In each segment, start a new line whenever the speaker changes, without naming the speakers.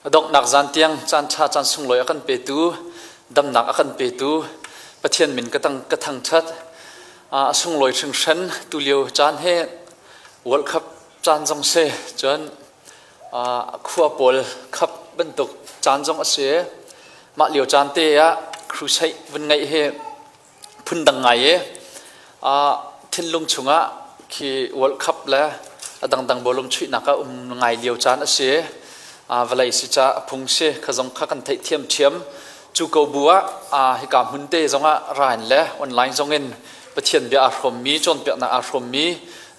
A donghnak zan tiang caan ṭha caan sunglawi a kan petu, damnak a kan petu Pathian min ka tang ka thangṭhat. A sunglawi hringhran tulio caan hi World Cup caan zong si cun khua pawl khap bantuk caan zong a si. Mah lio caan te ah crusade vun ngeih hi phundang ngai i thinlung chungah khi World Cup le a dangdang bawlung chuihnak ah um ngai lio caan a si. Vawlei si ca a phung si kha zong kha kan theih thiam thiam. Cu ko bu ah hika hmun te zongah ra in le online zong in Pathian bia aa hrawmmi cawnpiaknak aa hrawmmi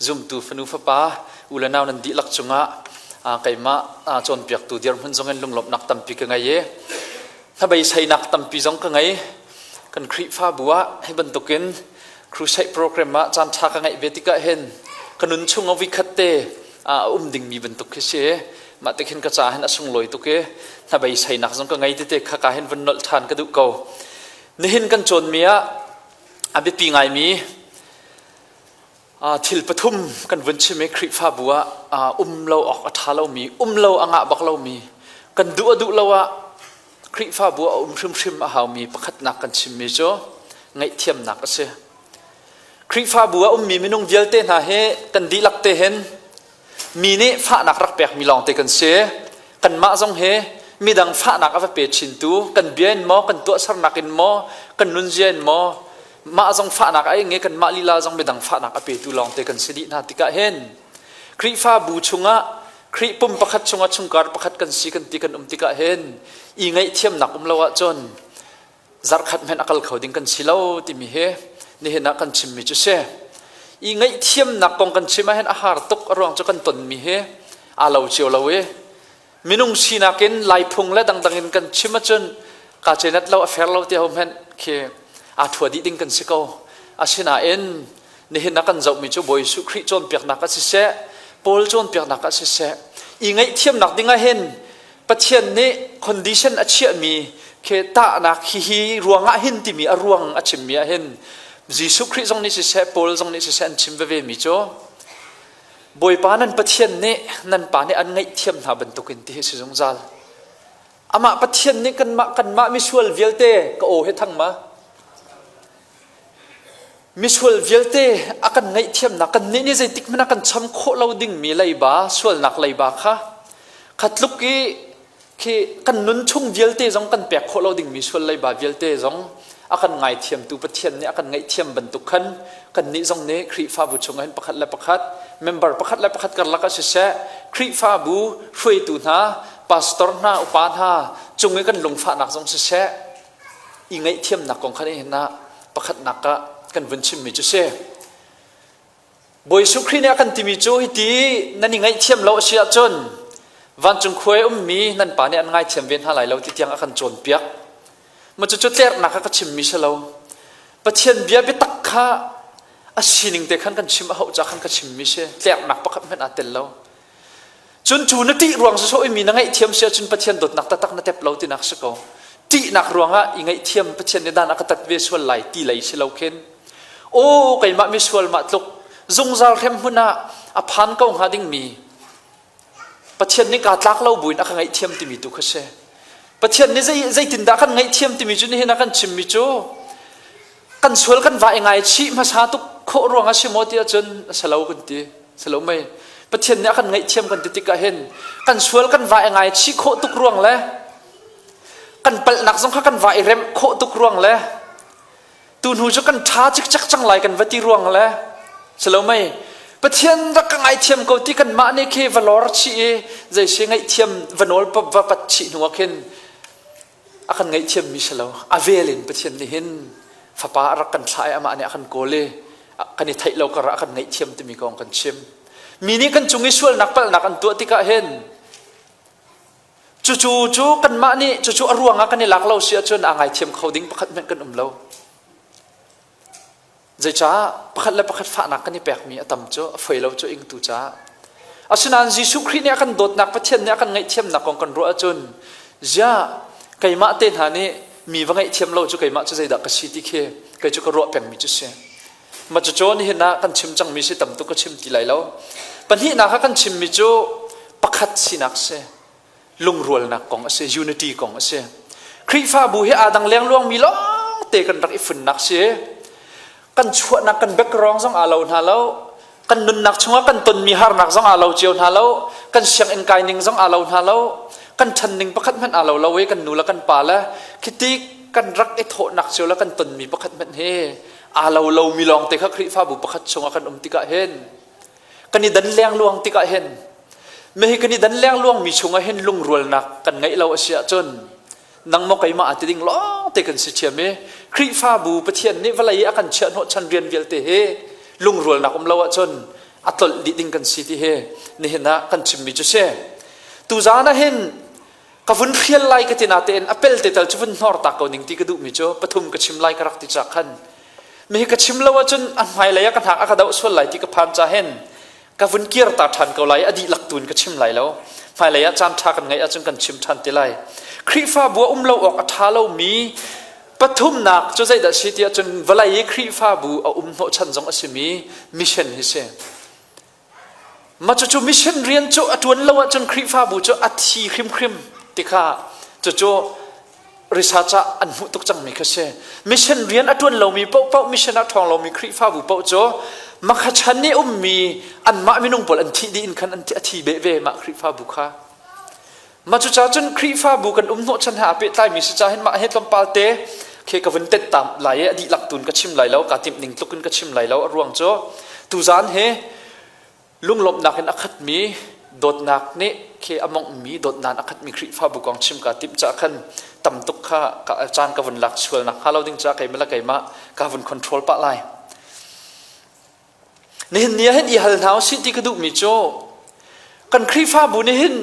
zumtu fanu fapa u le nau nan dihlak cungah keimah cawnpiaktu dirhmun zong in lunglawmhnak tampi ka ngei i hnabeiseinak tampi zong ka ngei. Kan Khrihfabu ah hi bantukin crusade program ah caan ṭha ka ngeih ve tikah hin ka nun chung ah vikhat te a um dingmi bantuk khi si. Mah tik hin ka ca hin a sunglawi tuk i hnabeiseinak zong ka ngei tete kha ka hin vun nolh ṭhan ka duh ko. Nihin kan cawnmi ah a biapi ngaimi Thil pathum kan vun chim i Khrihfabu ah um lo awk a ṭha lomi, um lo a ngah bak lomi, kan duh a duh lo ah Khrihfabu ah um hrimhrim a haumi pakhatnak kan chimmi cu ngaihthiamnak a si. Khrihfabu ah ummi minung vialte hna hi kan dihlak te hin mi nih fahnak rak pekmi lawngte kan si. Kanmah zong hi midang fahnak a va pe chintu kan bia in maw, kan tuahsernak in maw, kan nunzia in maw, mah zong fahnak a ing i kanmah lila zong midang fahnak a petu lawngte kan si dih hna tikah hin Khrihfabu chungah Khrih pum pakhat chungah chungkar pakhat kan si kan ti kan um tikah hin i ngaihthiamnak um lo ahcun zarkhat hmanh a kal kho ding kan si lo timi hi nihin ah kan chimmi cu si. I ngaihthiamnak kong kan chim ahhin a har tuk a ruang cu kan tonmi hi aa lo cio lo i minung sinak in laiphung le dangdang in kan chim ahcun ka cenat lo a fair lo ti ho hmanh khi aa thua dih ding kan si ko. Asinain nihin ah kan zohmi cu Bawi Jesuh Khrih cawnpiaknak ah siseh Paul cawnpiaknak ah siseh i ngaihthiamnak ding ah hin Pathian nih condition a chiahmi khi tahnak hihi ruangah hin timi a ruang a chimmi ah hin Jesuh Khrih zong nih siseh Paul zong nih siseh an chim veve mi cu Bawipa nan Pathian nih nan pa nih an ngaihthiam hna bantukin ti hi si zungzal. Amah Pathian nih kanmah kanmah misual vialte ka aw he thang ma Misual vialte a kan ngaihthiamnak kannih nih zeitik hmanh ah kan cham khawh lo dingmi leiba sualnak leiba kha kha tluk i khi kan nun chung vialte zong kan pek khawh lo dingmi sual leiba vialte zong a kan ngaithiamtu Pathian nih a kan ngaihthiam bantuk khan kannih zong nih Khrihfabu chungah hin pakhat le pakhat member pakhat le pakhat karlak ah siseh Khrihfabu hruaitu hna pastor hna upa hna cung i kan lungfahnak zong siseh i ngaihthiamnak kong kha nihin ah pakhatnak ah kan vun chimmi cu si. Bawi Jesuh Khrih nih a kan timi cu hiti nan i ngaihthiam lo a si ahcun vancung khua i ummi nan pa nih an ngaithiam ve hna lai lo ti tiang a kan cawnpiak. Ma cucu tlernak ah ka chimmi si lo. Pathian bia biatak kha a sining te khan kan chim a hauh ca khan ka chimmi si. Tlernak pakhat hmanh aa tel lo. Cun cu na ṭih ruang sawsawh i mi na ngaihthiam si ahcun Pathian dawtnak taktak na tep lo tinak si ko. Ṭihnak ruangah i ngaihthiam Pathian nih dan a ka tat ve sual lai ti lei si lo khin. Aw keimah misual mah tluk zungzal hrem hmun ah a phan ko hnga dingmi Pathian nih kaa tlak lo buin a ka ngaihthiam timi tu kha si. Pathian nih zeitindah kan ngaihthiam timi cu nihin a kan chimmi cu kan sual kan va i ngaichih hmasa tuk khawh ruang a si maw ti ahcun a si lo kan ti si lo mei Pathian nih a kan ngaihthiam kan ti tikah hin kan sual kan va i ngaichih khawh tuk ruang le kan palhnak zong kha kan va i remh khawh tuk ruang le tu hnu cu kan ṭha cikcek cang lai kan va ti ruang le si lo mei Pathian rak ka ngaithiam ko ti kan mah nih khi va lor chih i zei si ngaihthiam va nawl va pat chih hnu ah khin a kan ngaihthiammi si lo a vel in Pathian nih hin fapa a rak kan thlah i amah nih a kan kawl i kan i theih lo karah a kan ngaihthiam timi kong kan chim mi nih kan cung i sualnak palhnak an tuah tikah hin cucu cu kanmah nih cucu a ruang ah kan i lak lo si ahcun aa ngaithiam kho ding pakhat hmanh kan um lo Zeicah pakhat le pakhat fahnak kan i pekmi a tam cu a foi lo cu ingtu caah. Asinain Jesuh Khrih nih a kan dawtnak Pathian nih a kan ngaihthiamnak kong kan ruah ahcun ziah keimah te hna nih mi va ngaihthiam lo cu keimah cu zeidah ka si ti khi kei cu ka ruah pengmi cu si. Ma cucu nihin ah kan chim cangmi si tam tuk ka chim ti lai lo. Pahnihnak ah kan chimmi cu pakhat sinak si. Lungrualnak kong a si, unity kong a si. Khrihfabu hi aa dang lengluangmi lawngte kan rak i funnak si. Kan chuahnak kan background zong aa lo hna lo. Kan nunnak chungah kan tonmi harnak zong aa lo cio hna lo. Kan sianginn kai ning zong aa lo hna lo. Kan ṭhan ning pakhat hmanh aa lo lo i kan nu le kan pa le khiti kan rak i thawhnak cio le kan tonmi pakhat hmanh hi aa lo lomi lawngte kha Khrihfabu pakhat chungah kan um tikah hin kan i dan lengluang tikah hin mihi kan i dan lengluang mi chungah hin lungrualnak kan ngeih lo a si ahcun nang maw keimah a ti ding lawngte kan si ṭhiam i Khrihfabu Pathian nih vawlei i a kan chiah hnawhchan rian vialte hi lungrualnak um lo ahcun a tlolh dih ding kan si ti hi nihin ah kan chimmi cu si. Tuzaan ah hin ka vun hrial lai ka ti natein a pel te tal cu vun hnor ta ko ning ti ka duhmi cu pathum ka chim lai ka rak ti ca khan mi ka chim lo ahcun a hmailei ah ka hnak a ka doh sual lai ti ka phan ca hin ka vun kir ta ṭhan ko lai a dihlak tuin ka chim lai lo hmailei ah caan ṭha kan ngeih ahcun kan chim ṭhan te lai Khrihfabu a um lo awk a ṭha lomi pathumnak cu zeidah si ti ahcun vawlei i Khrihfabu a um hnawhchan zong a simi mission hi si Mah cucu mission rian cu a ṭuan lo ahcun Khrihfabu cu a thi hrimhrim ti kha cucu research ah an hmuh tuk cangmi kha si. Mission rian a ṭuan lomi paohpaoh mission a ṭhawng lomi Khrihfabu paoh cu makha chan i ummi anmah minung pawl an thih dih in khan an a thi beh ve mah Khrihfabu kha. Mah cucaah cun Khrihfabu kan um hnawhchan he aa pehtlaimi si caah hin mah he tlawmpal te khi ka vun tet ta lai i a dihlak tun ka chim lai lo kaa timh ning tluk in ka chim lai lo a ruang cu tuzaan hi lunglawmhnak in a khatmi dawtnak nih khi a monghmi dawtnak a khatmi Khrihfabu kong chim kaa timh caah khan tam tuk kha caan ka vun lak sual nak hnga lo ding caah keimah le keimah ka vun control pah lai. Nihin ni ah hin i hal hna usih ti ka duhmi cu kan Khrihfabu nih hin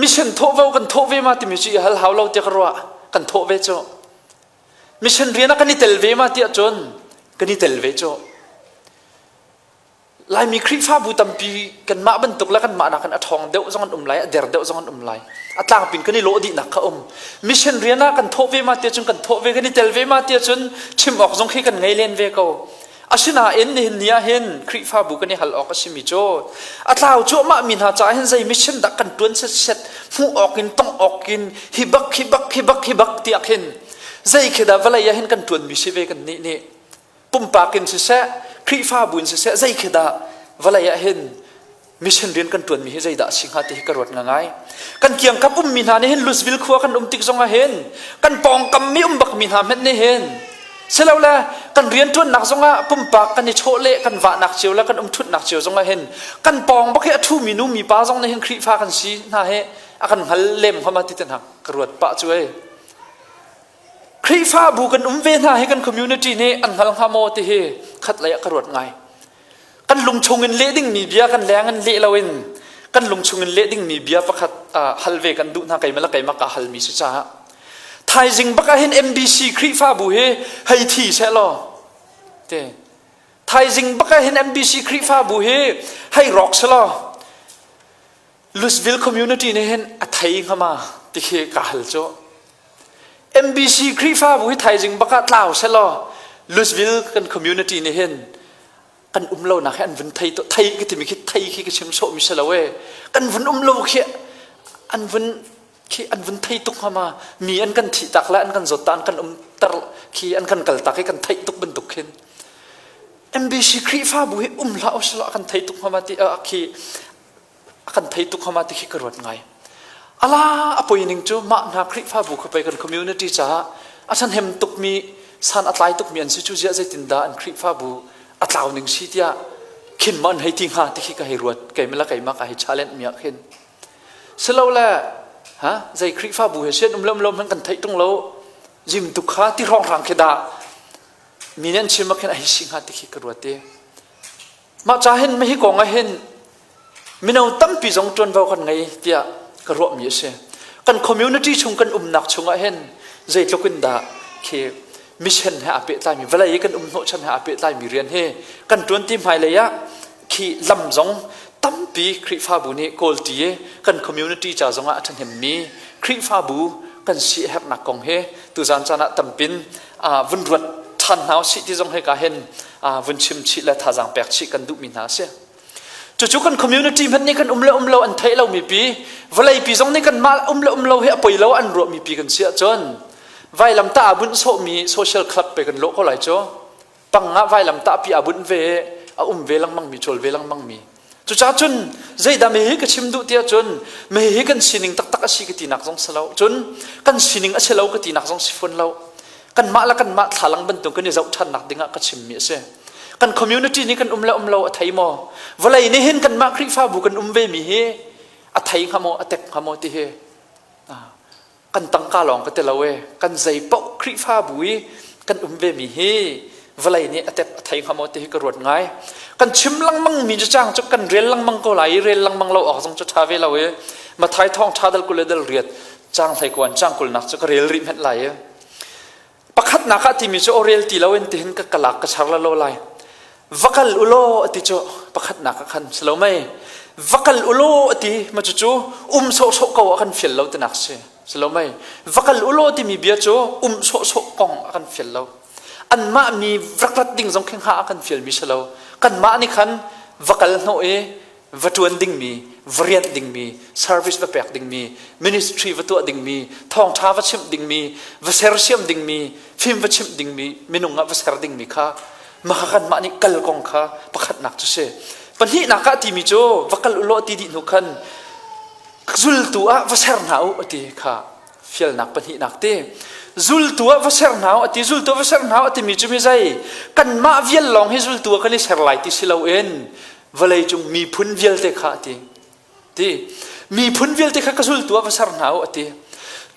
mission thawhvo kan thawh ve ma timi cu i hal hau lo tiah ka ruah. Kan thawh ve cu. Mission rian ah kan i tel ve ma tiah cun kan i tel ve cu. Laimi Khrihfabu tampi kanmah bantuk le kanmah nakin a ṭhawng deuh zong an um lai, a der deuh zong an um lai. A tlangpin kan i lawh dihnak kha um. Mission rian ah kan thawh ve ma tiah cun kan thawh ve, kan i tel ve ma tiah cun chim awk zong khi kan ngei len ve ko. Asinain nihin ni ah hin Khrihfabu kan i hal awk a simi cu a tlau cuahmah mi hna caah hin zei mission dah kan ṭuan setset hmuh awk in tongh awk in hi bak hi bak hi bak hi bak tiah khin zei khi dah vawlei ah hin kan ṭuanmi si ve kan nih nih pumpak in siseh Khrihfabu in siseh zei khi dah vawlei ah hin mission rian kan ṭuanmi hi zeidah a si hnga ti hi ka ruat ngai. Kan kiangkap ummi hna nih hin Louisville khua kan um tik zongah hin kan pawngkam mi um bakmi hna hmenh nih hin silole kan rianṭuannak zongah pumpak kan i chawh le kan vahnak cio le kan umṭhutnak cio zongah hin kan pawng bak hi a ṭhumi nu mi pa zong nih hin Khrihfa kan si hna hi a kan hngal lem hnga ma ti te hna ka ruat pah cu ei. Khrihfabu kan um ve hna hi kan community nih an hngal hnga maw ti hi khat lei ah ka ruat ngai. Kan lungchung in leh dingmi bia kan leng in leh loin kan lungchung in leh dingmi bia pakhat hal ve kan duh hna keimah le keimah ka halmi si caah thaizing bak ah hin MBC Khrihfabu hi hei thi seh law te thaizing bak ah hin MBC Khrihfabu hi hei rawk seh law Louisville community nih hin a thei hnga ma ti khi ka hal cu MBC Khrihfabu hi thaizing bak ah tlau seh law Louisville kan community nih hin kan um lo nak hi an vun thei to thei ka timi khi thei khi ka chim sawh mi si lo e kan vun um lo khi an vun khi an vun thei tuk hnga ma mi an kan thih tak le an kan zawt ta an kan um ter khi an kan kal tak i kan theih tuk bantuk khin MBC Khrihfabu hi um hlah usila kan thei tuk hnga ma ti khi a kan thei tuk hama ti khi ka ruat ngai. Ala a poi ning cu mah hna Khrihfabu kha pei kan community caah a ṭhahnem tukmi san a tlai tukmi an si cu ziah zeitindah an Khrihfabu a tlau ning si tiah khin ma an hei ti hnga ti khi ka hei ruat keimah le keimah ka hei challenge mi ah khin silole ha zei Khrihfabu he sian um lom lom han kan theih tung lo zim tu kha ti hrawng hrang khi dah mi nih an chim ah khin a hei si hnga ti khi ka ruat i Mah ca hin hi kong ah hin mino tampi zong ṭuanvo kan ngei tiah ka ruahmi a si. Kan community chung kan umnak chungah hin zeitluk in dah khi mission he aa pehtlaimi vawlei i kan um hnawhchan he aa pehtlaimi rian hi kan ṭuanti hmailei ah khi lam zong tampi Khrihfabu nih kawlṭi i kan community ca zongah a ṭhahnemmi Khrihfabu kan si a herhnak kong hi tuzan caan ah tampin vun ruat ṭhan hna usih ti zong hika hin vun chim chih le thazaang pek chih kan duhmi hna a si. Cucu kan community hmanh nih kan um le um lo an theih lomi pi, vawleipi zong nih kan mah um le um lo hi a poi lo an ruahmi pi kan si ahcun vailamtah aa bunh sawhmi social club pe kan lawh ko lai cu. Pang ah vailamtah pi aa bunh ve a um ve lengmang mi cawl ve lengmang mi. Cucaah cun zeidah mi hi ka chim duh tiah cun mi hi kan sining taktak a si ka tinak zong si lo. Cun kan sining a si lo ka tinak zong si fawn lo. Kanmah le kanmah thlalang bantuk kan i zoh ṭhannak dingah ka chimmi a si. Kan community nih kan um le um lo a thei maw? Vawlei nih hin kanmah Khrihfabu kan um ve mi hi a thei hnga maw, a tek hnga maw ti hi kan tangka lawng ka ti lo e. Kan zei paoh Khrihfabu i kan um ve mi hi vawlei nih a tek a thei hnga maw ti hi ka ruat ngai. Kan chim lengmang mi cu cang cu kan rel lengmang ko lai i rel lengmang lo awk zong cu ṭha ve lo i Mathai thawng ṭha dal kul le dal riat cang hlei kuan cang kulnak cu ka rel rih hmenh lai i pakhatnak ah timi cu aw rel ti loin tihin ka kalak ka char la lo lai va kal ulaw ati cu pakhatnak ah khan si lo mei va kal ulaw ati ma cu cu um sawhsawh ko a kan fial lo tinak si si lo mei va kal ulaw timi bia cu um sawhsawh kong a kan fial lo anmah mi rak rat ding zong khi hnga a kan fial mi si lo kanmah nih khan va kal hnawh i va ṭuan dingmi, va rianh dingmi, service va pek dingmi, ministry va tuah dingmi, thawngṭha va chimh dingmi, va sersiam dingmi, fim va chimh dingmi, minung ah va ser dingmi kha mah kanmah nih kal kong kha pakhatnak cu si. Pahnihnak ah timi cu va kal ulaw ti dih hnu khan zultu ah va ser hna u ati kha fialnak pahnihnak ti. Zultu ah va ser hna u ati zultu ah va ser hna u timi cu mi zei kanmah vial lawng hi zultu ah kan i ser lai ti si loin vawleicung miphun vialte kha a ti. Ti miphun vialte kha ka zultu ah va ser hna u a ti.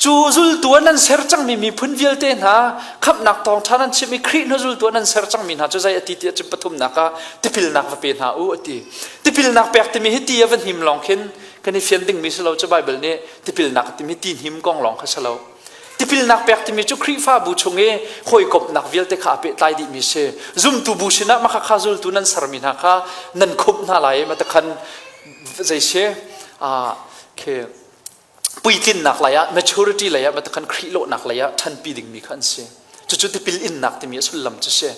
Cu zultu ah nan ser cangmi miphun vialte hna khamhnak thawngṭha nan chimh i Khrih hnu zultu ah nan ser cangmi hna cu zei a ti ti ahcun pathumnak ah tipilnak va pe hna u a ti. Tipilnak pek timi hi ti a va hnim lawng khin kan i fian dingmi si lo cu Baibal nih tipilnak timi ti hnim kong lawng kha si lo. Tipilnak pek timi cu Khrihfabu chung i hawikomhnak vialte kha a pehtlai dihmi si. Zumtu bu sinah mah kha zultu nan sermi hna kha nan khumh hna lai i matakhan zei si khi puitlinnak lei ah maturity lei ah matakhan Khrih lawhnak lei ah ṭhanpi dingmi kha an si. Cucu tipil innak timi a sullam cu si.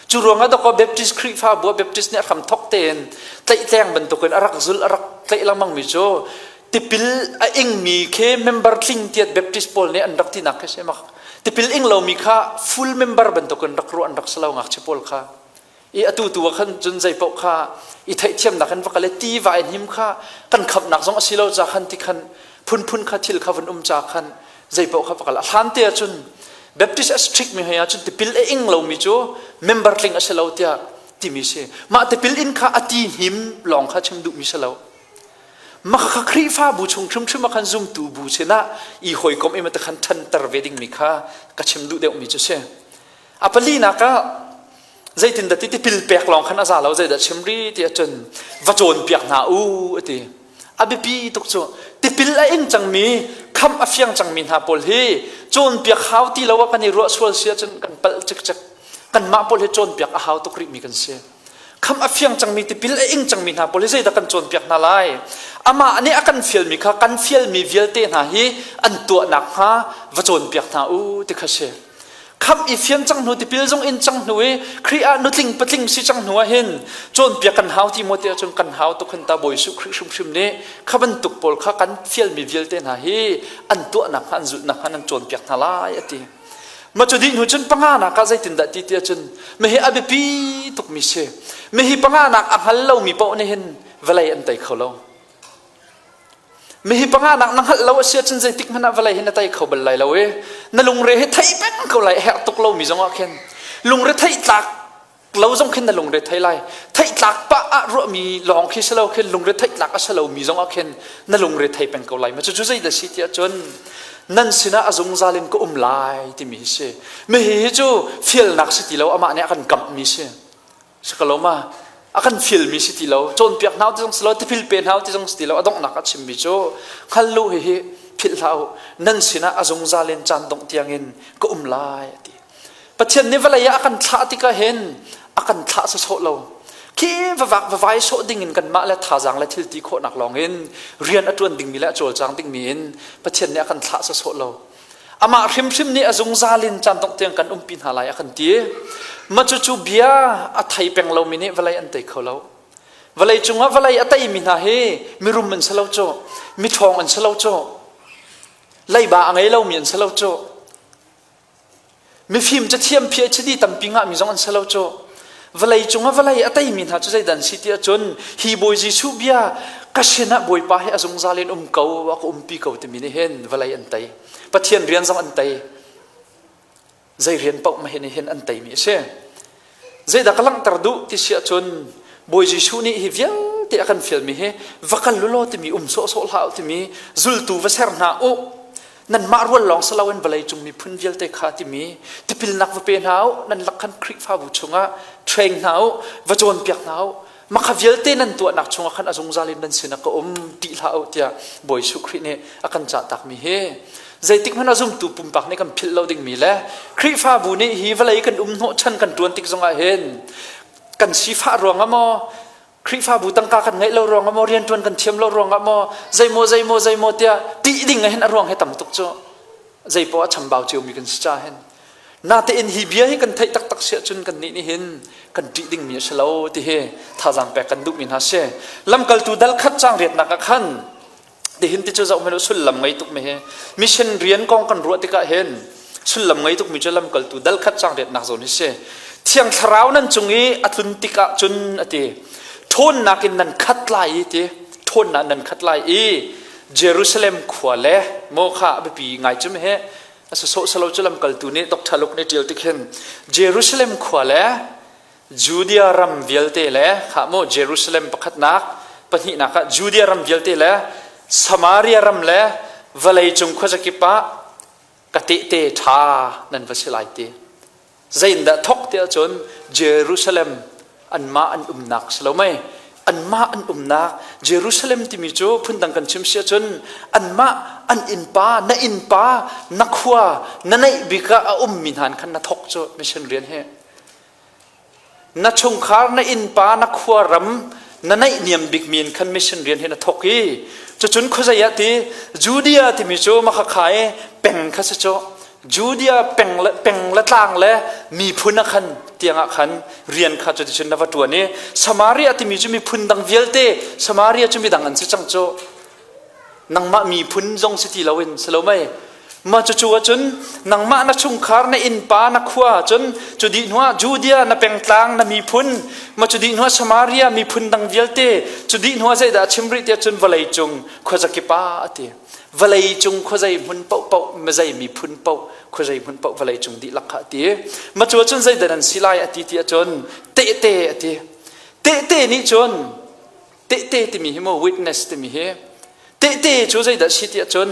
Cu ruangah dawkaw Baptist Khrihfabu ah Baptist nih a hramthok tein tlaihtleng bantukin a rak zul a rak tlaih lengmangmi cu tipil a ingmi khi member tling tiat Baptist pawl nih an rak tinak khi si mak. Tipil ing lomi kha full member bantukin rak ruah an rak si lo ngakchia pawl kha. I atu tu ah khan cun zei paoh kha i theihthiamnak in va kal i ti va in him kha kan khamnak zong a si lo ca khan ti khan phunphun kha thil kha vun um ca khan zei paoh kha va kal a hlan te ahcun Baptist a strict mi hoi ahcun tipil a ing lomi cu member tling a si lo tiah timi si mah tipil in kha a ti hnim lawng kha chim duhmi si lo mah kha Khrihfabu chung hrimhrim ah khan zumtu bu sinah i hawikom i khan ṭhanter ve dingmi kha ka chim duh deuhmi cu si a palinak ah zeitindah ti tipil pek lawng khan a za lo zeidah chim ri ti ahcun va cawnpiak hna u a ti a biapi tuk cu tipil a ing cangmi khamh a fiang cangmi hna pawl hi cawnpiak hau ti lo ah kan i ruah sual si ahcun kan palh cikcek kanmah pawl hi cawnpiak a hau tuk rihmi kan si khamh a fiang cangmi tipil a ing cangmi hna pawl hi zeidah kan cawnpiak hna lai amah nih a kan fialmi kha kan fialmi vialte hna hi an tuah nakhnga va cawnpiak hna u ti kha si Khamh i fian cang hnu tipil zong in cang hnu i Khrih ah nutling patling si cang hnu ah hin cawnpiak kan hau ti maw ti ahcun kan hau tuk hin ta Bawi Jesuh Khrih hrimhrim nih kha bantuk pawl kha kan fialmi vialte hna hi an tuahnak hnga an zulhnak hnga nan cawnpiak hna lai a ti. Ma cu dih hnu cun panganak ah zeitindah ti ti ahcun mihi a biapi tukmi si. Mihi panganak a hngal lomi paoh nih hin vawlei an tei kho lo. Mihi panganak na hngalh lo a si ahcun zeitik hmanh ah vawlei hi na tei kho bal lai lo i na lungre hi theih peng ko lai a herh tuk lomi zong ah khin lungre theih tlak lo zong khin na lungre thei lai theih tlak pah ah ruahmi lawng khi si lo khin lungre theih tlak a si lomi zong ah khin na lungre thei peng ko lai ma cucu zeidah si tiah cun nan sinah a zungzal in ka um lai timi hi si mihi hi cu fialnak si ti lo amah nih a kan kamhmi si Si ko lo ma? A kan fialmi si ti lo, cawnpiak hna ti zong si lo, tipil pe hna ti zong si ti lo, a donghnak a chimmi cu hngal lu hihi philh hlah u, nan sinah a zungzal in caan dongh tiangin ka um lai a ti. Pathian nih vawlei ah a kan thlah tikah hin a kan thlah sawsawh lo. Khi vavak vavai sawh ding in kanmah le thazaang le thil ti khawhnak lawng in rian a ṭuan dingmi le a cawlcang dingmi in Pathian nih a kan thlah sawsawh lo. Amah hrimhrim nih a zungzal in caan dongh tiang kan umpi hna lai a kan ti. Mah cucu bia a thei peng lomi nih vawlei an tei kho lo. Vawlei cungah vawlei a teimi hna hi mirum an si lo cu, miṭhawng an si lo cu, leiba a ngei lomi an si lo cu, mifim cathiam PhD tampi ngahmi zong an si lo cu. Vawlei cungah vawlei a teimi hna cu zeidah an si ti ahcun hi Bawi Jesuh bia ka sinah Bawipa hi a zungzal in um ko, a ka umpi ko timi nih hin vawlei an tei. Pathian rian zong an tei. Zei rian paoh ma hin hin an teimi a si. Zeidah ka langhter duh ti si ahcun Bawi Jesuh nih hi vialte a kan fialmi hi va kal u law timi um sawhsawh hlah u timi zultu va ser hna u nanmah rual lawng si loin vawlei cung miphun vialte kha timi tipilnak va pe hna u nan lak khan Khrihfabu chungah train hna u va cawnpiak hna u makha vialte nan tuahnak chungah khan a zungzal in nan sinah ka um ti hlah u tiah Bawi Jesuh Khrih nih a kan cahtakmi hi zeitik hmanh ah zumtu pumpak nih kan philh lo dingmi le Khrihfabu nih hi vawlei kan um hnawhchan kan ṭuan tik zongah hin kan sifah ruangah maw Khrihfabu tangka kan ngeih lo ruangah maw rianṭuan kan thiam lo ruangah maw zeimaw zeimaw zeimaw tiah tih ding ah hin a ruang hi tam tuk cu zeipoah a chambau ciomi kan si ca hin natein hi bia hi kan theih taktak si ahcun kan nih nih hin kan ṭih dingmi a si lo ti hi thazaang pek kan duhmi hna si lamkaltu dal khat cang riatnak ah khan tihin ti cu zoh hmanh u sullam ngei tuk mi hi mission rian kong kan ruah tikah hin sullam ngei tuk mi cu lamkaltu dal khat cang riatnak zawn hi si thiang thlarau nan cung i a tlun tikah cun a ti ṭhawnnak in nan khat lai i ti ṭhawnnak nan khat lai i Jerusalem khua le maw kha a biapi ngai cu he a sawsawh salo cu lamkaltu nih Dr. Luke nih ṭial tik hin Jerusalem khua le Judea ram vialte le kha mu Jerusalem pakhatnak pahnihnak ah Judea ram vialte le Samaria ram le vawlei cung khuazakip ah ka tehte ṭha nan va si lai ti. Zeiindah thawk ti ahcun Jerusalem anmah an umnak si lo mei anmah an umnak Jerusalem timi cu phundang kan chim si ahcun anmah an innpa na innpa na khua na neih bik ah a ummi hna khan na thawk cu mission rian hi Na chungkhar, na innpa, na khua ram, na naihniam bikmi in khan mission rian hi na thawk i cucun khuazei ah ti Judea timi cu makhakha i peng kha si cu Judea peng le peng le tlang le miphun ah khan tiangah khan rian kha cuticun na va ṭuan i Samaria timi cu miphun dang vialte Samaria cu midang an si cang cu nangmah miphun zong si ti loin si lo mei mah cucu ahcun nangmah na chungkhar na innpa na khua cun cu dih hnuah Judea na pengtlang na miphun mah cu dih hnuah Samaria miphun dang vialte cu dih hnuah zeidah a chim rih tiah cun vawlei cung khuazakip ah a ti vawlei cung khuazei hmun paohpaoh mizei miphun paoh khuazei hmun paoh vawlei cung dihlak kha a ti mah cu ahcun zeidah nan si lai a ti ti ahcun tehte a ti tehte nih cun Tehte timi hi mu witness timi hi tehte cu zeidah si ti ahcun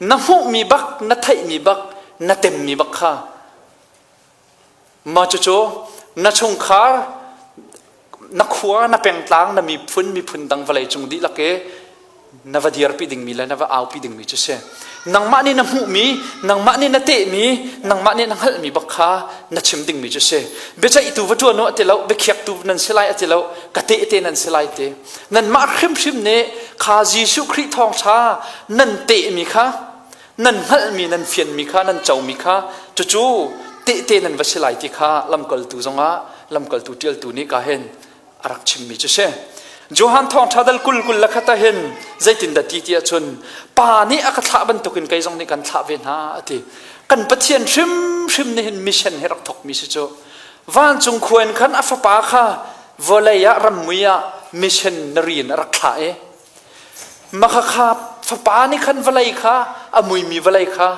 na hmuhmi bak na theihmi bak na temmi bak kha mah cucu na chungkhar na khua na pengtlang na miphun miphun dang vawlei cung dihlak i na va dirpi dingmi le na va aupi dingmi cu si nangmah nih na hmuhmi nangmah nih na tehmi nangmah nih na hngalhmi bak kha na chim dingmi cu si biaceihtu va ṭuan u a ti lo biakhiaktu nan si lai a ti lo ka tehte nan si lai ti nanmah hrimhrim nih kha Jesuh Khrih thawngṭha nan tehmi kha nan hngalhmi nan fianmi kha nan comi kha cucu tehte nan va si lai ti kha lamkaltu zongah lamkaltu ṭialtu nih ka hin a rak chimmi cu si. Johan thawngṭha dal 20 kul le khat ah hin zeitindah ti ti ahcun pa nih a ka thlah bantukin kei zong nih kan thlah ve hna a ti. Kan Pathian hrimhrim nih hin mission hi rak thawkmi si cu. Vancung khua in khan a fapa kha vawlei ah rammui ah mission na rian a rak thlah i Makhakha fapa nih khan vawlei kha a muimi vawlei kha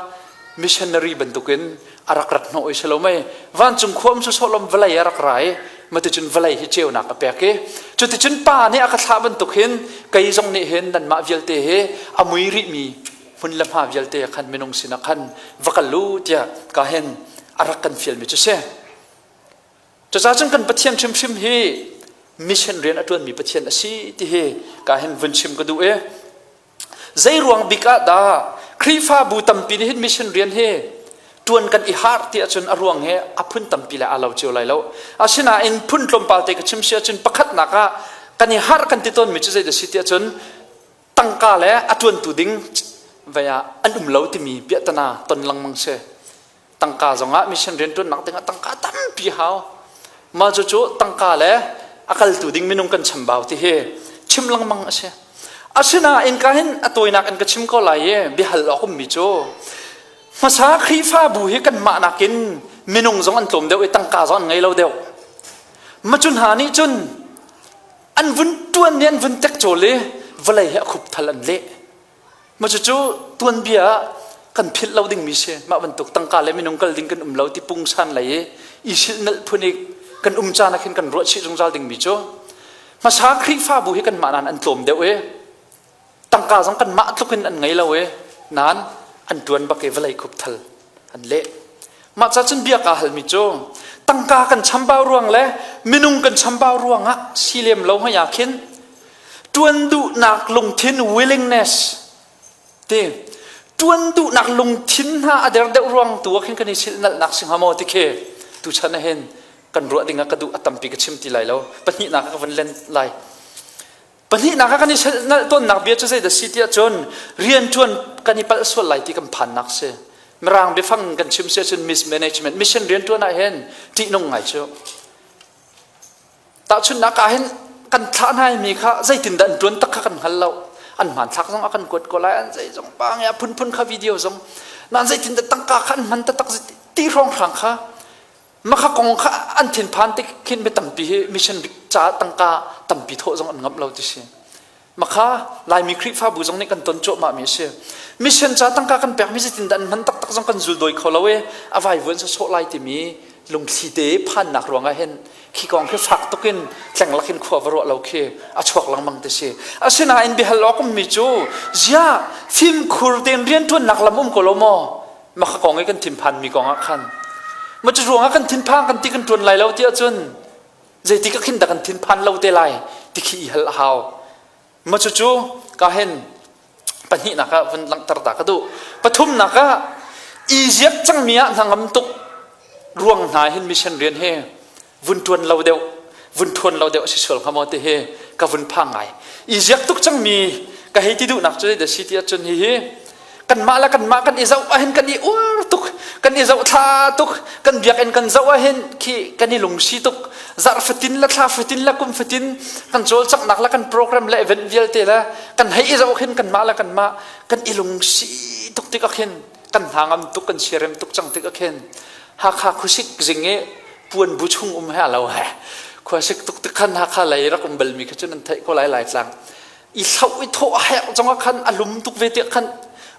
missionary bantukin a rak rat hnawh i si lo mei vancung khua um sawsawh vawlei a rak ra i maticun vawlei hi ceunak a pek i cuticun pa nih a ka thlah bantuk hin kei zong nih hin nanmah vialte hi a mui rihmi hmun le hma vialte khan minung sinah khan va kal u tiah ka hin a rak kan fialmi cu si Cucaah cun kan Pathian hrimhrim hi mission rian a ṭuanmi Pathian a si ti hi ka hin vun chim ka duh i zei ruang bik ah dah Khrihfabu tampi nih hin mission rian hi ṭuan kan i harh ti ahcun a ruang hi a phun tampi le aa lo cio lai lo. Asinain phun tlawmpal te ka chim si ahcun pakhatnak ah kan i harh kan ti tawnmi cu zeidah si ti ahcun tangka le a ṭuantu ding vei ah an um lo timi piahtana ton lengmang si. Tangka zongah mission rianṭuannak dingah tangka tampi hau. Mah cucu tangka le a kaltu ding minung kan chambau ti hi chim lengmang a si. Asinain ka hin a tawinak in ka chim ko lai i biahal awk ummi cu hmasa Khrihfabu hi kanmah nakin minung zong an tlawm deuh i tangka zong an ngei lo deuh. Ma cu hna nih cun an vun tuan i an vun tek cawl i vawlei hi a khupthal an leh. Ma cucu tuanbia ah kan philh lo dingmi si. Mah bantuk tangka le minung kal ding kan um lo ti pungsan lei i i silhnalh phun i kan um caan ah khin kan ruah chih zungzal dingmi cu hmasa Khrihfabu hi kanmah nain an tlawm deuh i tangka zong kanmah tluk in an ngei lo i nain an ṭuan bak i vawlei khupthal an leh. Mah ca cun bia kaa halmi cu tangka kan chambau ruang le minung kan chambau ruangah si lem lo hmai ah khin ṭuan duhnak lungthin willingness ti ṭuan duhnak lungthin hna a der deuh ruang tu ah khin kan i silhnalhnak si hnga maw ti khi tuchan ah hin kan ruah ding ah ka duh a tampi ka chim ti lai lo. Pahnihnak ah ka van len lai. Pahnihnak ah kan i silhnalh tawnnak bia cu zeidah si tiah cun rianṭuan kan i palh sual lai ti kan phannak si. Mirang biafang kan chim si ahcun mismanagement mission rianṭuan ah hin ṭihnung ngai cu. Tahchunhnak ah hin kan thlah hna mi kha zeitindah an ṭuan tak kha kan hngal lo. An hmanthlak zong a kan kuat ko lai, an zeizong pa nge a phunphun kha video zong. Nain zeitindah tangka kha an hman taktak ti hrawnghrang kha Mah kong kha an thinphan tik khin mi tampi hi mission ca tangka tampi thawh zong an ngamh lo ti si. Makha Laimi Khrihfabu zong nih kan ton cuahmah mi a si. Mission ca tangka kan pek mi zeitindah an hman taktak zong kan zul dawi kho lo i a vaivuan sawsawh lai timi lungthli te phannak ruangah hin khi kong khi fak tukin tleng lakin khua va ruah lo khi a chuak lengmang ti si. Asinain biahal awk ummi cu ziah fimkhur tein rianṭuannak lam um ko lo maw? Mah kong i kan thinphanmi kong ah khan ma cu ruangah kan thinphang kan ti kan ṭuan lai lo ti ahcun zeiti ka khin dah kan thinphan lo te lai ti khi i hal a hau. Ma cucu ka hen pahnihnak ah vun langhter ta ka duh. Pathumnak ah i ziak cangmi ah hnangam tuk ruang hna hin mission rian hi vun ṭuan lo deuh vun ṭhuan lo deuh si sual hnga maw ti hi ka vun phang ngai. I ziak tuk cangmi ka hei ti duhnak cu zeidah si ti ahcun hihi kanmah le kanmah kan i zoh ahhin kan i uar tuk, kan i zoh thla tuk, kan biakinn kan zoh ahhin khi kan i lungsi tuk. Zarh fatin le thla fatin le kum fatin kan cawlcanghnak le kan program le event vialte le kan hei i zoh khin kanmah le kanmah kan i lungsi tuk tik ah khin kan hna ngam tuk, kan siarem tuk cang tik ah khin Hakha khuasik zing i puan bu chung um he a lo he. Khuasik tuk tik khan Hakha lei rak um balmi kha cun an theih ko lai Laitlang. I hloh i thawh a herh zong ah khan a lum tuk ve tiah khan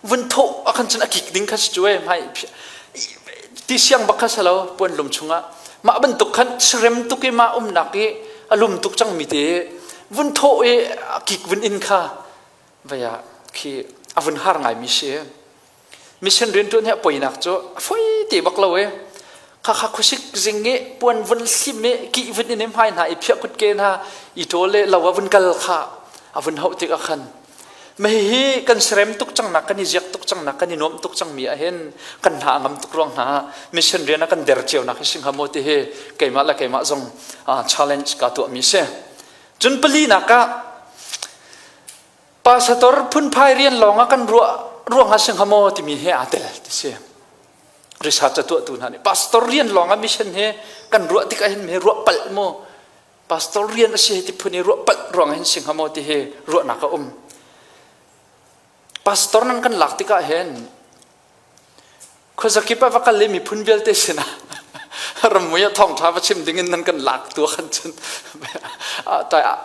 vun thawh ah khan cun a kik ding kha si cu e hmai ti siang bak kha si lo puan lum chungah mah bantuk khan sirem tuk i mah umnak i a lum tuk cangmi te vun thawh i a kik vun in kha vaya khi a vun har ngaimi si. Mission rianṭuan hi a poinak cu a foi te bak lo i khakha khuasik zing i puan vun hlim i kih vun in i hmai hna i phiah kutke hna i ṭawl le lo ah vun kal kha a vun hauh tik ah khan mah hihi kan serem tuk cangnak kan i ziak tuk cangnak kan i nuamh tuk cangmi ah hin kan hna a ngam tuk ruang hna mission rian ah kan der cio nak hi singha maw ti hi keimah le keimah zong challenge ka tuahmi si. Cun palinak ah Pastor phunphai rian lawng ah kan ruah ruang ah si hnga maw timi he aa tel ti si. Research a tuahtu hna nih pastor rian lawng ah mission he kan ruah tik ah hin me ruah palh maw pastor rian a si ti phun i ruah palh ruang hin si hnga maw ti hi ruahnak a um. Pastor nan kan lak tikah hin Khuazakip ah va kal i miphun vialte sinah rammui ah thawngṭha va chim dingin nan kan lak tu khan cun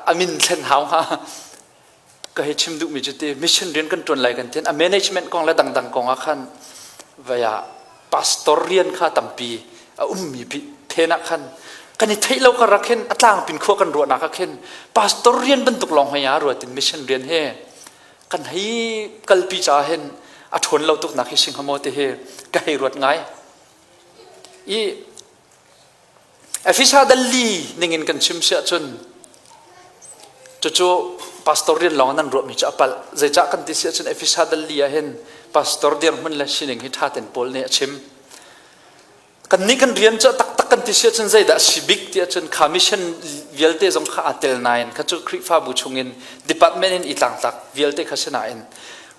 a min thlen hau hnga. Ka hei chim duhmi cu ti mission rian kan ṭuan lai kan tin a management kong le dangdang kong ah khan vaya pastor rian kha tampi a ummi phen ah khan kan i theih lo karak hin a tlangpin khua kan ruahnak ah khin pastor rian bantuk lawng hei ah ruatin mission rian he kan hei kalpi caah hin a ṭhawn lo tuknak hi sing maw ti hi ka hei ruat ngai. I Efesa dalli ningin kan chim siah cun cucu pastor rian lawng nan ruahmi cu a palh. Zeicah kan ti siah cun Efesa dalli ah hin pastor dirhmun le sining hi ṭha ten Paul nih a chim. Kannih kan rian cu taktak kan ti si ahcun zeidah a si bik ti ahcun kha mission vialte zong kha aa tel nain kha cu Khrihfabu chungin department in i tlangtlak vialte kha si nain.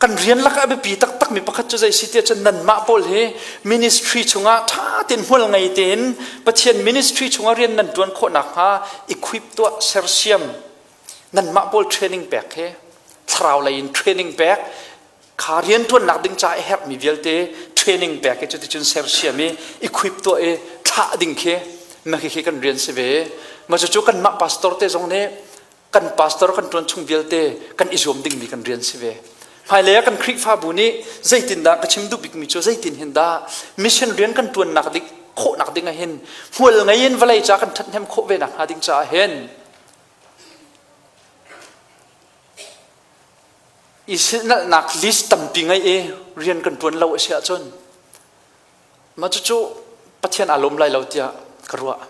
Kan rian lakah a biapi taktakmi pakhat cu zei si tiah cun nanmah pawl hi ministry chungah ṭha tein hmual ngei tein Pathian ministry chungah rian nan ṭuan khawh nakhnga equip tuah sersiam nanmah pawl training pek hi thlarau lei in training pek kha rian ṭuannak ding ca i herhmi vialte training pek i cuticun sersiam i equip tuah i thlah ding khi mah khi kan rian si ve. Mah cucu kanmah pastor te zong nih kan pastor kan ṭuan chung vialte kan i zuam dingmi kan rian si ve. Hmailei ah kan Khrihfabu nih zeitindah ka chim duh bikmi cu zeitin hin dah mission rian kan ṭuannak ding khawhnak ding ah hin hmual ngei in vawlei ca kan ṭhathnem khawh ve nakhnga ding caah hin i silhnalhnak list tampi ngei i rian kan ṭuan lo a si ahcun mah cucu Pathian aa lawm lai lo tiah ka ruah.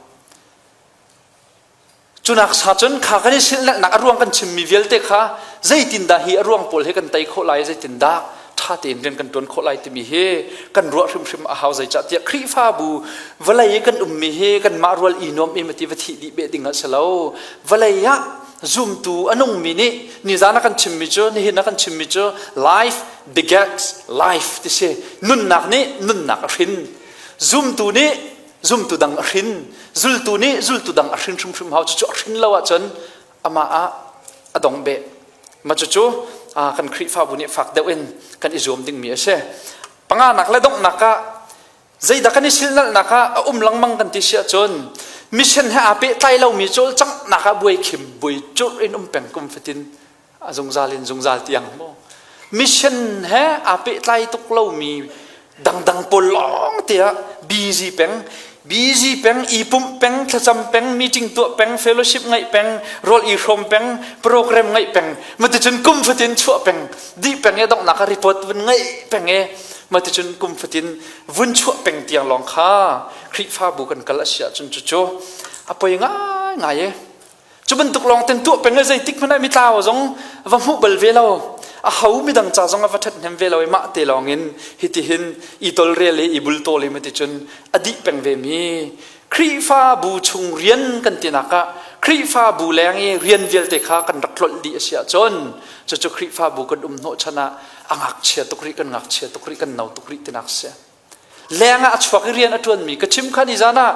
Cunak sa cun kha kan i silhnalhnak a ruang kan chimmi vialte kha zeitindah hi a ruang pawl hi kan tei khawh lai zeitindah ṭha tein rian kan ṭuan khawh lai timi hi kan ruah hrimhrim a hau zeicahtiah Khrihfabu vawlei i kan ummi hi kanmah rual i nuam i mati va thih dih beh ding a si lo vawlei ah zumtu a nungmi nih nizan a kan chimmi cu nihin a kan chimmi cu life begets life ti si nunnak nih nunnak a hrin zumtu nih zumtu dang a hrin zultu nih zultu dang a hrin hrimhrim hau cucu a hrin lo ahcun amah ah a dong beh ma cucu kan Khrihfabu nih fak deuh in kan i zuam dingmi a si panganak le donghnak ah zeidah kan i silnalhnak ah a um lengmang kan ti si ahcun mission he aa pehtlai lomi cawlcanghnak ah buai khim buai curh in um peng kum fatin a zungzal in zungzal tiang maw mission he aa pehtlai tuk lomi dangdang pawl lawng tiah busy peng busy peng i pumh peng thlacam peng meeting tuah peng fellowship ngaih peng rawl i hrawm peng program ngaih peng maticun kum fatin chuah peng dih peng e donghnak ah report vun ngaih peng e maticun kum fatin vun chuah peng tiang lawng kha Khrihfabu kan kal a si ahcun cucu a poi ngai ngai e Cu bantuk lawng ten tuah peng le zeitik hmanh ah mitlau zong va hmuh bal ve lo. A ho midang ca zong a va ṭhathnem ve lo i mah te lawng in hitihin i tolrel i i bultawl i maticun a dih peng ve mi Khrihfabu chung rian kan tinak ah Khrihfabu leng i rian vialte kha kan rak tlolh dih a si ahcun cucu Khrihfabu kan um hnawhchan ah a ngakchia tuk rih kan ngakchia tuk rih kan no tuk rih tinak a si. Leng ah a chuak i rian a ṭuanmi ka chim kha nizan ah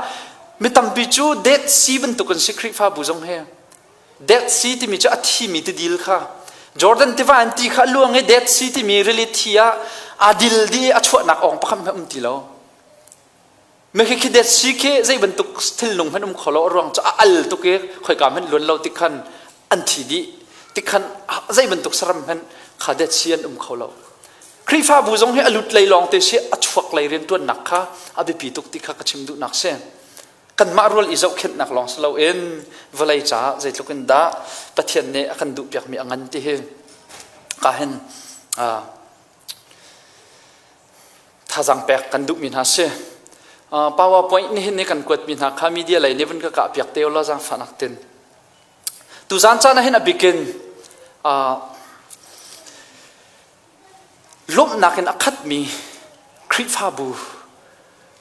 mi tampi cu Dead Sea bantuk an si Khrihfabu zong hi. Dead Sea timi cu a thimi tidil kha Jordan tiva in ti kha a luang i Dead Sea timi rili thi ah aa dil dih i a chuahnak awng pakhat hmanh um ti lo. Me khi khi Dead Sea khi zei bantuk thilnung hmanh um kho lo a ruang cu a al tuk i khoika hmanh luan lo tikhan an thi dih tikhan zei bantuk saram hmanh kha Dead Sea an um kho lo. Khrihfabu zong hi a lut lei lawng te si a chuak lei rianṭuannak kha a biapi tuk ti kha ka chim duhnak si. Kanmah rual i zohkhenhnak lawng si loin vawlei caah zeitluk in dah Pathian nih a kan duhpiakmi a ngan ti hi ka hin thazaang pek kan duhmi hna si. PowerPoint nihin ni kan kuatmi hna kha media lei nih vun ka kah piak te ulaw zaangfahnak tin. Tuzaan caan ah hin a bikin lawmhnak in a khatmi Khrihfabu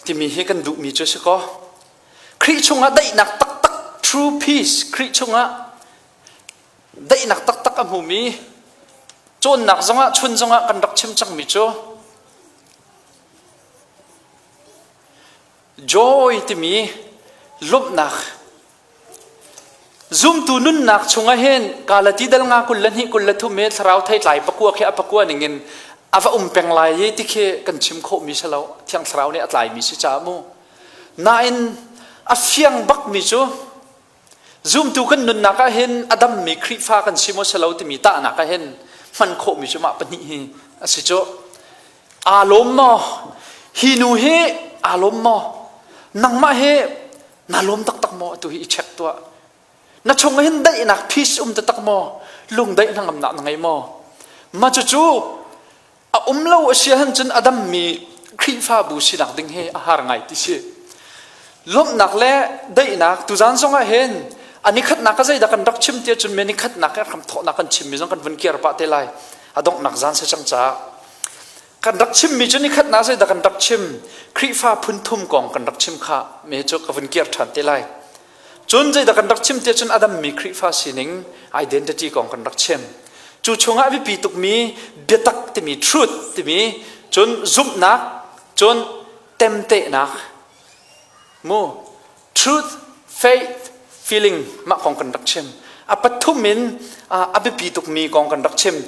timi hi kan duhmi cu a si kaw Khrih chungah daihnak taktak true peace Khrih chungah daihnak taktak a hmumi cawnnak zongah chun zongah kan rak chim cangmi cu joy timi lawmhnak Zumtu nunnak chungah hin Galati dal nga 22 23 he thlarau theitlai pakua khi a pakua ningin a va um peng lai i ti khi kan chim khawhmi si lo thiang thlarau nih a tlaimi si caah mu nain a fiang bakmi cu zumtu kan nunnak ah hin a dammi Khrihfa kan si maw si lo timi tahnak ah hin hman khawhmi cu mah pahnih hi a si cu aa lawm maw hi nu hi aa lawm maw nangmah hi Na lawm taktak maw atu hi i check tuah. Na chung hin daihnak peace um taktak maw? Lungdaih hnangamnak na ngei maw? Mah cucu a um lo a si ahcun cun a dammi Khrihfabu sinak ding hi a har ngai ti si. Lawmhnak le daihnak tuzaan zong ah hin a nikhatnak ah zeidah kan rak chim ti ahcun me nikhatnak ah hramthawhnak kan chimmi zong kan vun kiar pah te lai. A donghnak zaan si cang caah kan rak chimmi cu nikhatnak zeidah kan rak chim Khrihfa phun thum kong kan rak chim kha me cu ka vun kiar ṭhan te lai cun zeidah kan rak chim te cun a dammi Khrihfa sining identity kong kan rak chim. Cu chungah a biapi tukmi biatak timi truth timi cun zumhnak cun temtehnak mu truth faith feeling mah kong kan rak chim. A pathum in a biapi tukmi kong kan rak chim.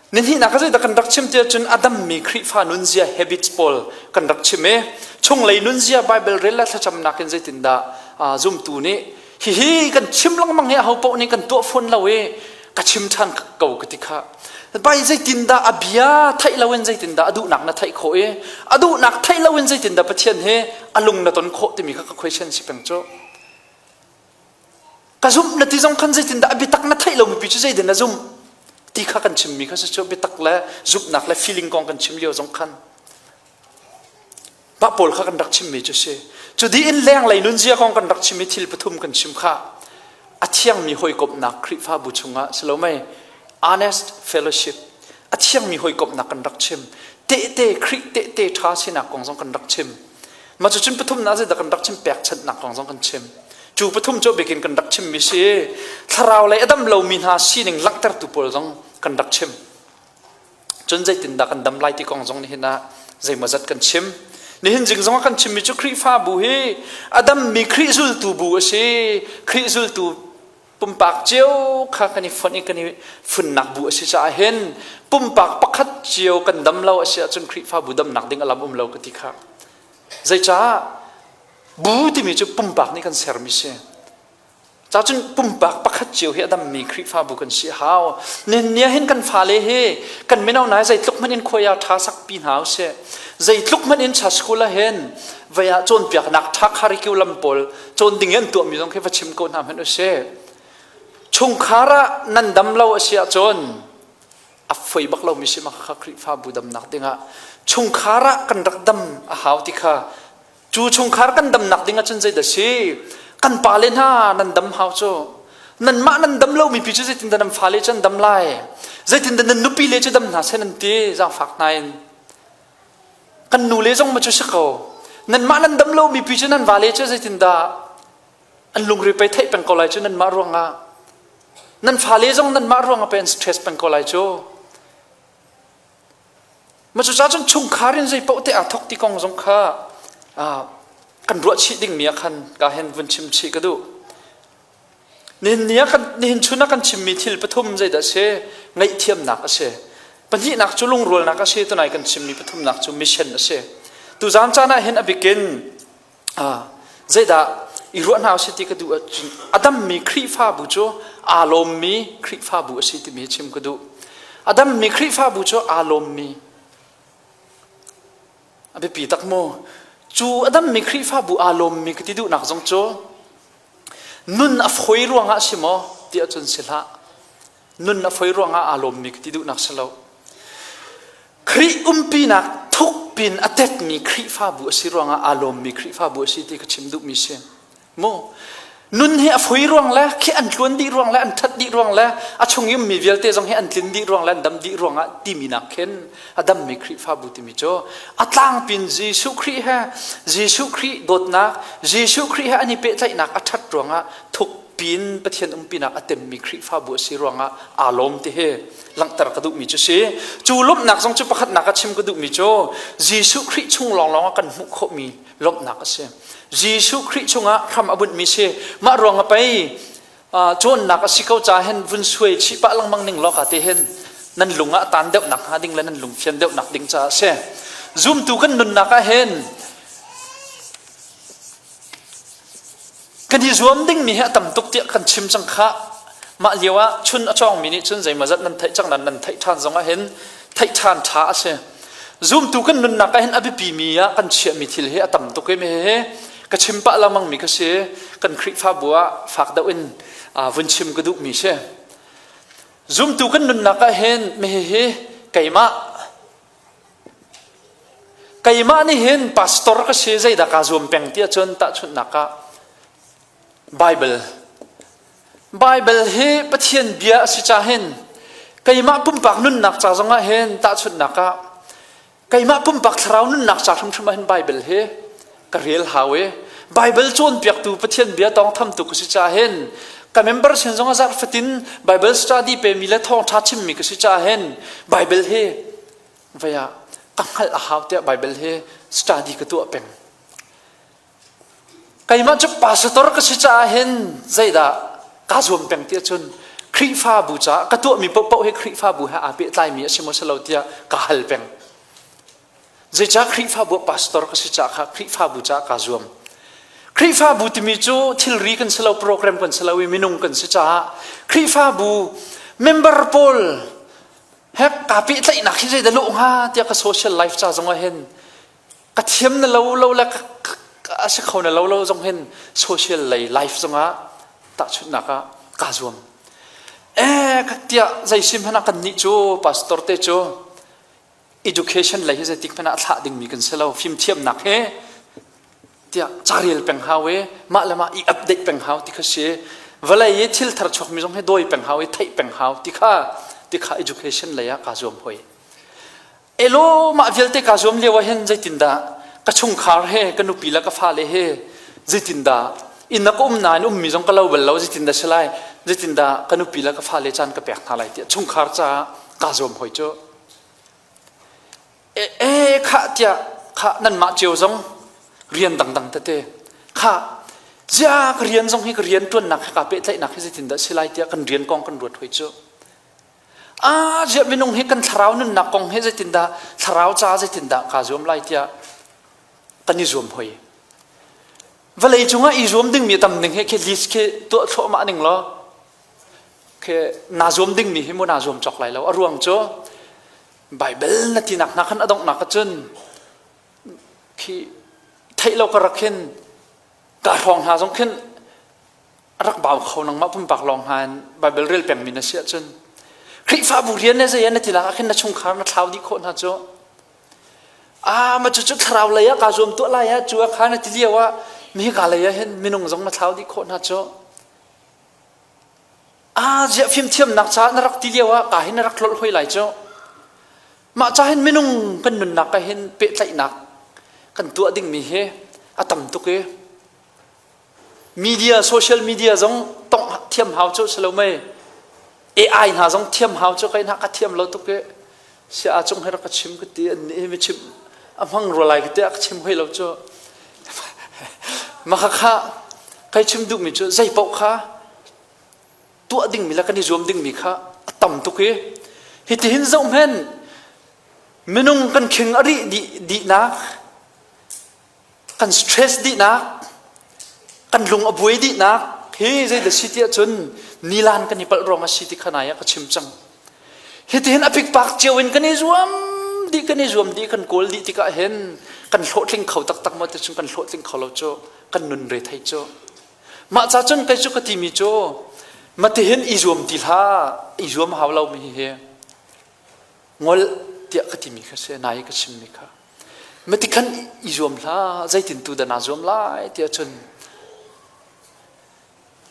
Nihnihnak ah zeidah kan rak chim tiah cun a dammi Khrihfa nunzia habits pawl kan rak chim i chunglei nunzia Bible rel le thlacamnak in zeitindah zumtu nih hihi kan chim lengmang hi aho paoh nih kan tuah fawn lo i ka chim ṭhan ko ka ti kha. Bai zeitindah a bia theih loin zeitindah a duhnak na theih khawh i a duhnak theih loin zeitindah Pathian he a lung na ton khawh timi kha ka question si peng cu. Ka zumh na ti zong khan zeitindah a biatak na theih lomi pi cu zeitin na zumh ti kha kan chimmi kha si cu biatak le zumhnak le feeling kong kan chim lio zong khan mah pawl kha kan rak chimmi cu si. Cu dih in lenglei nunzia kong kan rak chim i thil pathum kan chim kha a thiangmi hawikomhnak Khrihfabu chungah si lo mei honest fellowship a thiangmi hawikomhnak kan rak chim tehte Khrih tehte ṭha sinak kong zong kan rak chim Mah cucun pathumnak zeidah kan rak chim pekchanhnak kong zong kan chim. Cu pathum cu bikin kan rak chimmi si. Thlarau lei a dam lomi hna sining langhtertu pawl zong kan rak chim. Cun zeitindah kan dam lai ti kong zong nihin ah zeimawzat kan chim. Nihin zing zong ah kan chimmi cu Khrihfabu hi a dammi Khrih zultu bu a si. Khrih zultu pumpak cio kha kan i fonh i kan i funnak bu a si caah hin pumpak pakhat cio kan dam lo a si ahcun Khrihfabu damnak ding a lam um lo ka ti kha. Zeicah bu timi cu pumpak nih kan sermi si. Cacun pumpak pakhat cio hi a dammi Khrihfabu kan si hau. Nia hin kan fale hi kan mino nai zeitluk hmanh in khuai ah ṭha sakpi hna usih. Zeitluk hmanh in cha school ah hin vei ah cawnpiaknak ṭha curriculum pawl cawn ding in an tuahmi zong khi va chim ko hna hmanh usih. Chungkhar ah nan dam lo a si ahcun a foi bak lomi si ma kha Khrihfabu damnak dingah chungkhar ah kan rak dam a hau ti kha cu chungkhar kan damnak ding ahcun zeidah si kan pale hna nan dam hau cu nanmah nan dam lomi pi cu zeitindah nan fale cu an dam lai zeitindah nan nupi le cu dam hna seh nan ti zaangfak hna in Kan nu le zong ma cu si ko. Nanmah nan dam lomi pi cu nan vale cu zeitindah an lungri pei theih peng ko lai cu nanmah ruangah. Nan fale zong nanmah ruangah pei an stress peng ko lai cu. Ma cu cun chungkhar in zei paoh te aa thok ti kong zong kha kan ruah chih dingmi ah khan ka hen vun chim chih ka duh. Nihin ni ah kan nihin chun ah kan chimmi thil pathum zeidah a si? Ngaihthiamnak a si. Pahnihnak cu lungrualnak a si. Tunai kan chimmi pathumnak cu mission a si. Tuzaan caan ah hin a bikin zeidah i ruah hna usih ti ka duh ahcun a dammi Khrihfabu cu aa lawmmi Khrihfabu a si timi hi chim ka duh. A dammi Khrihfabu cu aa lawmmi a biapi tak mu. Cu a dammi Khrihfabu aa lawmmi ka ti duhnak zong cu Nun a fawi ruangah si maw ti ahcun si hlah. Nun a fawi ruangah aa lawmmi ka ti duhnak si lo. Khrih umpinak thukpin a tetmi Khrihfabu a si ruangah aa lawmmi Khrihfabu a si ti ka chim duhmi si. Mu nun hi a fawi ruang le khi an tluan dih ruang le an ṭhat dih ruang le a chung i ummi vialte zong hi an tlin dih ruang le an dam dih ruangah timi nak khin a dammi Khrihfabu timi cu a tlangpin Jesuh Khrih he Jesuh Khrih dawtnak Jesuh Khrih he an i pehtlaihnak a ṭhat ruangah thukpin Pathian umpinak a temmi Khrihfabu a si ruangah aa lawm ti hi langhter ka duhmi cu si. Cu lawmhnak zong cu pakhatnak a chim ka duhmi cu Jesuh Khrih chung lawnglawng ah kan hmuh khawhmi lawmhnak a si. Jesuh Khrih chungah hram a bunhmi si. Mah ruangah pei cawnnak a si ko ca hin vun suai chih pah lengmang ning law ka te hin nan lung ah tan deuh nak hnga ding le nan lung fian deuh nak ding caah a si. Zumtu kan nunnak ah hin kan i zuam dingmi hi a tam tuk tiah kan chim cang khah. Mah lio ah chun a cawngmi nih cun zeimawzat nan theih cang nan nan theih ṭhan zong ah hin theih ṭhan ṭha a si. Zumtu kan nunnak ah hin a biapimi ah kan chiahmi thil hi a tam tuk i hi ka chim pah lengmang mi ka si. Kan Khrihfabu ah fak deuh in vun chim ka duhmi si. Zumtu kan nunnak ah hin hihi keimah keimah nih hin pastor ka si zeidah kaa zuam peng ti ahcun tahchunhnak ah Bible Bible hi Pathian bia a si ca hin keimah pumpak nunnak ca zongah hin tahchunhnak ah keimah pumpak thlarau nunnak ca hrimhrim ah hin Bible hi ka rel hau i Bible cawnpiaktu Pathian bia tawngthamtu ka si ca hin. Ka member sin zong a zarh fatin Bible study pe mi le thawngṭha chimmi ka si caah hin Bible hi vei ah ka hngalh a hau tiah Bible hi study ka tuah peng. Keimah cu pastor ka si caah hin zeidah kaa zuam peng tiah cun Khrihfabu caah ka tuahmi paohpaoh hi Khrihfabu he aa pehtlaimi a si maw si lo tiah ka hal peng. Zeicah Khrihfabu ah pastor ka si caah kha Khrihfabu caah kaa zuam. Khrihfabu timi cu thilri kan si lo, program kan si lo i minung kan si caah Khrihfabu member pawl he kaa pehtlaihnak hi zeidah lawh hnga tiah ka social life ca zong ah hin ka thiam na lo lo le a si kho na lo lo zong hin social lei life zongah tahchunhnak ah kaa zuam. Eh ka tiah zei sim hmanh ah kan nih cu pastor te cu education lei hi zeitik hmanh ah thlah dingmi kan si lo fimthiamnak he tiah carel peng hau i mah le mah i update peng hau ti kha si vawlei i thil thar chuakmi zong hi dawi peng hau i theih peng hau ti kha ti kha education lei ah kaa zuam hoi elo mah vialte kaa zuam lio ah hin zeitindah ka chungkhar he ka nupi le ka fale he zeitindah inn na ka um nain ummi zong ka lo bal lo zeitindah si lai zeitindah ka nupi le ka fale caan ka pek hna lai tiah chungkhar caah kaa zuam hoi cu E, e khah tiah khah nanmah cio zong rian dangdang tete khah zia ka rian zong hi ka rian ṭuannak he kaa pehtlaihnak hi zeitindah si lai tiah kan rian kong kan ruat hoi cu ah ziah minung hi kan thlarau nunnak kong hi zeitindah thlarau ca zeitindah kaa zuam lai tiah kan i zuam hoi vawlei cungah i zuam dingmi tam ning he khi list khi tuah thluahmah ning law khi naa zuam dingmi hi mu naa zuam cawk lai lo a ruang cu Bible na tinak hna khan a donghnak ah cun khi theih lo ka rak khin ka hrawng hna zong khin rak bau kho nangmah pumpak lawng hna in Bible rel pengmi na si ahcun Khrihfabu rian le zei na ti lak ah khin na chungkhar na thlau dih khawh hna cu ah ma cu cu thlarau lei ah kaa zuam tuah lai ah cu ah kha na ti lio ah mi ka lei ah hin minung zong na thlau dih khawh hna cu Ah, ziah fimthiamnak caah na rak ti lio ah ka hin na rak tlolh hoi lai cu. Mah ca hin minung kan nunnak ah hin pehtlaihnak kan tuah dingmi hi a tam tuk i media social media zong tongh thiam hau cu si lo mei AI hna zong thiam hau cu kai hna ka thiam lo tuk i sia a cung he rak ka chim ka ti an nih mi chim a hmang rua lai ka ti a ka chim hoi lo cu mah kha kai chim duhmi cu zei paoh kha tuah dingmi le kan i zuam dingmi kha a tam tuk i hitihin zoh hmen minung kan khing a rih dih dihnak kan stress dihnak kan lung a buai dihnak hi zeidah si tiah cun nilan kan i palh ruang a si ti kha nai ah ka chim cang hitihin a pikpak cio in kan i zuam dih kan i zuam dih kan kawl dih tikah hin kan hlawhtling kho taktak maw ti cun kan hlawhtling kho lo cu kan nun re thei cu Mah ca cun kei cu ka timi cu matihin i zuam ti hlah, i zuam hau lo mi hi ngol tiah ka timi kha si, nai ka chimmi kha. Mati khan i zuam hlah, zeitin tu dah naa zuam lai tiah cun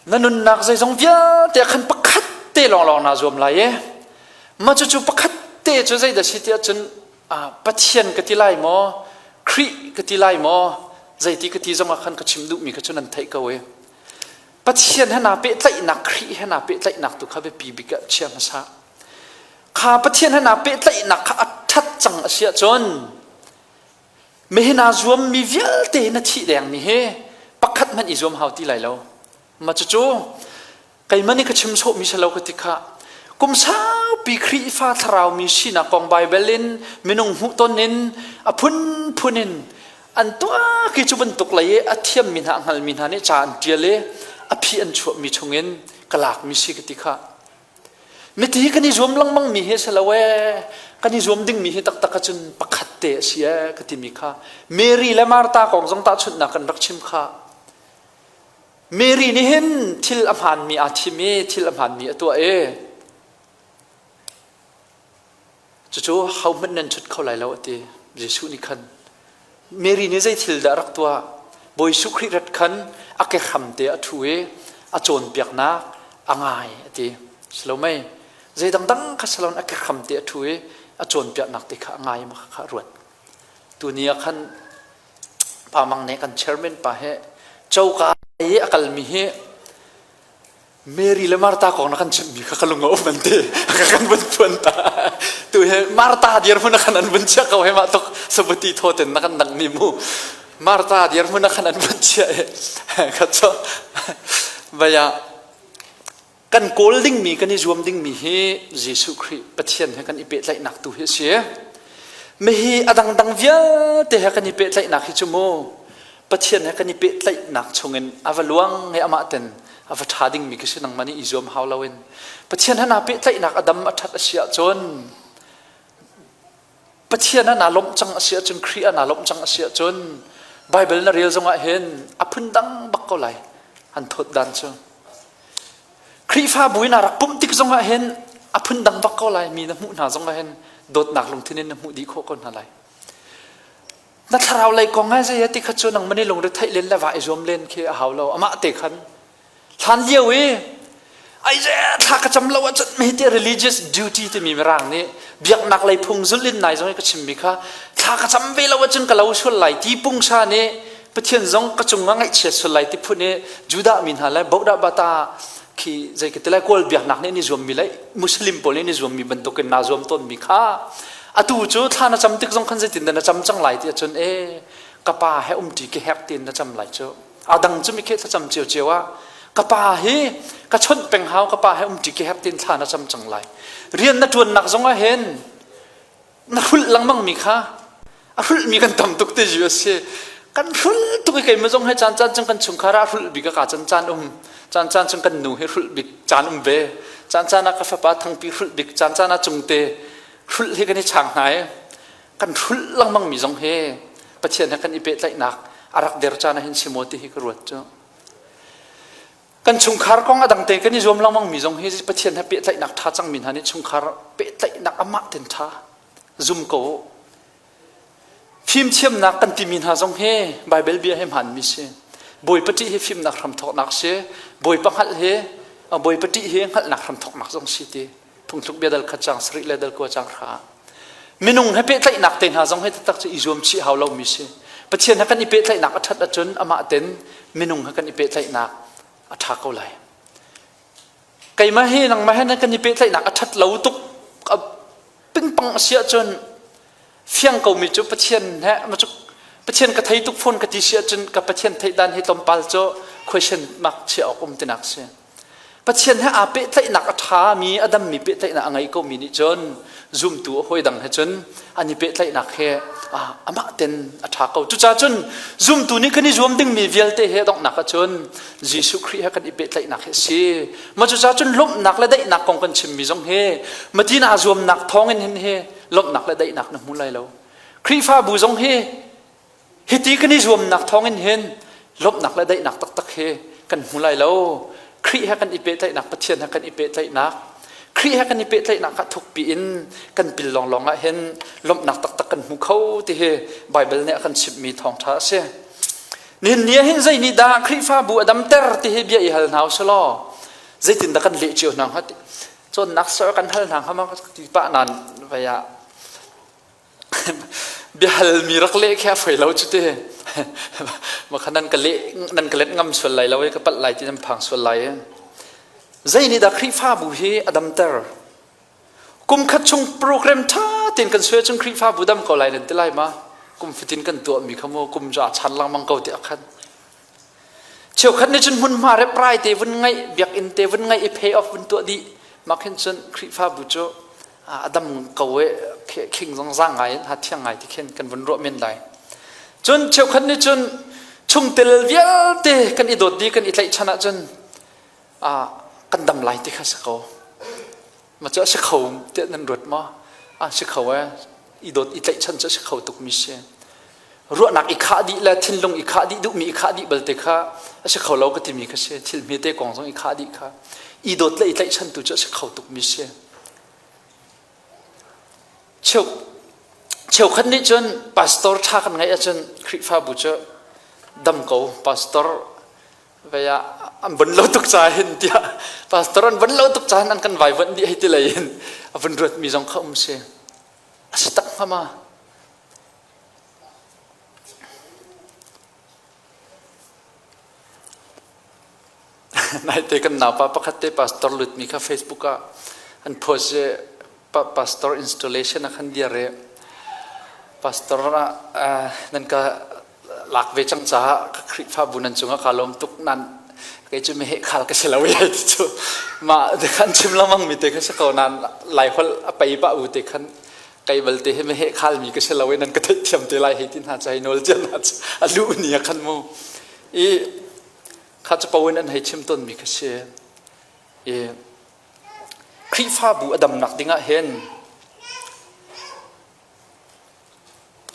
na nunnak zeizong vialte khan pakhat te lawnglawng naa zuam lai i mah cucu pakhat te cu zeidah si tiah cun Pathian ka ti lai maw Khrih ka ti lai maw zeiti ka ti zongah khan ka chim duhmi kha cu nan theih ko i Pathian he naa pehtlaihnak Khrih he naa pehtlaihnak tu kha biapi bik ah chia hmasa kha Pathian he naa pehtlaihnak kha a ṭhat cang a si ahcun mihi naa zuammi vialte na thih dengmi hi pakhat hmanh i zuam hau ti lai lo ma cucu Keimah nih ka chim sawhmi si lo ka ti kha. Kum saupi Khrihfa thlarau mi sinak kong Baibal in minung hmuhton in a phunphun in an tuah ki cu bantuk lei i a thiammi hna a hngalmi hna nih ca an ṭial i a phi an chuahmi chungin ka lakmi si ka ti kha. Miti kan i zuam lengmang mi hi si lo ee kan i zuam dingmi hi taktak ahcun pakhat te a si ee ka timi kha Mary le Martha kong zong tahchunhnak kan rak chim kha. Mary nih hin thil a hmaanmi aa thim i thil a hmaanmi a tuah i cucu hohmanh nan chut kho lai lo a ti Jesuh nih khan Mary nih zei thil dah rak tuah Bawi Jesuh Khrih rat khan a ke hram te a ṭhu i a cawnpiaknak a ngai a ti si lo mei zei dangdang kha si loin a ke hram te a ṭhu i a cawnpiaknak te kha a ngai ma kha ruat tuni ah khan Pa Mang nih kan chairman pa he coka i a kalmi hi Mary le Martha kong na kan chimhmi kha ka lung a um an ti. Ka kan vun phuan ta. Tu he Martha dirhmun a khan an vun chia ko he mah tok sabuti thaw ten na kan dang mi mu. Martha dirhmun a khan an vun chia he. Kha cho baya kan kawl dingmi kan i zuam dingmi hi Jesuh Khrih Pathian he kan i pehtlaihnak tu hi a si. Mihi a dangdang vialte he kan i pehtlaihnak hi cu mu Pathian he kan i pehtlaihnak chungin a va luang he amah ten a va ṭha dingmi khi si nangmah nih i zuam hau loin Pathian he naa pehtlaihnak a dam a ṭhat a si ahcun Pathian ah naa lawmh cang a si ahcun Khrih ah naa lawmh cang a si ahcun Bible na rel zongah hin a phun dang bak ko lai an thawt dan cu Khrihfabu in aa rak pumh tik zongah hin a phun dang bak ko lai mi na hmuh hna zongah hin dawtnak lungthin in na hmuh dih khawh ko hna lai na thlarau lei kong ah zei ti kha cu nang mani lungre theih len le va i zuam len khi a hau lo amah te khan hlan lio i ai ze thla ka cam lo ahcun me te religious duty timi mirang nih biaknak lei phung zulh in nai zong i ka chimmi kha thla ka cam ve lo ahcun ka lo sual lai ti pungsa nih Pathian zong ka cung ah ngaihchia sual lai ti phun i Judah mi hna le Bodah bata khi zei ka ti lai kawl biaknak nih an i zuammi le Muslim pawl nih an i zuammi bantukin naa zuam tawnmi kha atu cu thla na cam tik zong khan zeitin dah na cam cang lai ti ahcun e ka pa he umṭi ka herh tiin na cam lai cu a dang cu mi khi thlacam ciocio ah ka pa hi ka chawnh peng hau ka pa he umṭi ka herh tiin thla na cam cang lai rian na ṭuannak zong ah hin na hrulh lengmang mi kha a hrulhmi kan tam tuk ti ju a si kan hrulh tuk i keimah zong he caan caan cung kan chungkhar ah hrulh bik ka caan caan um caan caan cung kan nu he hrulh bik caan um ve caan caan ah ka fapa thangpi hrulh bik caan caan ah cungte hrulh hi kan i chang hna i kan hrulh lengmang mi zong he Pathian he kan i pehtlaihnak a rak der caan ah hin si maw ti hi ka ruat cu kan chungkhar kong a dang te kan i zuam lengmang mi zong hi Pathian he pehtlaihnak ṭha cang mi hna nih chungkhar pehtlaihnak amah ten ṭha zum ko fimthiamnak kan timi hna zong hi Bible bia he hmaan mi si Bawipa ṭih hi fimnak hramthawknak si Bawipa hngalh hi Bawipa ṭih hi hngalhnak hramthawknak zong si ti phungthluk bia dal khat cang sarih le dal kua cang hra minung he pehtlaihnak te hna zong hi taktak cu i zuam chih hau lomi si Pathian he kan i pehtlaihnak a ṭhat ahcun amah ten minung he kan i pehtlaihnak a ṭha ko lai keimah hi nangmah he kan i pehtlaihnak a ṭhat lo tuk pingpang a si ahcun fiang komi cu Pathian he Pathian ka thei tuk fawn ka ti si ahcun ka Pathian theih dan hi tlawmpal cu question mark chiah awk um tinak si Pathian he aa pehtlaihnak a ṭhami a dammi pehtlaihnak a ngei komi nih cun zumtu a hawi dang he cun an i pehtlaihnak he amah ten a ṭha ko. Cucaah cun zumtu nih kan i zuam dingmi vialte he donghnak ahcun Jesuh Khrih he kan i pehtlaihnak hi a si. Mah cucaah cun lawmhnak le daihnak kong kan chimmi zong hi matin aa zuamnak thawngin hin hi lawmhnak le daihnak na hmu lai lo. Khrihfabu zong hi Hiti kan i zuamnak thawngin hin lawmhnak le daihnak taktak hi kan hmu lai lo. Khrih he kan i pehtlaihnak, Pathian he kan i pehtlaihnak, Khrih he kan i pehtlaihnak ah thukpi in kan pil lawnglawng ah hin lawmhnak taktak kan hmu kho ti hi Baibal nih a kan chimhmi thawngṭha a si. Nihin ni ah hin zei nih dah Khrihfabu a damter ti hi bia i hal hna usih law zeitindah kan leh cio hna hnga ti cawnnak sir kan hal hna hnga ma ti pah nan vai ah Biahalmi rak leh khi a foi lo cu ti. Ma kha nan ka leh nan ka let ngam sual lai lo i ka palh lai ti nan phang sual lai i. Zei nih dah Khrihfabu hi a damter? Kum khat chung program ṭha tein kan suai chung Khrihfabu dam ko lai nan ti lai ma? Kum fatin kan tuahmi kha mu kum cu aa chan lengmang ko ti a khan. Cheukhat nih cun hmunhma reprai te vun ngaih, biakinn te vun ngaih i pay off vun tuah dih. Mah khin cun Khrihfabu cu a dam ko i khing zong zaang ngai in ha thiang ngai ti khin kan vun ruah men lai. Cun cheukhat nih cun chungtel vialte kan i dawt dih kan i tlaihchan ahcun kan dam lai ti kha si ko. Ma cu a si kho tiah nan ruat maw? A si kho ee. I dawt i tlaihchan cu a si kho tukmi si. Ruahnak i khah dih le thinlung i khah dih duhmi i khah dih balte kha a si kho lo ka timi kha si. Thil hmete kong zong i khah dih kha. I dawt le i tlaihchan tu cu a si kho tukmi si. Cheu cheukhat nih cun pastor ṭha kan ngeih ahcun Khrihfabu cu dam ko pastor vei ah an bon lo tuk ca hin tiah pastor an bon lo tuk ca hin an kan vaivuanh dih hei ti lei in a vun ruatmi zong kha um si a si tak hnga ma Naite kan naupa pakhat te pastor lutmi kha Facebook ah an post i pastor installation ah khan dir i pastor ah nan ka lak ve cang caah ka Khrihfabu nan cungah kaa lawm tuk nan kei cu meheh khal ka si lo i ti cu mah te khan chim lengmang mi te kha si ko nan Laiholh a pei pah u te khan kei balte hi meheh khal mi ka si lo i nan ka theihthiam te lai hei ti hna ca hi nawl cia hna cu a luh ni ah khan mu i kha cu po in an hei chim tawn mi kha si i Khrihfabu a damnak ding ah hin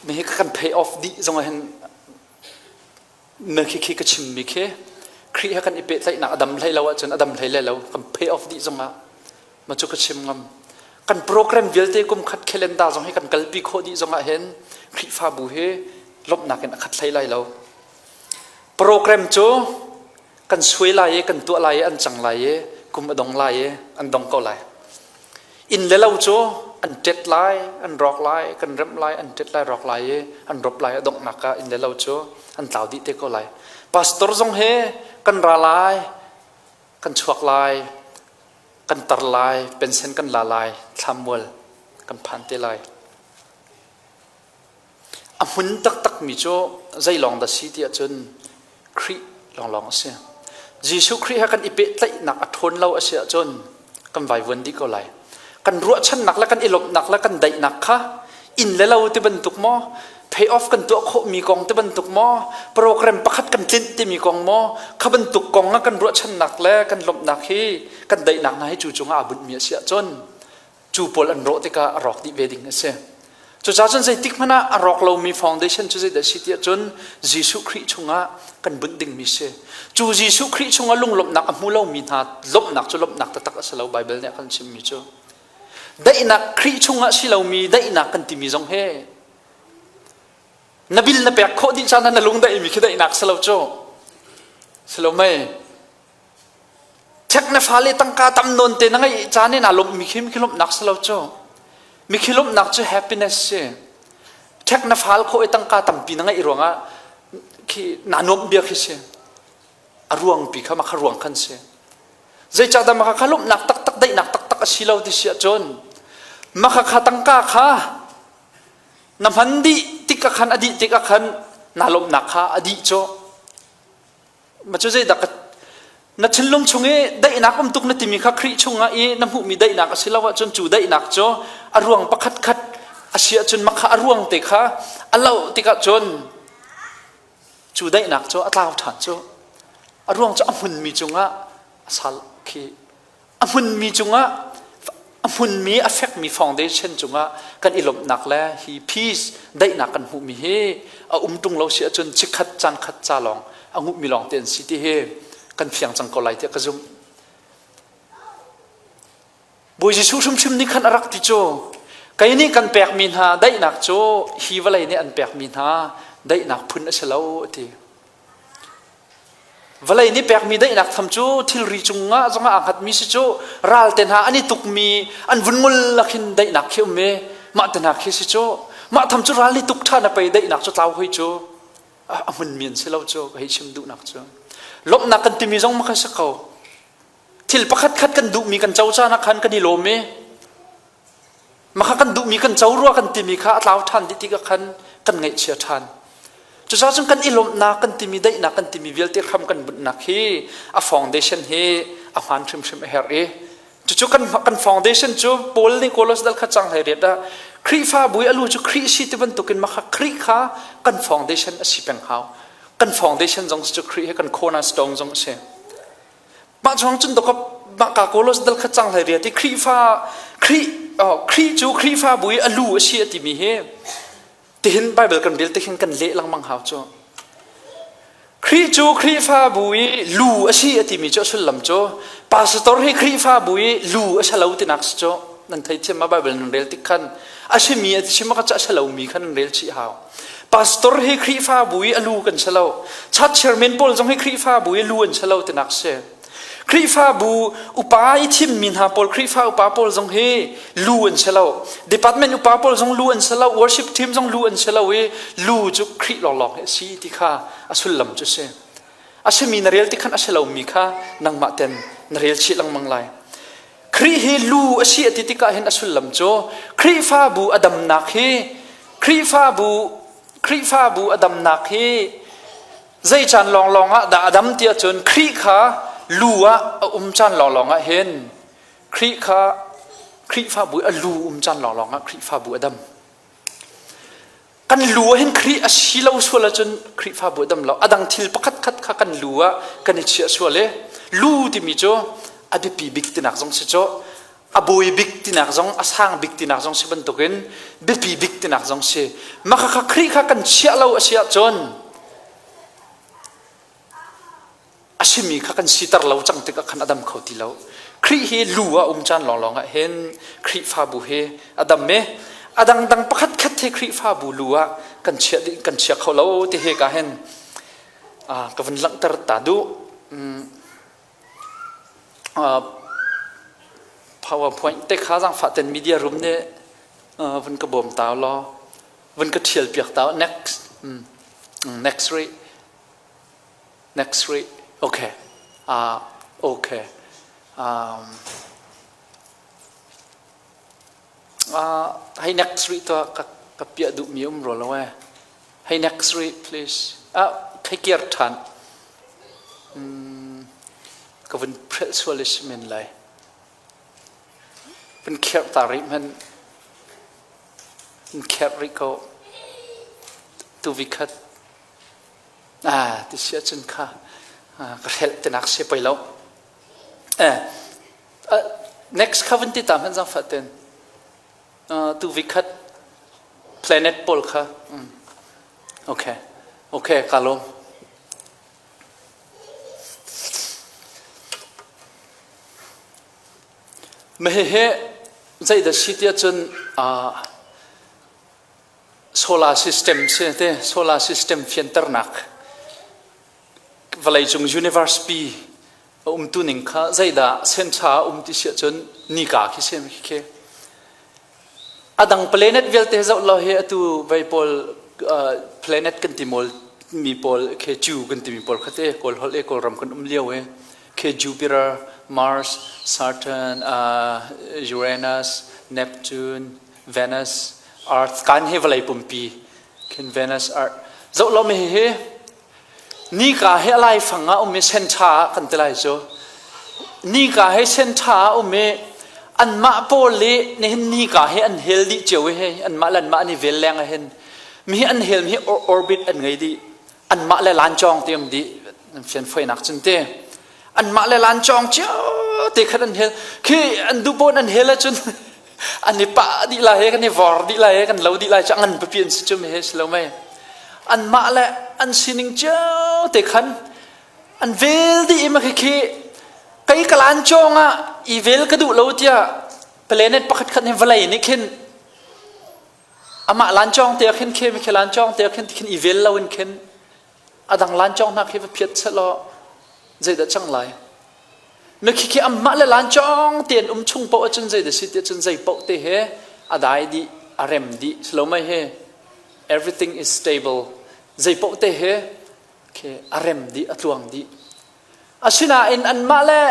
mi hi kan pay off dih zong ah hin na khi khi ka chimmi khi Khrih he kan i pehtlaihnak a dam hlei lo ahcun a dam hlei lai lo kan pay off dih zong ah ma cu ka chim ngam kan program vialte kum khat calendar zong hi kan kalpi khawh dih zong ah hin Khrihfabu hi lawmhnak in a khat hlei lai lo program cu kan suai lai i kan tuah lai i an cang lai i kum a dong lai i an dong ko lai inn le lo cu an ṭet lai an rawk lai kan remh lai an ṭet lai rawk lai i an rop lai a donghnak ah inn le lo cu an tlau dih te ko lai pastor zong he kan ra lai kan chuak lai kan tar lai pension kan la lai thlammual kan phan te lai A hmun taktakmi cu zei lawng dah si ti ahcun Khrih lawnglawng a si. Jesuh Khrih he kan i pehtlaihnak a ṭhawn lo a si ahcun kan vaivuan dih ko lai. Kan ruahchannak le kan i lawmhnak le kan daihnak kha inn le lo ti bantuk maw, pay off kan tuah khawhmi kong ti bantuk maw, program pakhat kan tlinh timi kong maw, kha bantuk kong ah kan ruahchannak le kan lawmhnak hi kan daihnak hna hi cu cungah aa bunhmi a si ahcun cu pawl an rawh tikah a rawk dih ve ding a si. Cucaah cun zeitik hmanh ah a rawk lomi foundation cu zeidah si tiah cun Jesuh Khrih chungah kan bunh dingmi si. Cu Jesuh Khrih chungah lunglawmhnak a hmu lomi hna lawmhnak cu lawmhnak taktak a si lo Bible nih a kan chimmi cu. Daihnak Khrih chungah si lomi daihnak kan timi zong hi na bil na pek khawh dih caan ah na lung daihmi khi daihnak si lo cu. Si lo mei? Check na fale tangka tam nawn te na ngeih caan in aa lawmhmi khi mikhi lawmhnak si lo cu. Mikhi lawmhnak cu happiness si. Check na fal khawh i tangka tampi na ngeih ruangah khi naa nuamh bia khi si. A ruangpi kha mah kha ruang khan si. Zeicahdah mah kha lawmhnak taktak daihnak taktak a si lo ti si ahcun mah kha tangka kha na hman dih tik ah khan a dih tik ah khan naa lawmhnak kha a dih cu. Ma cu zeidah ka na thinlung chung i daihnak um tuk na timi kha Khrih chungah i na hmuhmi daihnak a si lo ahcun cu daihnak cu a ruang pakhat khat a si ahcun mah kha a ruang te kha a loh tikah cun cu daihnak cu a tlau ṭhan cu a ruang cu a hmunmi cungah a sal khi A hmunmi cungah a hmunmi a fekmi foundation cungah kan i lawmhnak le hi peace daihnak kan hmuhmi hi a um ṭung lo si ahcun chikkhat caan khat ca lawng a nguhmi lawng te an si ti hi kan fiang cang ko lai tiah ka zumh. Bawi Jesuh hrimhrim nih khan a rak ti cu kei nih kan pekmi hna daihnak cu hi vawlei nih an pekmi hna daihnak phun a si lo a ti. Vawlei nih pekmi daihnak tham cu thilri cungah zongah aa hngatmi si cu ral te hna an i tukmi an vun ngul lakhin daihnak khi um i mah te hna khi si cu mah tham cu ral nih tuk ṭhan a pei daihnak cu tlau hoi cu a hmunmi an si lo cu ka hei chim duhnak cu lawmhnak kan timi zong ma kha si ko thil pakhat khat kan duhmi kan co caan ah khan kan i lawm i Mah kan duhmi kan co rua kan timi kha a tlau ṭhan dih tikah khan kan ngaihchia ṭhan. Cucaah cun kan i lawmhnak kan timi daihnak kan timi vialte hram kan bunhnak hi a foundation hi a hmaan hrimhrim a herh i cucu kan kan foundation cu Paul nih Kolos dal kha cang hlei riat ah Khrihfabu i a lu cu Khrih si ti bantukin mah kha Khrih kha kan foundation a si peng hau. Kan foundation zong cu Khrih hi kan cornerstone zong a si. Mah chung cun dawk mah ka Kolos dal kha cang hlei riat i Khrihfa Khrih oh, Khrih cu Khrihfabu i a lu a si a timi hi tihin Bible kan rel tihin kan leh lengmang hau cu. Khrih cu Khrihfabu i lu a si a timi cu a sullam cu pastor hi Khrihfabu i lu a si lo tinak si cu nan theithiam ma Bible nan rel tik khan a simi a ti chim ka cu a si lomi khan nan rel chih hau. Pastor hi Khrihfabu i a lu kan si lo. Church chairman pawl zong hi Khrihfabu i lu an si lo tinak si. Khrihfabu upa i thimmi hna pawl Khrihfa upa pawl zong hi lu an si lo. Department upa pawl zong lu an si lo. Worship team zong lu an si lo i lu cu Khrih lawnglawng hi a si ti kha a sullam cu si. A simi na rel ti khan a si lomi kha nangmah ten na rel chih lengmang lai. Khrih hi lu a si a ti tikah hin a sullam cu Khrihfabu a damnak hi Khrihfabu Khrihfabu a damnak hi zei caan lawnglawng ah dah a dam ti ahcun Khrih kha lu ah a um caan lawnglawng ah hin Khrih kha Khrihfabu a lu um caan lawnglawng ah Khrihfabu a dam. Kan lu ah hin Khrih a si lo sual ahcun Khrihfabu a dam lo. A dang thil pakhat khat kha kan lu ah kan i chiah sual i lu timi cu a biapi bik tinak zong si cu a bawi bik tinak zong a sang bik tinak zong si bantukin biapi bik tinak zong si. Mah kha Khrih kha kan chiah lo a si ahcun a simi kha kan siter lo cang tikah khan a dam kho ti lo. Khrih hi lu ah um caan lawnglawng ah hin Khrihfabu hi a dam i a dangdang pakhat khat hi Khrihfabu lu ah kan chiah dih kan chia kho lo ti hi ka hin ka vun langhter ta duh. PowerPoint te kha zaangfah ten media room nih vun ka bawm ta law vun ka ṭhial piak ta next next rate Next week. Okay. Okay. Um, uh, hey, next week to ka ka piah duh mi um ro lo eh. Hey, next week please. Ah, kai kiar than. Mm, ka vun phrel sual is men lai. Vun kher ta ri man. Vun kher ri ko. Tu vi khat. Ah, ti si ahcun kha ka hrelh tinak si pei lo. Eh, next kha vun ti ta hmanh zangfah ten. Tu vikhat planet pawl kha. Mm. Okay. Okay, ka lawm. Mahihi zeidah si tiah cun solar system si te solar system fianternak vawleicung universe pi a umtu ning kha zeidah sencha a um ti si ahcun nika khi si khi a dang planet vialte zoh lo hi atu vei pawl planet kan ti mawl mi pawl khe Jew kan ti mi pawl kha te kawl holh e kawlram kan um lio e khe Jupiter Mars Saturn uh, Uranus Neptune Venus Earth kan hi vawlei pumpi khin Venus Earth zoh lo mi hi nika hi a laifang ah um i senṭha ah kan ti lai cu nika hi senṭha ah um i anmah pawl i nihin nika hi an hel dih cio i hei anmah le anmah an i vel leng ah hin mi hi an hel mi hi orbit an ngei dih anmah le lancawng ti um dih fian foinak cun te anmah le lancawng cio te khan an hel khi an duh pawn an hel ahcun an i pah dih lai he kan i vor dih lai he kan lo dih lai cu ngan pipi an si cu mi he si lo mei anmah le an sining cio te khan an vel dih i ma khi khi kei ka lancawng ah i vel ka duh lo tiah planet pakhat khat nih vawlei nih khin amah lancawng te ah khin khi mi khi lancawng te ah khin khin i vel lo in khin a dang lancawng hna khi va phiat selaw zeidah cang lai na khi khi amah le lancawng te an um chung paoh ahcun zeidah si ti ahcun zei paoh te he a dai dih a rem dih silo mai he everything is stable zei paoh te he khi a rem dih a tluang dih asinain anmah le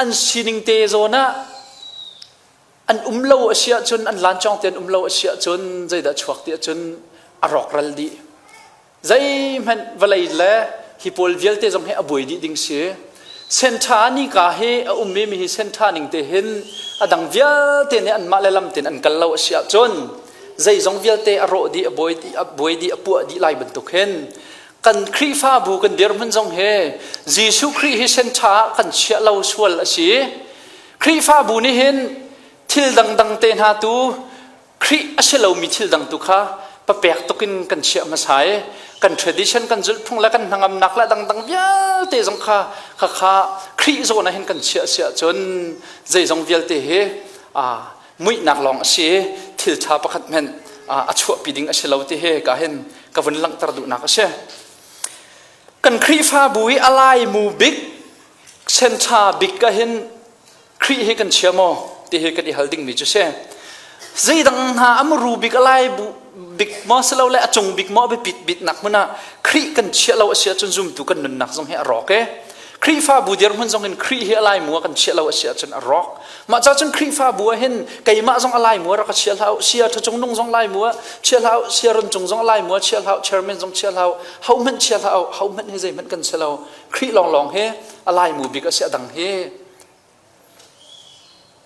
an sining te zawn ah an um lo a si ahcun an lancawng te an um lo a si ahcun zeidah chuak ti ahcun a rawkral dih zeihmanh vawlei le hi pawl vialte zong hi a buai dih ding si senṭha nika hi a um mi hi senṭha ning te hin a dang vialte nih anmah le lam tein an kal lo a si ahcun zeizong vialte a rawh dih a buai dih a buai dih a puah dih lai bantuk hin kan Khrihfabu kan dirhmun zong hi Jesuh Khrih hi senṭha ah kan chiah lo sual a si Khrihfabu nih hin thil dangdang te hna tu Khrih a si lomi thil dang tu kha papek tuk in kan chiah hmasa i kan tradition kan zulhphung le kan hnangamnak le dangdang vialte zong kha kha kha Khrih zawn ah hin kan chiah si ahcun zeizong vialte hi muihnak lawng a si i thil ṭha pakhat hmanh a chuahpi ding a si lo ti hi ka hin ka vun langhter duhnak a si. Kan Khrihfabu i a laimu bik Senṭha bik ah hin Khrih hi kan chia maw ti hi kan i hal dingmi cu si. Zeidang hna a muru bik a lai bu bik maw si lo le a cung bik maw a biapit biknak hmun ah Khrih kan chiah lo a si ahcun zumtu kan nunnak zong hi a rawk e. Khrihfabu dirhmun zong in Khrih hi a laimu ah kan chiah lo a si ahcun a rawk. Mah ca cun Khrihfabu ah hin keimah zong a laimu ah rak ka chia hlah u, sia ṭha cung nung zong laimu ah chia hlah u, sia run cung zong a laimu ah chia hlah u, chairman zong chia hlah u, ho hmanh chia hlah u, ho hmanh hi zeihmanh kan si lo. Khrih lawnglawng hi a laimu bik a si a dang hi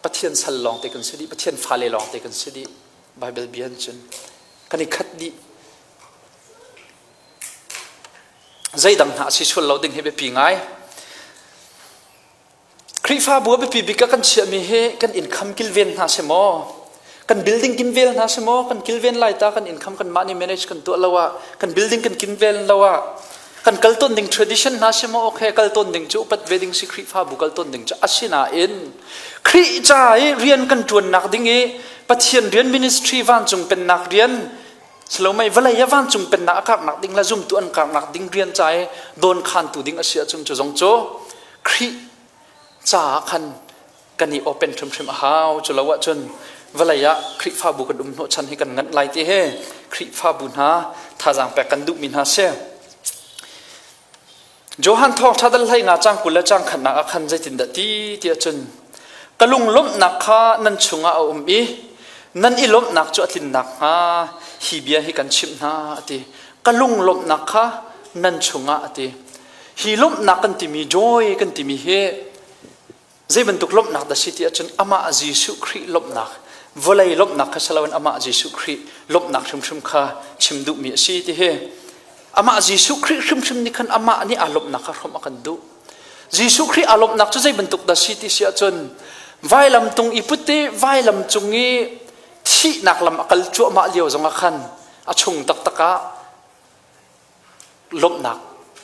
Pathian sal lawngte kan si dih, Pathian fale lawngte kan si dih. Bible bia in cun kan i khat dih. Zeidang hna a si sual lo ding hi biapi ngai. Khrihfabu a biapi bik ah kan chiahmi hi kan income kilven hna si maw? Kan building kinvel hna si maw? Kan kilven lai ta kan income kan mah nih manage kan tuah lo ah kan building kan kinvel lo ah kan kal tawn ding tradition hna si maw? Okay, kal tawn ding cu upat ve ding si Khrihfabu kal tawn ding cu asinain Khrih ca i rian kan ṭuannak ding i Pathian rian ministry vancung pennak rian Salomei vawlei ah vancung pennak a karhnak ding le zumtu an karhnak ding rian ca i dawnkhantu ding a si ahcun cu zong cu Khrih caah khan kan i open hrimhrim a hau. Cu lo ahcun vawlei ah Khrihfabu kan um hnawhchan hi kan nganh lai ti hi Khrihfabu hna thazaang pek kan duhmi hna si. Johan thawngṭha dal hlei nga cang 20 le cang khatnak ah khan zeitindah ti ti ahcun ka lunglawmhnak kha nan chungah a um i nan i lawmhnak cu a tlin nakhnga hi bia hi kan chimh hna a ti. Ka lunglawmhnak kha nan chungah a ti. Hi lawmhnak kan timi joy kan timi hi Zei bantuk lawmhnak dah si ti ahcun amah Jesuh Khrih lawmhnak, vawlei lawmhnak kha si loin amah Jesuh Khrih lawmhnak hrimhrim kha chim duhmi a si ti hi. Amah Jesuh Khrih hrimhrim nih khan amah nih aa lawmhnak kha hrawmh a kan duh. Jesuh Khrih aa lawmhnak cu zei bantuk dah si ti si ahcun vailam tung i put i vailam cung i thihnak lam a kal cuahmah lio zongah khan a chung taktak ah lawmhnak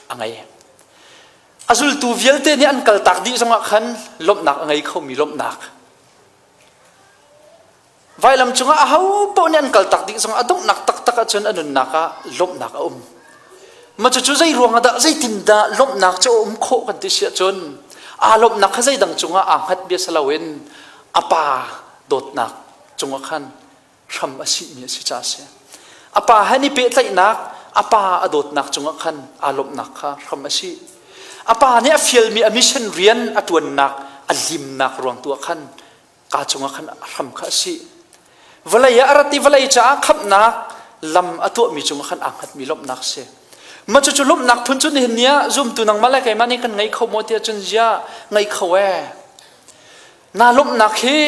a ngei. A zultu vialte nih an kaltak dih zongah khan lawmhnak a ngei khomi lawmhnak. Vailam cungah aho paoh nih an kaltak dih zongah a donghnak taktak ahcun a nunnak ah lawmhnak a um. Mah cucu zei ruangah dah zeitindah lawmhnak cu a um khawh kan ti si ahcun aa lawmhnak kha zeidang cungah aa hngat bia si loin a pa dawtnak cungah khan hram a sihmi a si caah a si. A pa he ni pehtlaihnak, a pa a dawtnak cungah khan aa lawmhnak kha hram a si. A pa nih a fialmi a mission rian a ṭuannak, a limnak ruang tu ah khan kaa cungah khan a hram kha a si. Vawlei ah a rat i vawlei caah khamhnak lam a tuahmi cungah khan aa hngatmi lawmhnak a si. Mah cucu lawmhnak phun cu nihin ni ah zumtu nangmah le keimah nih kan ngei kho maw tiah cun ziah ngei kho ee. Na lawmhnak hi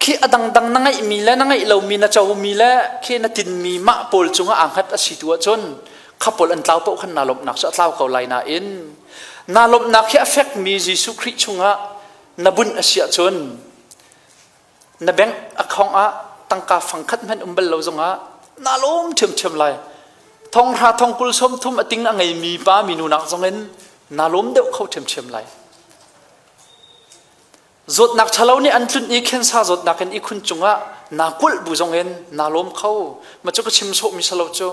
Khi a dangdang na ngeihmi le na ngeih lomi na comi le khi na tinmi mah pawl cungah aa hngat a si tu ahcun kha pawl an tlau paoh khan naa lawmhnak cu a tlau ko lai nain naa lawmhnak hi a fekmi Jesuh Khrih chungah na bunh a si ahcun na bank account ah tangka fangkhat hmanh um bal lo zongah naa lawm ṭhiamṭhiam lai. Thonghra thongkul 30 a ting a ngeimi pa minu nak zongin naa lawm deuh kho ṭhiamṭhiam lai. Zawtnak ṭhalo nih an tlunh i khensa zawtnak in ihkhun cungah naa kulh bu zongin naa lawm kho. Ma cu ka chim sawhmi si lo cu.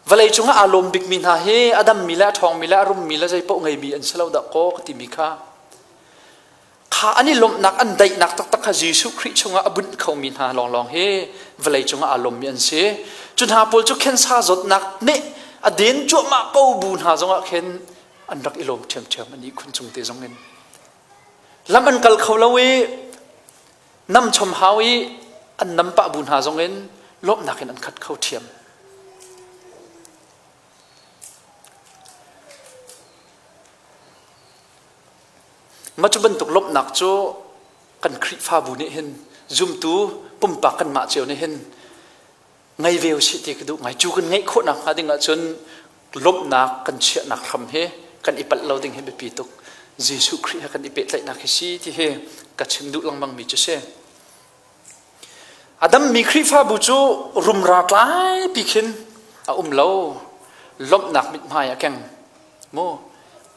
Vawlei cungah aa lawm bikmi hna hi a dammi le a ṭhawngmi le a rummi le zeipaoh ngeimi an si lo dah kaw ka timi kha. Kha an i lawmhnak an daihnak taktak kha Jesuh Khrih chungah a bunh khomi hna lawnglawng hi vawlei cungah aa lawmmi an si. Cu hna pawl cu khensa zawtnak nih a den cuahmah ko bu hna zongah khin an rak i lawm ṭhiamṭhiam an ihkhun cung te zongin. Lam an kal kho lo i nam chom hau i an nam pah bu hna zongin lawmhnak in an khat kho ṭhiam. Mah cu bantuk lawmhnak cu kan Khrihfabu nih hin zumtu pumpak kanmah cio nih hin ngei ve usih ti ka duh ngai. Cu kan ngeih khawh nakhnga ding ahcun lawmhnak kan chiahnak hram hi kan i palh lo ding hi biapi tuk. Jesuh Khrih he kan i pehtlaihnak hi si ti hi ka chim duh lengmang mi cu si. A dammi Khrihfabu cu rumra tlaipi khin a um lo. Lawmhnak mithmai a keng. Mu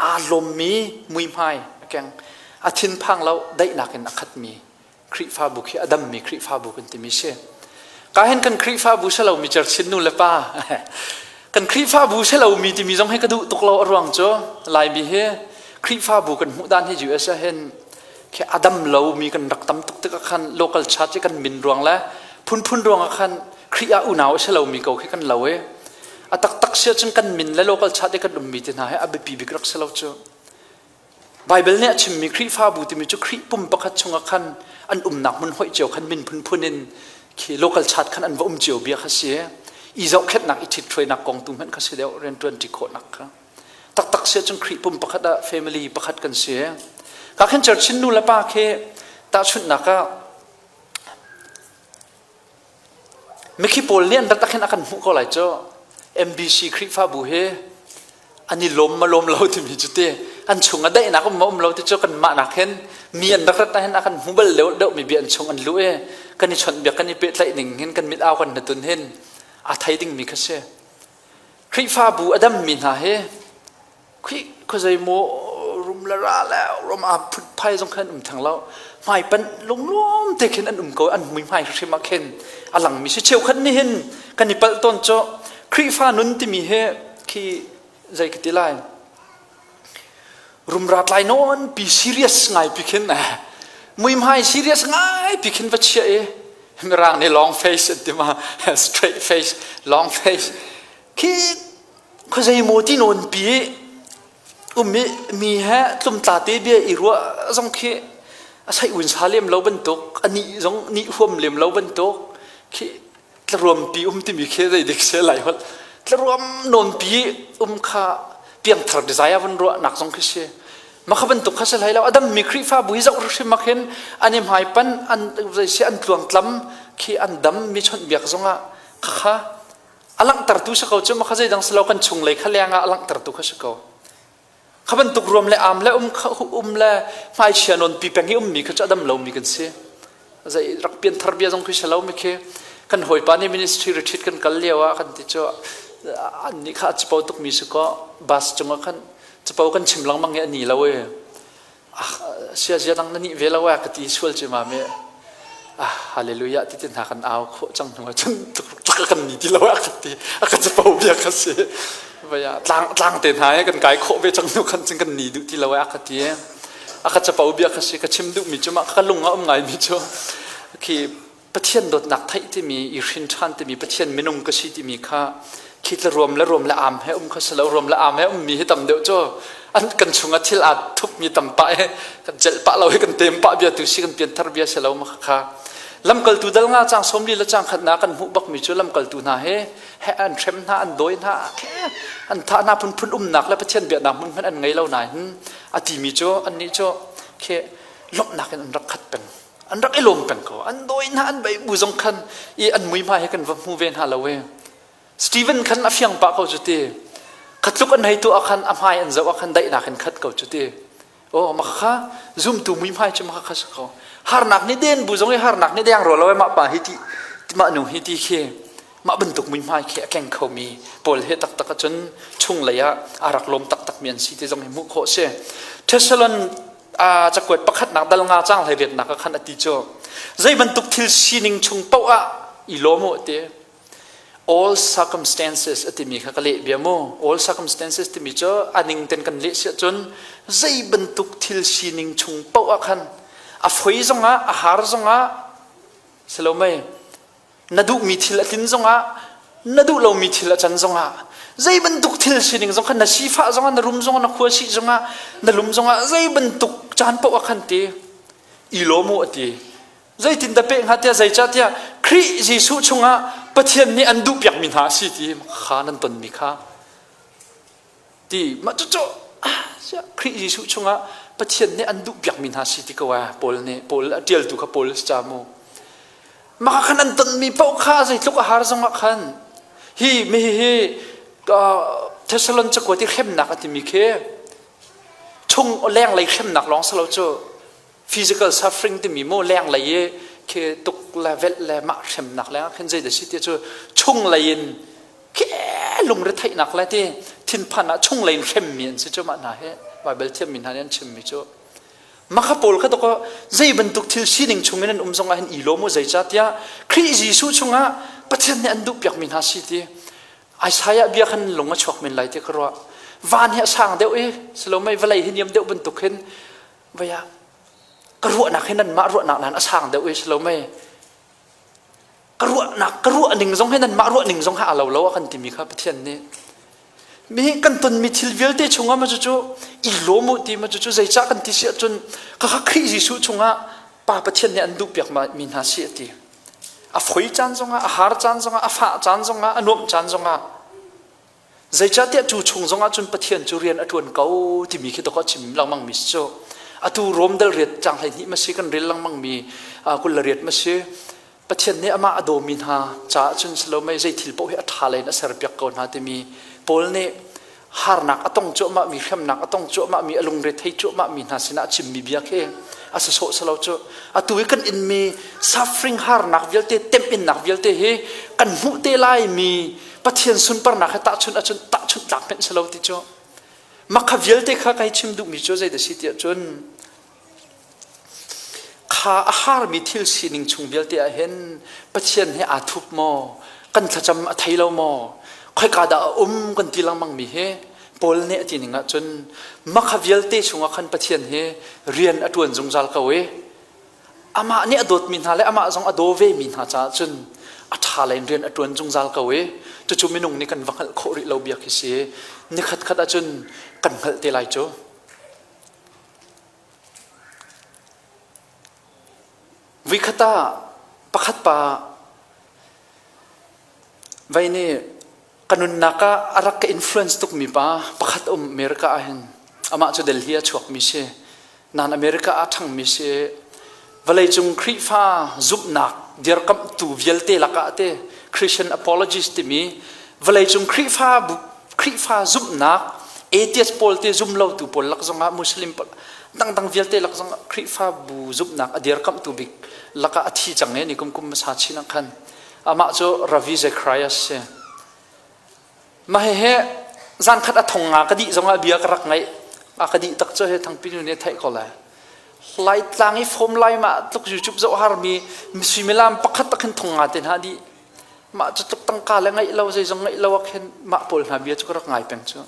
aa lawmmi muihmai a keng. A thinphang lo daihnak in a khatmi Khrihfabu khi a dammi Khrihfabu kan timi si. Ka hin kan Khrihfabu si lomi cerchin nu le pa kan Khrihfabu si lomi timi zong hi ka duh tuk lo a ruang cu Laimi hi Khrihfabu kan hmuh dan hi US ah hin khi a dam lomi kan rak tam tuk tikah khan local church i kan min ruang le Phunphun ruangah khan Khrih ah unau a si lomi ko khi kan lo i a taktak si ahcun kan min le local chat i kan ummi te hna hi a biapi bik rak si lo cu. Baibal nih a chimmi Khrihfabu timi cu Khrih pum pakhat chungah khan an umnak hmun hoih cio khan min phunphun in khi local chat khan an va um cio bia kha si. I zohkhenhnak i ṭhithruainak kong tu hmanh kha si deuh rianṭuan ṭi khawhnak kha. Taktak si ahcun Khrih pum pakhat ah family pakhat kan si. Ka khin church nu le pa khi tahchunhnak ah Mikhi pawl nih an rat ah khin a kan hmuh ko lai cu. MBC Khrihfabu hi an i lawm ma lawm lo timi cu ti an chung a daihnak um ma um lo ti cu kanmah nak hin mi an rak rat ah hin a kan hmu bal deuh deuh mi bia an chung an luh i kan i chawnh biak kan i pehtlaih ning hin kan mit au kan hnatun hin a thei ding mi kha si. Khrihfabu a dam mi hna hi Khrih khuazei maw rum le ra le rum aa phutphai zong khan um theng lo. Hmaipanh lunglawm te khin an um ko an muihmai hrim ah khin a langmi si cheukhat nih hin kan i palh tawn cu Khrihfa nun timi hi khi zei ka ti lai rumra tlai nawn pi serious ngai pi khin muihmai serious ngai pi khin va chia i mirang nih long face an ti ma straight face long face khi khuazei maw ti nawn pi um i mi he tlumtla te bia i ruah zong khi a sai un sa lem lo bantuk a nih zong nih huam lem lo bantuk khi tlaruam pi um timi khi zei dik se lai hol tlaruam nawn pi um kha piangthar desire van ruah nak zong khi si makha bantuk kha se lai lo adam mi Khrihfabu hi zoh hrim mak hin an i hmai pan an zei si an tluang tlam khi an dam mi chawnh biak zongah kha A langhtertu si ko cu ma kha zeidang si lo kan chunglei kha leng ah a langhtertu kha si ko. Kha bantuk ruam le am le um kha um le hmaichia nawn pi peng i ummi kha cu a dam lomi kan si. Zei rak pian thar bia zong khi si lo mi khi kan hawipa nih ministry retreat kan kal lio ah kan ti cu an nih kha a capo tukmi si ko bus cungah khan capo kan chim lengmang i a ni lo e ah sia zia dang na nih ve lo ah ka ti sual ci ma me ah hallelujah ti ti hna kan au khawh cang hnu cun tuk kan ni ti lo ah ka ti a ka capo bia ka si vaya tlang tlang te hna kan kai khawh ve cang hnu khan cun kan ni duh ti lo ah ka ti a ka capo bia ka si ka chim duh mi cu ma ka lung a um ngai mi cu khi Pathian dawtnak theih timi i hrin ṭhan timi Pathian minung ka si timi kha khi tla ruam le ruam le am he um kha si lo ruam le am he ummi hi tam deuh cu an kan chungah thil aa thupmi tam pah he kan celh pah lo hi kan tem pah bia tu si kan pianthar bia si lo ma kha lamkaltu dal nga cang sawmli le cang khat na kan hmuh bakmi cu lamkaltu hna he he an hrem hna an dawi hna an thah hna phunphun umnak le Pathian biaknak hmun hmanh an ngei lo nain a timi cu annih cu khi lawmhnak in an rak khat peng an rak i lawm peng ko an dawi hna an bei bu zong khan i an mui hma he kan va hmu ve hna lo e Stephen khan a fiang pah ko cu ti khatluk an hei tu ah khan a hmai an zoh ah khan daihnak in khat ko cu ti oh maka kha zumtu mui hmai cu maka kha si ko harnak ni den bu zong i harnak ni deng ro lo e mah pa hi ti mah nu hi ti khi mah bantuk mui hmai khi a keng khomi pawl he taktak ahcun chung lei ah a rak lawm taktak mi an si ti zong hi hmuh khawh si Thessalon a cakuat pakhatnak dal nga cang hlei riatnak ah khan a ti cu zei bantuk thil sining chung paoh ah i lawm u ti all circumstances a timi kha ka leh bia mu all circumstances timi cu a ning ten kan leh siah cun zei bantuk thil sining chung paoh ah khan a foi zongah a har zongah silomei na duhmi thil a tlin zongah na duh lomi thil a can zongah zei bantuk thil sining zong khan na sifah zongah na rum zongah na khua sih zongah na lum zongah zei bantuk caan paoh ah khan ti i lawm u a ti zeitin dah peh hnga tiah zeicahtiah Khrih Jesuh chungah Pathian nih an duhpiakmi hna a si ti kha nan tonmi kha ti mah cucu Khrih Jesuh chungah Pathian nih an duhpiakmi hna si ti ko ah Paul nih Paul a ṭialtu kha Paul si ca mu mah khan an tonmi paoh kha zeitluk a har zongah khan hi mi hi Thessalon cakuat i hremnak a timi khi chung lenglei hremnak lawng si lo cu physical suffering timi mu lenglei i khi tuk le velh le mah hremnak leng khin zei da si ti cu chunglei in ke lungretheihnak le ti thinphan ah chunglei in hremmi an si cu mah hna hi Bible thiammi hna nih an chimmi cu Makha pawl kha tok zei bantuk thil sining chungin an um zongah hin i lawm u zeicahtiah Khrih Jesuh chungah Pathian nih an duhpiakmi hna si ti Isaiah bia khan lung a chuak men lai ti ka ruah van hi a sang deuh i silomei vawlei hi niam deuh bantuk hin vaya ka ruahnak hi nanmah ruahnak nan a sang deuh i silomei ka ruahnak ka ruah ning zong he nanmah ruah ning zong he aa lo lo a kan timi kha Pathian nih mi kan tonmi thil vialte chungah ma cucu i lawm u ti ma cucu zeicah kan ti si ahcun khakha Khrih Jesuh chungah Pa Pathian nih an duhpiak mi hna si a ti. A foi caan zongah, a har caan zongah, a fah caan zongah, a nuamh caan zongah zeicahtiah cu chung zongah cun Pathian cu rian a ṭuan ko timi khi dawk a chim lengmang mi si cu. Atu Rom dal riat cang 12 ma si kan rel lengmang mi 28 ma si Pathian nih amah a dawmi hna caah cun si lo mei zei thil paoh hi a ṭha lei in a serpiak ko hna timi Paul nih harnak a tong cuahmah mi hremnak a tong cuahmah mi a lungre thei cuahmah mi hna sinah a chimmi bia khi a si sawh salo cu atu i kan inmi suffering harnak vialte temhinnak vialte hi kan hmuh te lai mi Pathian sunparnak he tahchunh ahcun tahchunh tlak hmenh si lo ti cu makha vialte kha kai chim duhmi cu zei da si tiah cun Kha a harmi thil sining chung vialte ah hin Pathian he aa thup maw? Kan thlacam a thei lo maw? Khoika dah a um kan ti lengmang mi hi Paul nih a ti ning ahcun makha vialte chungah khan Pathian hi rian a ṭuan zungzal ko i amah nih a dawtmi hna le amah zong a daw vemi hna caah cun a ṭha lei in rian a ṭuan zungzal ko i cucu minung nih kan va hngalh khawh rih lo bia khi si. Nikhat khat ahcun kan hngalh te lai cu. Voikhat ah pakhat pa vei nih ka nunnak ah a rak ka influence tukmi pa pakhat um America ah hin amah cu Delhi a chuakmi si nain America ah ṭhangmi si vawleicung Khrihfa zumhnak dirkamhtu vialte lakah te Christian apologist timi vawleicung Khrihfa Khrihfa zumhnak atheist pawl te zum lotu pawl lak zongah Muslim dangdang vialte lak zongah Khrihfabu zumhnak a dirkamhtu bik lakah a thi cang e ni kum kum hmasa chin ah khan amah cu Ravi Zacharias si mah he zan khat a thong nga ka dih zongah bia ka rak ngaih a ka dih tak cu he thangpi nu nih theih ko lai Laitlang i fom lai ma tluk YouTube zoh har mi suimilam pakhat tak hin thong nga te hna dih mah cu tluk tangka le ngaih lo zeizong ngaih lo ah khin mah pawl hna bia cu ka rak ngai peng cu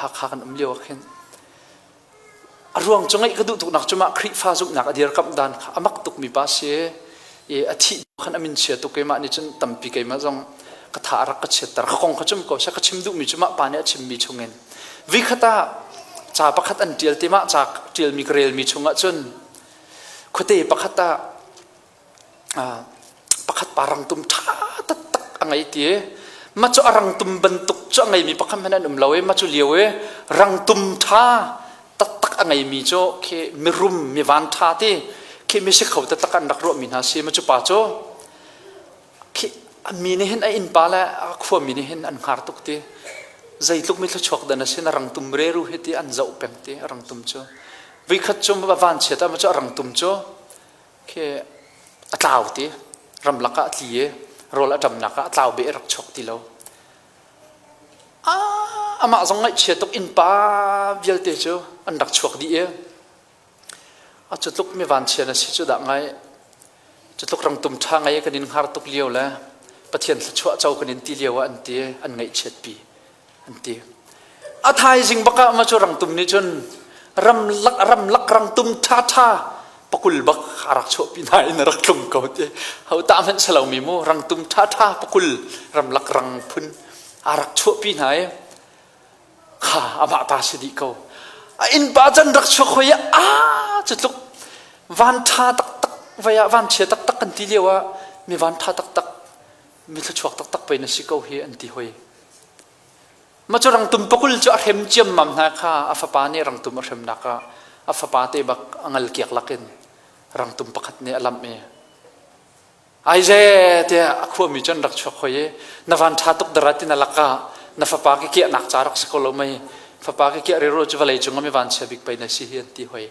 Hakha kan um lio ah khin a ruang cu ngaih ka duh tuk nak cu mah Khrihfa zumhnak a dirkamh dan kha a mak tuk mi pa si i a thih khan a min chia tuk i mah nih cun tampi keimah zong ka tha a rak ka chiatter ka kong kha cum ko seh ka chim duhmi cu mah pa nih a chimmi chungin vikhat ah ca pakhat an ṭial ti mah ca ṭialmi ka relmi chungah cun khuate pakhat ah pakhat pa rangtum ṭha taktak a ngei ti i mah cu a rangtum bantuk cu a ngeimi pakhat hmanh an um lo i mah cu lio i rangtum ṭha taktak a ngeimi cu khi mirum mi van ṭha ti khi mi si kho taktak an rak ruahmi hna si mah cu pa cu khi mi nih hin a innpa le a khuami nih hin an hngar tuk ti zeitluk mi thluachuak dan a si na rangtum reru hi ti an zoh peng ti a rangtum cu vikhat cu vanchiat ah mah cu a rangtum cu khi a tlau ti ramlak ah a tli i rawl a ṭamnak ah a tlau beh rak chuak ti lo amah zong ngaihchia tuk innpa vialte cu an rak chuak dih i a cu tluk mi vanchia na si cu dah ngai cu tluk rangtum ṭha ngai kan in hngar tuk lio le Pathian thluachuah co kan in ti lio ah an ti an ngaihchiat pi an ti. A thaizing bak ah ma cu rangtum nih cun ramlak ramlak rangtum ṭhaṭha pakul bak a rak chuahpi hna in a rak tlung ko ti. Ho ta hmanh si lomi mu rangtum ṭhaṭha pakul ramlak rang phun a rak chuahpi hna i kha amah ta si dih ko. A innpa can rak chuak hoi a cu tluk van ṭha taktak vai ah van chia taktak kan ti lio ah mi van ṭha taktak mi thluachuak taktak pei na si ko hi an ti hoi. Mah cu rangtum pakul cu a hrem ciammam hna kha a fapa nih rangtum a hremnak ah a fapa te bak a ngal kiak lakin rangtum pakhat nih a lamh i aize tiah a khuami cu an rak chuak hoi i na van ṭha tuk dara ti na lakah na fapa ki kiahnak ca rak si ko lo mei fapa ki kiah rero cu vawlei cung ah mi vanchia bik pei na si hi an ti hoi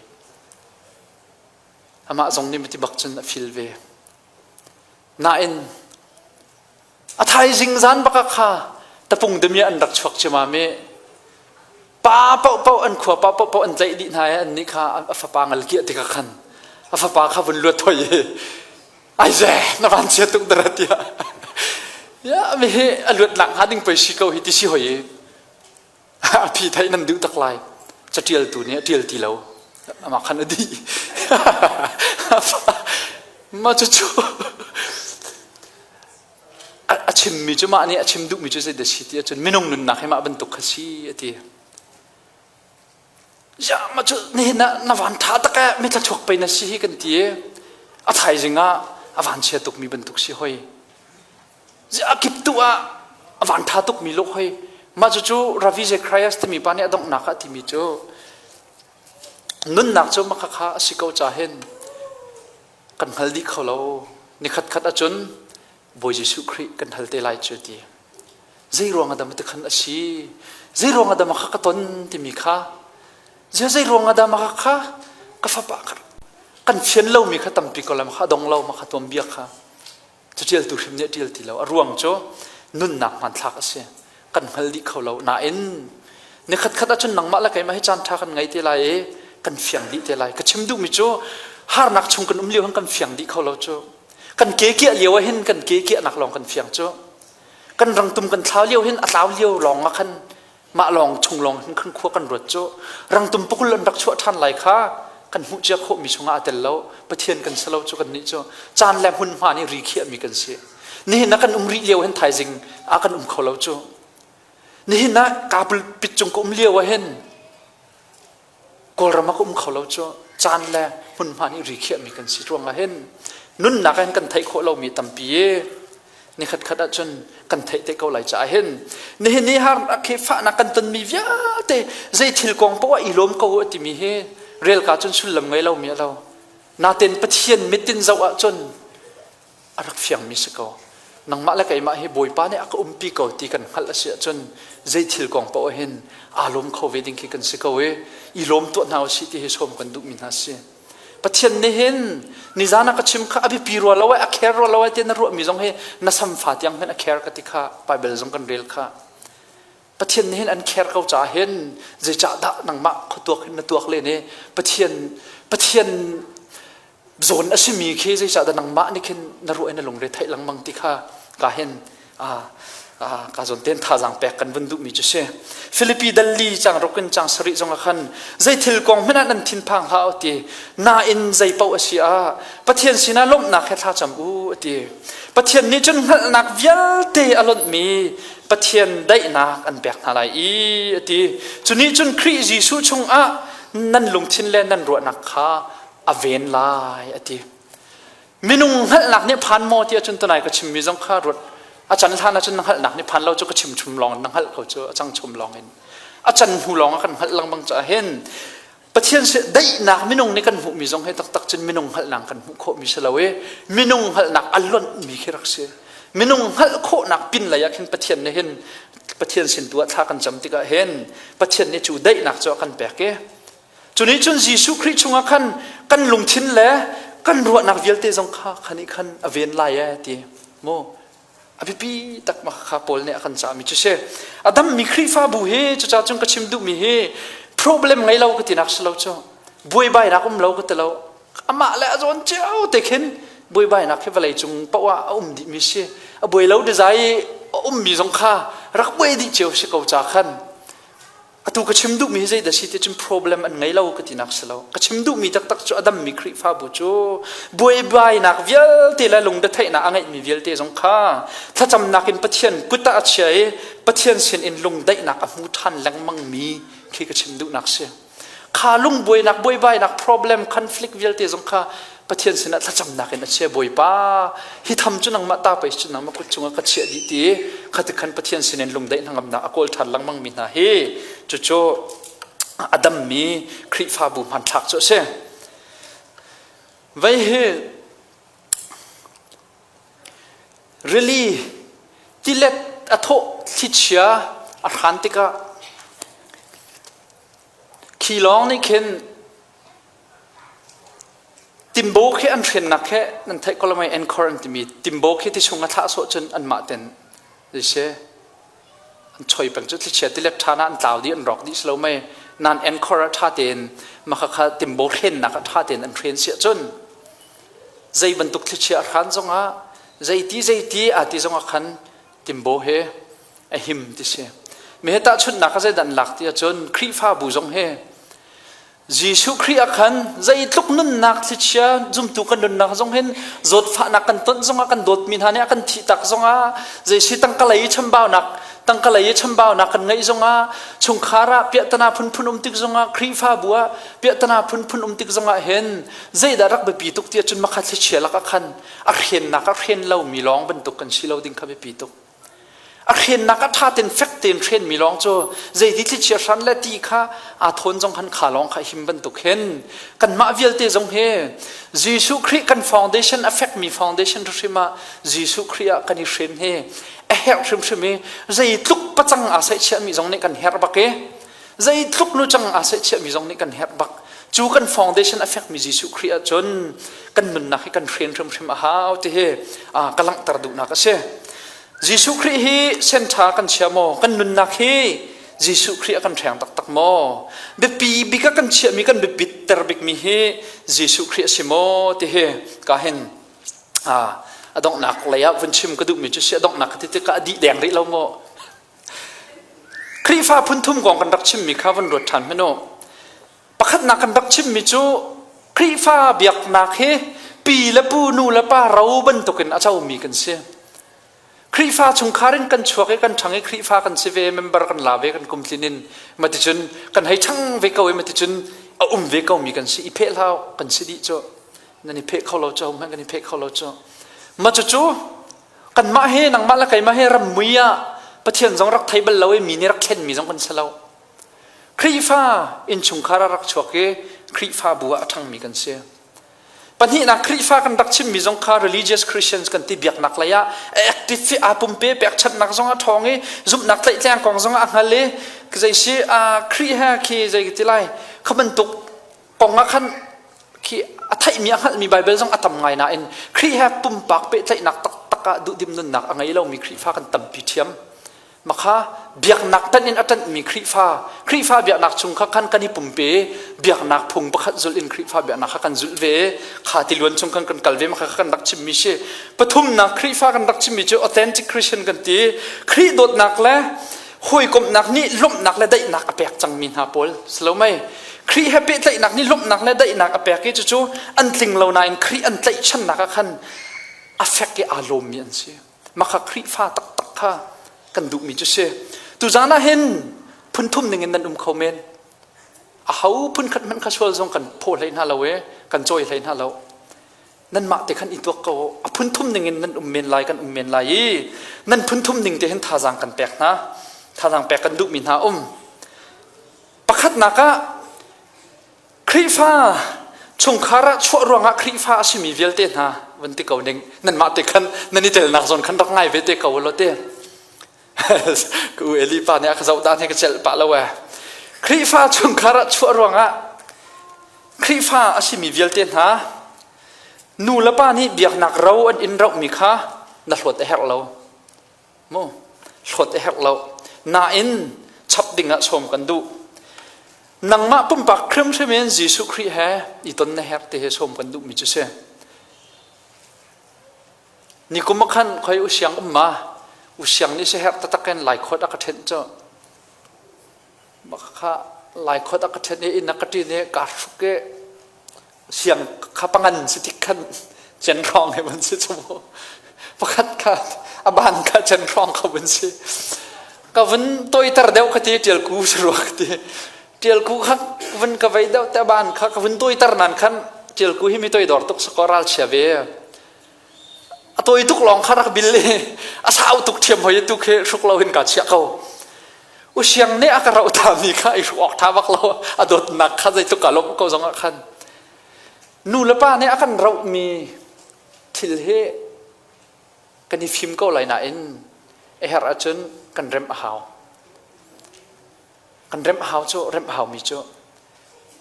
amah zong nih miti bak cun a fil ve nain A thaizing zan bak ah kha tapung damiah an rak chuak ciamam i pa paohpaoh an khua pa paohpaoh an tlaih dih hna i annih kha a fapa ngal kiah tikah khan a fapa kha vun luat hoi i aize na van chia tuk dara tiah ya mi hi a luat nak hnga ding pei si ko hi ti si hoi i a phi theih nan duh tak lai catialtu nih a tial ti lo amah khan a dih ma cucu. a chimmi cu mah nih a chim duhmi cu zeidah si ti ahcun minung nunnak hi mah bantuk kha si a ti. Ya ma cu nihin ah na van tha tak eh mi thlachuak pei na si hi kan ti i a thaizing ah a van chia tukmi bantuk si hoi. A kip tu ah a van tha tukmi luk hoi. Mah cucu Ravi Zacharias timi pa nih a donghnak ah a timi cu nunnak cu mah khakha a si ko ca hin kan hngal dih kho lo. Nikhat khat ahcun Bawi Jesuh Khrih kan hal te lai cu ti. Zei ruang ah dah ti khan a si? Zei ruang ah dah kha ka ton timi kha zei ruang ah dah kha ka fapa kan fian lomi kha tampi ko lam kha dong lo ma kha tuam bia kha catialtu hrim nih a tial ti lo a ruang cu nunnak hmanthlak a si kan hngal dih kho lo nain nikhat khat ahcun nangmah le keimah hi caan ṭha kan ngei te lai i kan fiang dih te lai ka chim duhmi cu harnak chung kan um lio hin kan fiang dih kho lo cu kan ke kiah lio ah hin kan ke kiahnak lawng kan fiang cu kan rangtum kan thlau lio hin a tlau lio lawng ah khan mah lawng chung lawng hin khan khua kan ruat cu rangtum pakul an rak chuah ṭhan lai kha kan hmuh cia khawhmi chungah a tel lo pathian kan si lo cu kan nih cu caan le hmunhma nih ri khiahmi kan si nihin ah kan um rih lio hin thaizing ah kan um kho lo cu nihin ah kapul pit cung ka um lio ah hin Kawlram ah ka um kho lo cu caan le hmunhma nih ri khiahmi kan si ruangah hin nunnak hin kan theih khawh lomi tampi i nikhat khat ahcun kan theih te ko lai caah hin nihin ni har khi fahnak kan tonmi vialte zei thil kong poah i lawm ko a timi hi rel ka cun sullam ngei lomi a lo natin Pathian mitin zoh ahcun a rak fiangmi si ko. Nangmah le keimah hi Bawipa nih a ka umpi ko ti kan hngalh a si ahcun zei thil kong paoh hin aa lawm kho ve ding khi kan si ko i i lawm tuah hna usih ti hi sawm kan duhmi hna si. Pathian nih hin nizan ah ka chim kha a biapi rua lo ai a care rua lo ai ti na ruahmi zong hi na samfa tiang hmanh a care ka ti kha Bible zong kan rel kha. Pathian nih hin an care ko caah hin zeicah dah nangmah khuatuak hin na tuak len i Pathian Pathian zawn a simi khi zeicahdah nangmah nih khin na ruah in na lungre theih lengmang ti kha ka hin ka zawn ten thazaang pek kan vun duhmi cu si Filipi dalli cang rokin cang sarih zong ah khan zei thil kong hmanh ah nan thinphang hlah u ti nain zei paoh a si ah Pathian sinah lawmhnak he thlacam u a ti Pathian nih cun hngalhnak vialte a lonhmi Pathian daihnak an pek hna lai i a ti cu nih cun Khrih Jesuh chungah nan lungthin le nan ruahnak kha a ven lai a ti minung hngalhnak nih phan maw ti ahcun tunai ka chimmi zong kha ruat a can hlan ahcun na hngalhnak nih phan lo cu ka chim chum lawng na hngalh ko cu a cang chum lawng in a can hnu lawng ah kan hngalh lengmang caah hin Pathian si daihnak minung nih kan hmuhmi zong hi taktak cun minung hngalhnak kan hmuh khawhmi si lo i minung hngalhnak a lonhmi khi rak si minung hngalh khawhnak pin lei ah khin Pathian nih hin Pathian sin tu ah thla kan cam tikah hin Pathian nih cu daihnak cu a kan pek i Cu nih cun Jesuh Khrih chungah khan kan lungthin le kan ruahnak vialte zong kha khan nih khan a ven lai ee ti mu a biapi tak ma kha Paul nih a kan cahmi cu si a dammi Khrihfabu hi cucaah cun ka chim duhmi hi problem ngei lo ka tinak si lo cu buaibainak um lo ka ti lo amah le a zawn cio te khin buaibainak hi vawlei cung paoh ah a um dihmi si a buai lo dizai a ummi zong kha rak buai dih cio si ko ca khan Atu ka chim duhmi hi zeidah si ti cun problem an ngei lo ka tinak si lo. Ka chim duhmi taktak cu a dammi Khrihfabu cu buaibainak vialte le lungretheihnak a ngeihmi vialte zong kha thlacamnak in Pathian kut ah a chia i Pathian sin in lungdaihnak a hmu ṭhan lengmangmi khi ka chim duhnak si. Kha lungbuainak, buaibainak, problem, conflict vialte zong kha Pathian sinah thlacamnak in a chia Bawipa hi tham cu nangmah ta pei cu nangmah kut cungah ka chiah dih ti khati khan Pathian sinin lungdaih hnangamnak a kawl ṭhan lengmang mi hna hi cucu a dammi Khrihfabu hmanthlak cu a si. Vei hi rili tilet a thawh thlichia a hran tikah khi lawng nih khin Timbo khi an hrennak he nan theih ko lo mei anchor an timi timbo khi ti chung a thlah sawh cun anmah ten si an choi peng cu thlichia tilet ṭha na an tlau dih an rawk dih si lo mei nan anchor a ṭha tein maka kha timbo hrennak a ṭha tein an hren siah cun zei bantuk thlichia a hran zongah zeiti zeiti a ti zongah khan timbo he a him ti si mi he tahchunhnak a zeidah an lak ti ahcun Khrihfabu zong he. Jesuh Khrih ah khan zeitluk nunnak thlichia zumtu kan nunnak zong hin zawtfahnak kan ton zongah kan dawtmi hna nih a kan thih tak zongah zeisi tangka lei chambaunak tangka lei chambaunak kan ngeih zongah chungkhar ah piahtana phunphun um tik zongah Khrihfabu ah piahtana phunphun um tik zongah hin zeidah rak biapi tuk ti ahcun makha thlichia lakah khan a hrennak a hren lomi lawng bantuk kan si lo ding kha biapi tuk. A hrennak a ṭha tein fek tein hrenmi lawng cu zeiti thlichia hran le ti kha aa thawn zong khan kha lawng kha him bantuk hin kanmah vialte zong hi Jesuh Khrih kan foundation a fekmi foundation hrimhrim ah Jesuh Khrih ah kan i hren hi a herh hrimhrim i zeitluk pacang aa saihchiahmi zong nih kan herh bak i zeitluk nucang aa saihchiahmi zong nih kan herh bak cu kan foundation a fekmi Jesuh Khrih ahcun kan nunnak hi kan hren hrimhrim a hau ti hi ka langhter duhnak a si. Jesuh Khrih hi senṭha kan chia maw? Kan nunnak hi Jesuh Khrih a kan hreng taktak maw? Biapi bik a kan chiahmi kan biapit ter bikmi hi Jesuh Khrih a si maw ti hi ka hin a donghnak lei ah vun chim ka duhmi cu si a donghnak ka ti tikah a dih deng rih lo maw? Khrihfa phunthum kong kan rak chimmi kha van ruat ṭhan hmanh u. Pakhatnak kan rak chimmi cu Khrihfa biaknak hi pi le pu nu le pa ro bantukin a comi kan si. Khrihfa chungkhar in kan chuak i kan ṭhang i Khrihfa kan si ve, member kan la ve kan kum tlin in maticun kan hei ṭhang ve ko i maticun a um ve komi kan si. I pheh hlah kan si dih cu. Nan i pheh kho lo cu, hmanh kan i pheh kho lo cu. Mah cucu Kanmah he nangmah le keimah he rammui ah Pathian zong rak thei bal lo i mi nih rak thlenmi zong kan si lo. Khrihfa innchungkhar ah rak chuak i Khrihfabu ah a ṭhangmi kan si. Pahnihnak Khrihfa kan rak chimmi zong kha religious Christians kan ti biaknak lei ah active i aa pumpe pekchanhnak zong a ṭhawng i zumhnak tlaihtleng kong zong ah a hngal i zei si Khrih he khi zei ti lai kha bantuk kong ah khan khi a theihmi a hngalhmi Baibal zong a tam ngai nain Khrih he pumpak pehtlaihnak taktak ah duhdim nunnak a ngei lomi Khrihfa kan tampi ṭhiam. Makha biaknak ṭanh in a ṭanhmi Khrihfa, Khrihfa biaknak chung kha khan kan i pumpe, biaknak phung pakhat zulh in Khrihfa biaknak kha kan zulh ve, kha tiluan chung khan kan kal ve, makha kan rak chimmi si. Pathumnak Khrihfa kan rak chimmi cu authentic Christian kan ti. Khrih dawtnak le hawikomhnak nih lawmhnak le daihnak a pek cangmi hna pawl si lo mei Khrih he pehtlaihnak nih lawmhnak le daihnak a pek i cucu an tling lo nain Khrih an tlaihchannak ah khan a fek i aa lawmmi an si makha Khrihfa taktak kha kan duhmi cu si tuzaan ah hin phunthum ning in nan um kho men a ho phunkhat hmanh kha sual zong kan phaw hlei hna lo e kan cawi hlei hna lo nanmah te khan i tuak ko a phunthum ning in nan um men lai kan um men lai i nan phunthum ning te hin thazaang kan pek hna thazaang pek kan duhmi hna um pakhatnak ah Khrihfa chungkhar ah chuah ruangah Khrihfa a simi vialte hna van ti ko ning nanmah te khan nan i telnak zawn khan rak ngai ve te ko lo te ka u Eli pa nih a ka zoh dan he ka celh pah lo e Khrihfa chungkhar ah chuah ruangah Khrihfa a simi vialte hna nu le pa nih biaknak ro an in rohmi kha na hlawt a herh lo. Mu hlawt a herh lo. Nain chap dingah sawm kan duh. Nangmah pumpak hrimhrim in Jesuh Khrih he i ton na herh ti hi sawm kan duhmi cu si. Nikum ah khan khoi usiang um ma usiang nih si herh taktak in lai khawt a ka ṭhenh cu. Kha lai khawt a ka ṭhen i inn a ka ṭin i kaa hruk i siang kha pangan si tik khan chen hrawng he van si cu mu pakhat kha a ban kha chen hrawng kha vun si ka vun toiter deuh ka ti ṭial ku si rua ka ti ṭial ku kha vun ka vei deuh te ban kha ka vun toiter nan khan ṭial ku hi mi toidor tuk sakaw ral chia ve a tawi tuk lawng kha rak bil i a sau tuk ṭhiam hoi tu khi hruk lo in ka chiah ko usiang nih a ka roh ta mi kha i hruk awk ṭha bak lo a dawtnak kha zeitluk ka lawmh ko zong ah khan nu le pa nih a kan roh mi thil hi kan i fim ko lai nain a herh ahcun kan remh a hau kan remh a hau cu remh a hau mi cu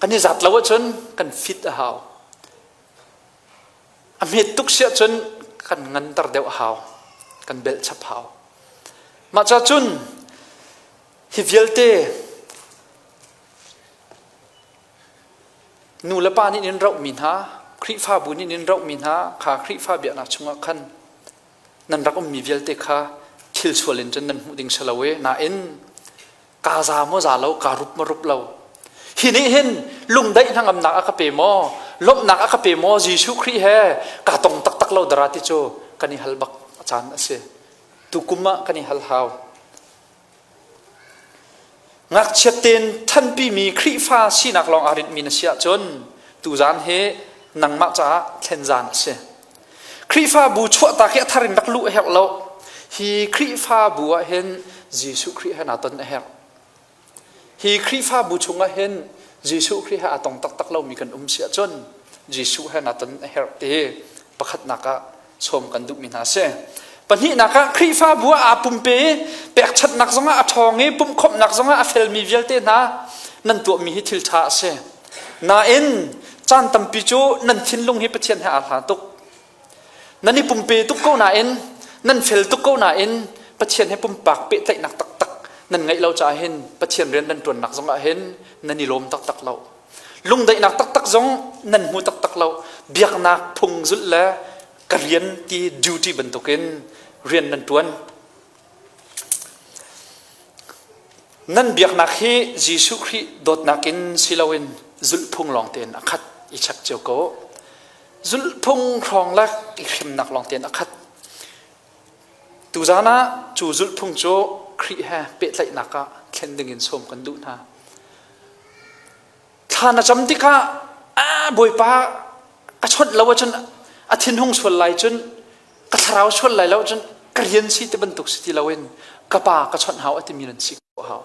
kan i zat lo ahcun kan fit a hau A hmet tuk si ahcun kan nganter deuh a hau. Kan belh chap hau. Mah ca cun hi vialte nu le pa nih in rohmi hna, Khrihfabu nih in rohmi hna kha Khrihfa biaknak chungah khan nan rak ummi vialte kha thil sual in cun nan hmuh ding si lo i nain Kaa za maw za lo, kaa rup maw rup lo. Hi nih hin lungdaih hnangamnak a ka pe maw? Lawmhnak a ka pe maw? Jesuh Khrih he kaa tong taktak lo dara ti cu kan i hal bak a caan a si. Tukum ah kan i hal hau. Ngakchiat tein thanpimi Khrihfa sinak lawng aa rinhmi na si ahcun tuzaan hi nangmah caah thlen zaan a si. Khrihfabu chuahtak hi a thar in rak luh a herh lo. Hi Khrihfabu ah hin Jesuh Khrih he naa ton a herh. Hi Khrihfabu chungah hin Jesuh Khrih he aa tong taktak lomi kan um si ahcun Jesuh he naa ton a herh ti pakhatnak ah sawm kan duhmi hna a si. Pahnihnak ah Khrihfabu ah aa pumpe i pekchanhnak zongah a ṭhawng i pumhkhawmhnak zongah a felmi vialte hna nan tuahmi hi thil ṭha a si. Nain caan tampi cu nan thinlung hi Pathian he aa hla tuk. Nan i pumpe tuk ko nain, nan fel tuk ko nain Pathian he pumpak pehtlaihnak taktak nan ngeih lo caah hin Pathian rian nan ṭuannak zongah hin nan i lawm taktak lo. Lungdaihnak taktak zong nan hmu taktak lo. Biaknak phung zulh le ka rian ti duty bantukin rian nan ṭuan. Nan biaknak hi Jesuh Khrih dawtnak in si loin zulhphung lawng tein a khat i check cio ko. Zulhphung hrawng le i hrimnak lawng tein a khat. Tuzaan ah cu zulhphung cu Khrih he pehtlaihnak ah thlen dingin sawm kan duh hna. Thla na cam tikah ah Bawipa ka chawnh lo ahcun a thinhung sual lai cun ka thlarau sual lai lo cun ka rian si ti bantuk si ti loin ka pa ka chawnh hau a timi nan si hau.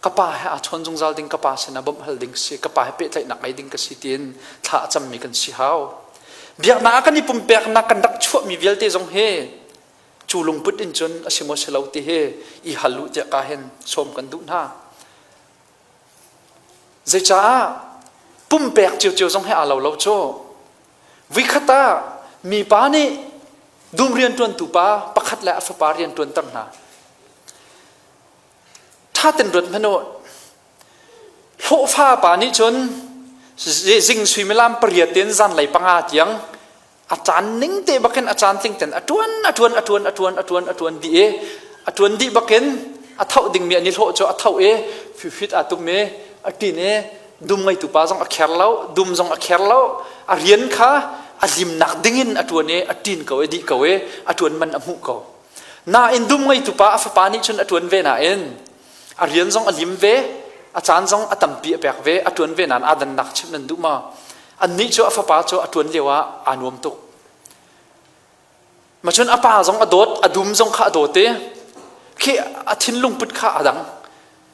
Ka pa he aa chawn zungzal ding ka pa sinah bawmh hal ding si ka pa he pehtlaihnak ngei ding ka si tiin thla a cammi kan si hau. Biaknak ah kan i pumpeknak kan rak chuahmi vialte zong hi cu lungput in cun a si maw si lo ti hi i hal u tiah ka hin sawm kan duh hna. Zeicaah pumpek ciocio zong he aa lo lo cu. Vikhat ah mipa nih dum rianṭuantu pa pakhat le a fapa rianṭuanter hna. Ṭha ten ruat hmanh u. Hlawhfa pa nih cun zing suimilam pariat in zanlei panga tiang a caan ning te bakin a caan tling ten a ṭuan a ṭuan a ṭuan a ṭuan a ṭuan a ṭuan dih i a ṭuan dih bakin a tho dingmi an i hlawh cu a tho i fifit aa tum i a ṭin i dum ngeitu pa zong a kher lo dum zong a kher lo a rian kha a limnak dingin a ṭuan i a ṭin ko i dih ko i a ṭuan man a hmuh ko Nain dum ngeitu pa a fapa nih cun a ṭuan ve nain a rian zong a lim ve, a caan zong a tampi a pek ve, a ṭuan ve nain aa dannak chimh nan duh maw? Annih cu a fapa cu a ṭuan lio ah aa nuam tuk. Ma cun a pa zong a dawt, a dum zong kha a dawt i khi a thinlung put kha a dang.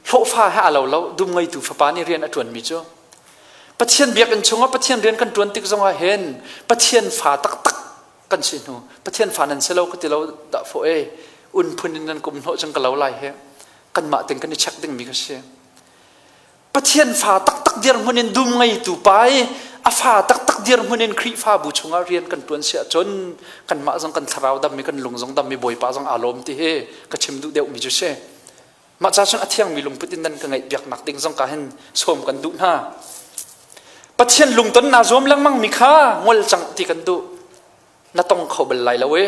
Hlawhfa he aa lo lo, dum ngeitu fapa nih rian a ṭuanmi cu. Pathian biakinn chungah Pathian rian kan ṭuan tik zongah hin Pathian fa taktak kan si hnu Pathian fa nan si lo ka ti lo dah fawh e un phun in nan kum hnawh cang ka lo lai he kanmah ting kan i check dingmi ka si Pathian fa taktak dirhmun in dum ngeitu pa i a fa taktak dirhmun in Khrihfabu chungah rian kan tuan si ahcun kanmah zong kan thlarau dam i kan lung zong dam i Bawipa zong aa lawm ti hi ka chim duh deuhmi cu si mah ca cun a thiangmi lungput in nan ka ngaih biaknak ding zong ka hin sawm kan duh hna Pathian lungton naa zuam lengmang mi kha ngol cang ti kan duh na tong kho bal lai lo e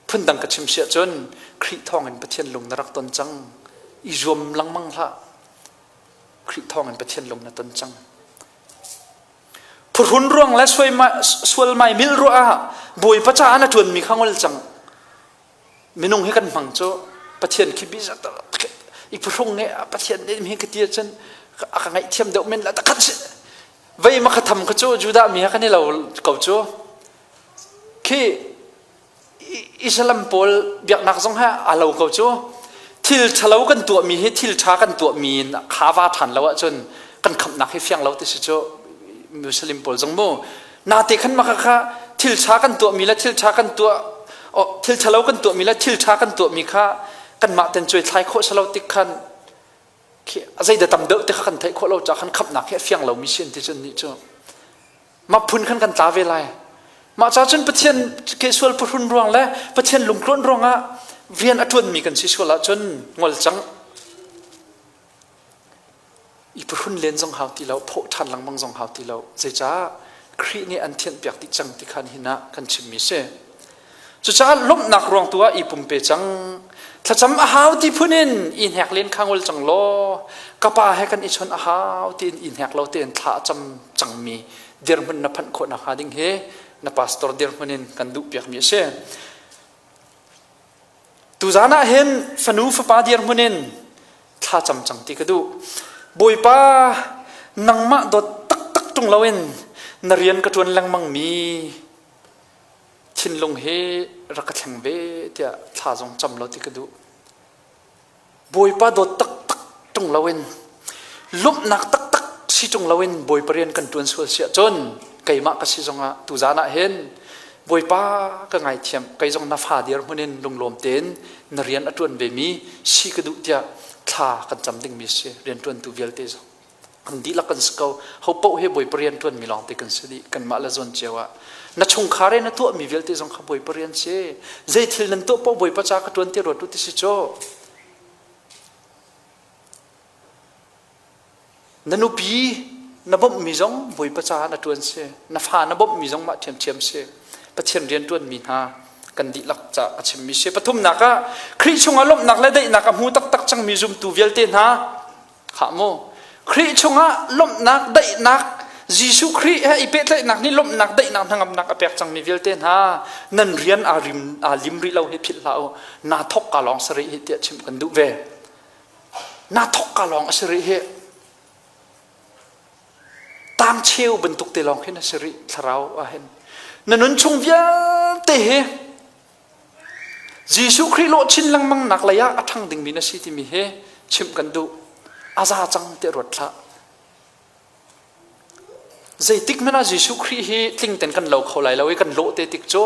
phundang ka chim siah cun Khrih thawngin Pathian lung na rak ton cang i zuam lengmang hlah Khrih thawngin Pathian lung na ton cang phuhrun ruang le sual mai mil ruah ah Bawipa caah na ṭuanmi kha ngol cang minung hi kan hmang cu Pathian khi bi i phuhrung nge Pathian nih mi ka ti ahcun a ka ngaihthiam deuh men la takhat si vei ma kha tham kha cu Judah mi ha kan i lo ko cu khi Islam pawl biaknak zong ha a lo ko cu thil ṭhalo kan tuahmi hi thil ṭha kan tuahmi in kha va ṭhan lo ahcun kan khamhnak hi fiang lo ti si cu Muslim pawl zong mu Nate khan maka kha thil ṭha kan tuahmi le thil ṭha kan tuah thil ṭhalo kan tuahmi le thil ṭha kan tuahmi kha kanmah ten cuai thlai khawh salo tik khan khi zei da tam deuh te kha kan theih khawh lo ca khan khamnak hi a fiang lomi si an ti cun nih cu mah phun khan kan tla ve lai mah ca cun Pathian ke sual phuhrun ruang le Pathian lungtluan ruangah rian a ṭuanmi kan si sual ahcun ngol cang I phuhrun len zong hau ti lo, phawh ṭhan lengmang zong hau ti lo. Zeicah? Khrih nih an thianhpiak dih cang ti khan hin ah kan chimmi si. Cucaah lawmhnak ruang tu ah i pumpe cang. Thlacam a hau ti phun in i hnek len kha ngol cang law ka pa he kan i chon a hau tiin i hnek lo tein thla a cam cangmi dirhmun na phanh khawh nakhnga ding hi na pastor dirhmun in kan duh piakmi a si. Tuzan ah hin fanu fapa dirhmun in thla cam cang ti ka duh. Bawipa nangmah dawt taktak ṭung loin na rian ka ṭuan lengmang mi thinlung hi rak ka thleng ve tiah thla zong cam lo ti ka duh. Bawipa dawt taktak ṭung loin lawmhnak taktak si ṭung loin Bawipa rian kan ṭuan sual si ahcun keimah ka si zongah tuzan ah hin Bawipa ka ngaithiam kei zong na fa dirhmun in lunglawm tein na rian a ṭuan vemi si ka duh tiah thla kan cam dingmi si rianṭuantu vialte zong kan dihlak kan si ko ho paoh hi Bawipa rian ṭuanmi lawngte kan si dih kanmah le zawn cio ah na chungkhar i na tuahmi vialte zong kha Bawipa rian si zei thil nan tuah paoh Bawipa ca ka ṭuan ti ruat u ti si cu na nupi na bawmhmi zong Bawipa caah na ṭuan si na fa na bawmhmi zong mah ṭhiamṭhiam si Pathian rian ṭuanmi hna kan dihlak ca a chimmi si pathumnak ah Khrih chungah lawmhnak le daihnak a hmu taktak cangmi zumtu vialte hna Khah mu. Khrih chungah lawmhnak, daihnak, Jesuh Khrih he i pehtlaihnak nih lawmhnak, daihnak, hnangamnak a pek cangmi vialte hna nan rian aa rim aa lim rih lo hi philh hlah u. Naa thok ka lawng si rih hi tiah chimh kan duh ve. Naa thok ka lawng a si rih hi. Tang cheu bantuk te lawng khin a si rih thlarau ah hin. Na nun chung vialte hi Jesuh Khrih lawh chin lengmang nak lei ah a ṭhang dingmi na si timi hi chimh kan duh. A za cang tiah ruat hlah. Zeitik hmanh ah Jesuh Khrih hi tling ten kan lo kho lai lo i kan lawh te tik cu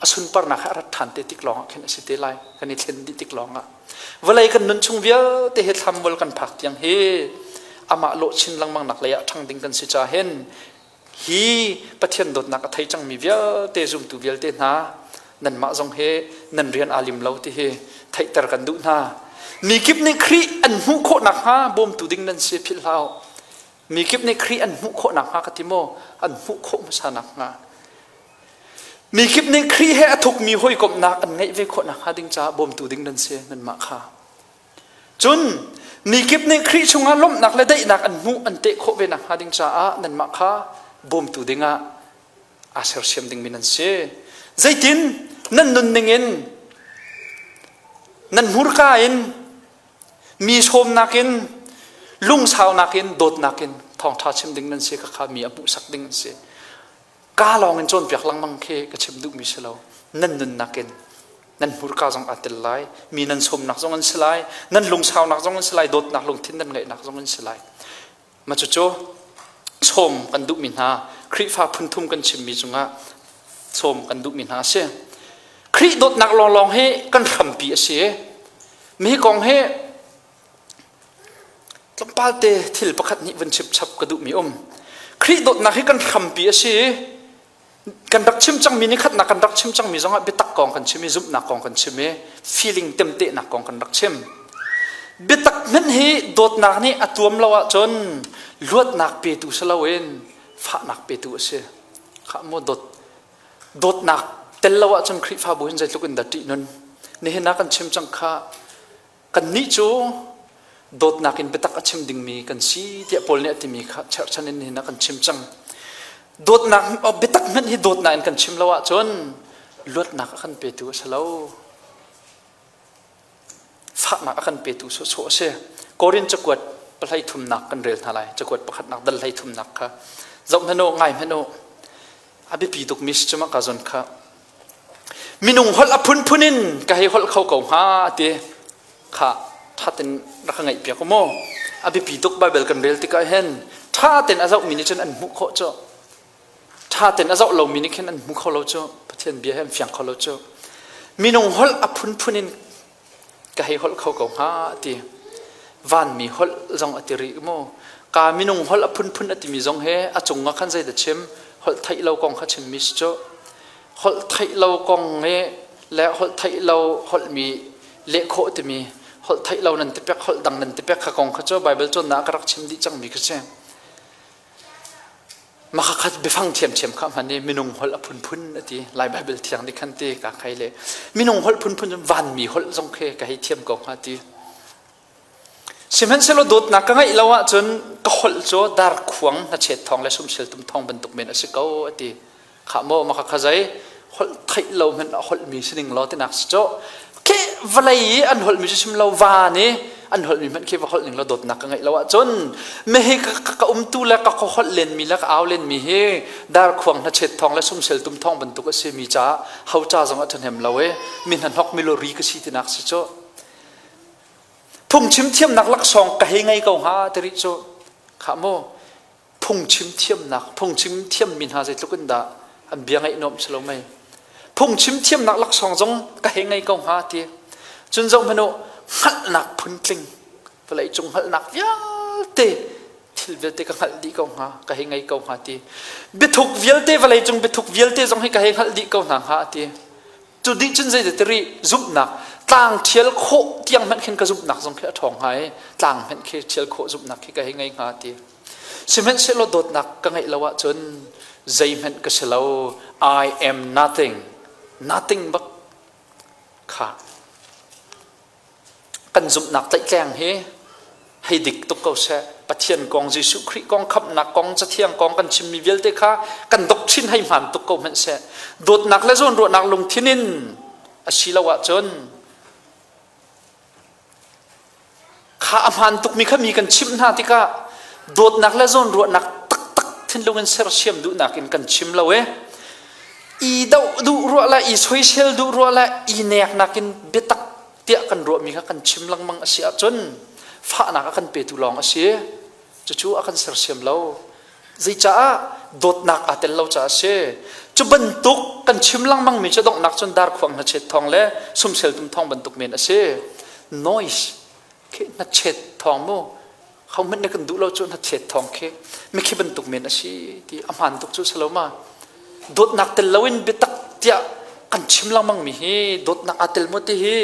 a sunparnak he a rat ṭhan te tik lawng ah khin a si te lai. Kan i thlen dih tik lawng ah. Vawlei kan nun chung vialte hi thlammual kan phak tiang hi amah lawh chin lengmang nak lei ah ṭhang ding kan si ca hin Hi Pathian dawtnak a thei cangmi vialte zumtu vialte hna nanmah zong hi nan rian aa lim lo ti hi theihter kan duh hna. Mi kip nih Khrih an hmuh khawh nakhnga bawmtu ding nan si philh hlah u. Mi kip nih Khrih an hmuh khawh nakhnga ka ti maw? An hmuh khawh hmasa nakhnga. Mi kip nih Khrih he a thukmi hawikomhnak an ngeih ve khawh nakhnga ding caah bawmtu ding nan si nanmah kha. Cun mikip nih Khrih chungah lawmhnak le daihnak an hmuh an teh khawh ve nakhnga ding caah nanmah kha bawmtu dingah aa sersiam dingmi nan si. Zeitin nan nunning in nan hmurka in mi sawmnak in lungsaunak in dawtnak in thawngṭha chim ding nan si kha kha mi a hmuhsak ding an si. Ka lawng in cawnpiak lengmang khi ka chim duhmi si lo. Nan nunnak in nan hmurka zong aa tel lai mi nan sawmnak zong an si lai nan lungsaunak zong an si lai dawtnak lungthin nan ngeihnak zong an si lai ma cucu sawm kan duhmi hna Khrihfa phunthum kan chimmi cungah sawm kan duhmi hna a si Khrih dawtnak lawnglawng hi kan hrampi a si mi kong hi tlawmpal te thil pakhat nih vun chim chap ka duhmi um Khrih dawtnak hi kan hrampi a si kan rak chim cangmi ni khatnak kan rak chim cangmi zongah biatak kong kan chim i zumhnak kong kan chim i feeling temtehnak kong kan rak chim biatak hmanh hi dawtnak nih a tuam lo ahcun luatnak petu si loin fahnak petu a si kha mu dawt dawtnak tel lo ahcun Khrihfabu hin zeitluk in dah ṭih nun nihin ah kan chim cang kha Kannih cu dawtnak in biatak a chim dingmi kan si tiah Paul nih a timi kha cherhchan in nihin ah kan chim cang. Dawtnak biatak hmanh hi dawtnak in kan chim lo ahcun luatnak a kan petu a si lo. Fahnak a kan petu sawhsawh a si. Korin cakuat pahlei thumnak kan rel hna lai. Cakuat pakhatnak dal hlei thumnak kha zoh hmanh u, ngai hmanh u. A biapi tukmi si cu mah ka zawn kha. Minung holh a phunphun in ka hei holh kho ko hnga ti kha ṭha tein rak ka ngaihpiak u mu. A biapi tuk Baibal kan rel tikah hin ṭha tein a zohmi nih cun an hmuh khawh cu. Ṭha tein a zoh lomi nih khin an hmu kho lo cu. Pathian bia he an fiang kho lo cu. Minung holh a phunphun in ka hei holh kho ko hnga ti. Vanmi holh zong a ti rih mu. Ka minung holh a phunphun a timi zong he a cung ah khan zeidah chim holh theih lo kong kha chimmi si cu. Holh theih lo kong he le holh theih lo holhmi leh khawh timi holh theih lo nan ti pek holh dang nan ti pek kha kong kha cu Bible cawnnak ah ka rak chim dih cangmi kha si. Makha biafang thiamthiam kha hman i minung holh a phunphun a ti. Lai Bible thiang nih khan ti ka khai le minung holh phunphun vanmi holh zong khi ka hei thiam ko hnga ti. Sihmanhsehlaw dawtnak ka ngeih lo ahcun ka holh cu darkhuang hnachet thawng le sumsel tum thawng bantuk men a si ko a ti. Khah maw maka kha zei holh theih lo hmanh a holhmi si ning law tinak si cu. Khi vawlei i an holhmi cu chim lo van i an holhmi hmanh khi va holh ning law dawtnak ka ngeih lo ahcun mehi ka, ka umtu le ka ka holh lenmi le ka au lenmi hi darkhuang hnachet thawng le sumsel tum thawng bantuk a si mi caah ho ca zong a ṭhahnem lo i mi hnahnok mi lori ka si tinak si cu. Phungchim thiamnak laksawng ka hei ngei ko hnga ti rih cu khah mu phungchim thiamnak phungchim thiammi hna zeitluk in dah an bia ngaih nuam si lo mei phungchim thiamnak laksawng zong ka hei ngei ko hnga ti cun zoh hmanh u hngalhnak phuntling vawlei cung hngalhnak vialte thil vialte ka hngalh dih ko hnga ka hei ngei ko hnga ti biathuk vialte vawlei cung biathuk vialte zong hi ka hei hngalh dih ko hna hnga ti Cu dih cun zeidah zumhnak tlang ṭhial khawh tiang hmanh khin ka zumhnak zong khi a ṭhawng hnga i tlang hmanh khi ṭhial khawh zumhnak khi ka hei ngei hnga ti. Sihmanhsehlaw dawtnak ka ngeih lo ahcun zeihmanh ka si lo. I am nothing. Nothing bak kha. Kan zumhnak tlaihtleng hi hei dik tuk ko seh. Pathian kong, Jesuh Khrih kong, khamhnak kong, Cathiang kong kan chimmi vialte kha kan doctrine hei hmaan tuk ko hmanh seh. Dawtnak le zawnruahnak lungthin in a si lo ahcun kha a hmaan tukmi kha mi kan chimh hna tikah dawtnak le zawnruahnak taktak thinlung in sersiam duhnak in kan chim lo e. I doh duh ruah le i soisel duh ruah le i neknak in biatak tiah kan ruahmi kha kan chim lengmang a si ahcun fahnak a kan petu lawng a si. Cucu a kan sersiam lo. Zeicaah dawtnak aa tel lo caah a si. Cu bantuk kan chim lengmangmi cu donghnak cun darkhuang hnachet thawng le sumsel tum thawng bantuk men a si. Noise khi hnachet thawng mu ho hmanh nih kan duh lo cu hnachet thawng khi mikhi bantuk men a si ti a hmaan tuk cu si lo ma. Dawtnak tel loin biatak tiah kan chim lengmang mi hi dawtnak aa tel maw ti hi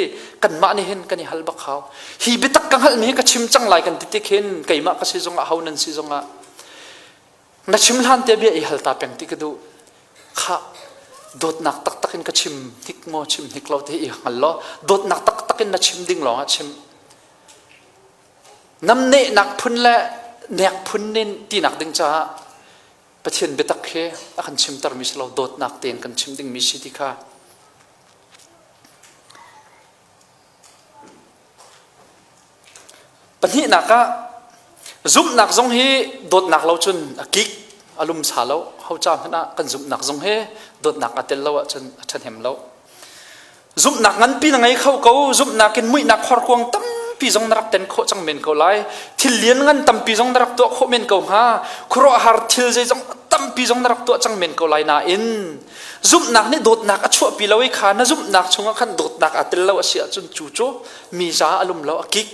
kanmah nih hin kan i hal bak hau. Hi biatak ka hngalhmi hi ka chim cang lai kan ti tik hin keimah ka si zongah ho nan si zongah na chim hlan te bia i hal ta peng ti ka duh. Khah dawtnak taktak in ka chim hnik maw chim hnik lo ti i hngal law dawtnak taktak in na chim ding lawngah chim. Namnehnak phun le nek phun in tinak ding caah Pathian biatak hi a kan chimtermi si lo dawtnak tein kan chim dingmi si ti kha pahnihnak ah zumhnak zong hi dawtnak lo cun a kik a lumsa lo ho ca hmanh ah kan zumhnak zong hi dawtnak a tel lo ahcun a ṭhahnem lo Zumhnak nganpi na ngei kho ko. Zumhnak in muihnak horkuang tampi zong na rak ten khawh cang men ko lai. Thil lian ngan tampi zong na rak tuah khawh men ko hnga. Khuaruahhar thil zeizong tampi zong na rak tuah cang men ko lai nain zumhnak nih dawtnak a chuahpi lo i kha na zumhnak chungah khan dawtnak aa tel lo a si ahcun cu cu mi za a lum lo a kik.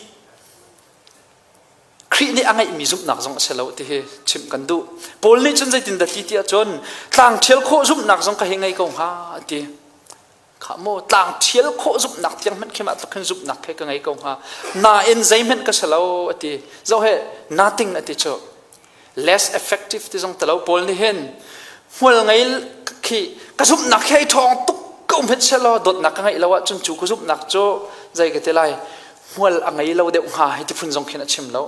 Khrih nih a ngeihmi zumhnak zong a si lo ti hi chimh kan duh. Paul nih cun zeitindah ti ti ahcun tlang ṭhial khawh zumhnak zong ka hei ngei ko hnga a ti. Kha maw tlang ṭhial khawh zumhnak tiang hmanh khi mah tluk khin zumhnak he ka ngei ko hnga. Nain zeihmanh ka si lo a ti. Zoh he nothing a ti cu. Less effective ti zong talo Paul nih hin hmual ngei khi ka zumhnak hi ai ṭhawng tuk ko hmanh selaw dawtnak ka ngeih lo ahcun cu ka zumhnak cu zei ka ti lai hmual a ngei lo deuh hnga hi ti phun zong khin a chim lo.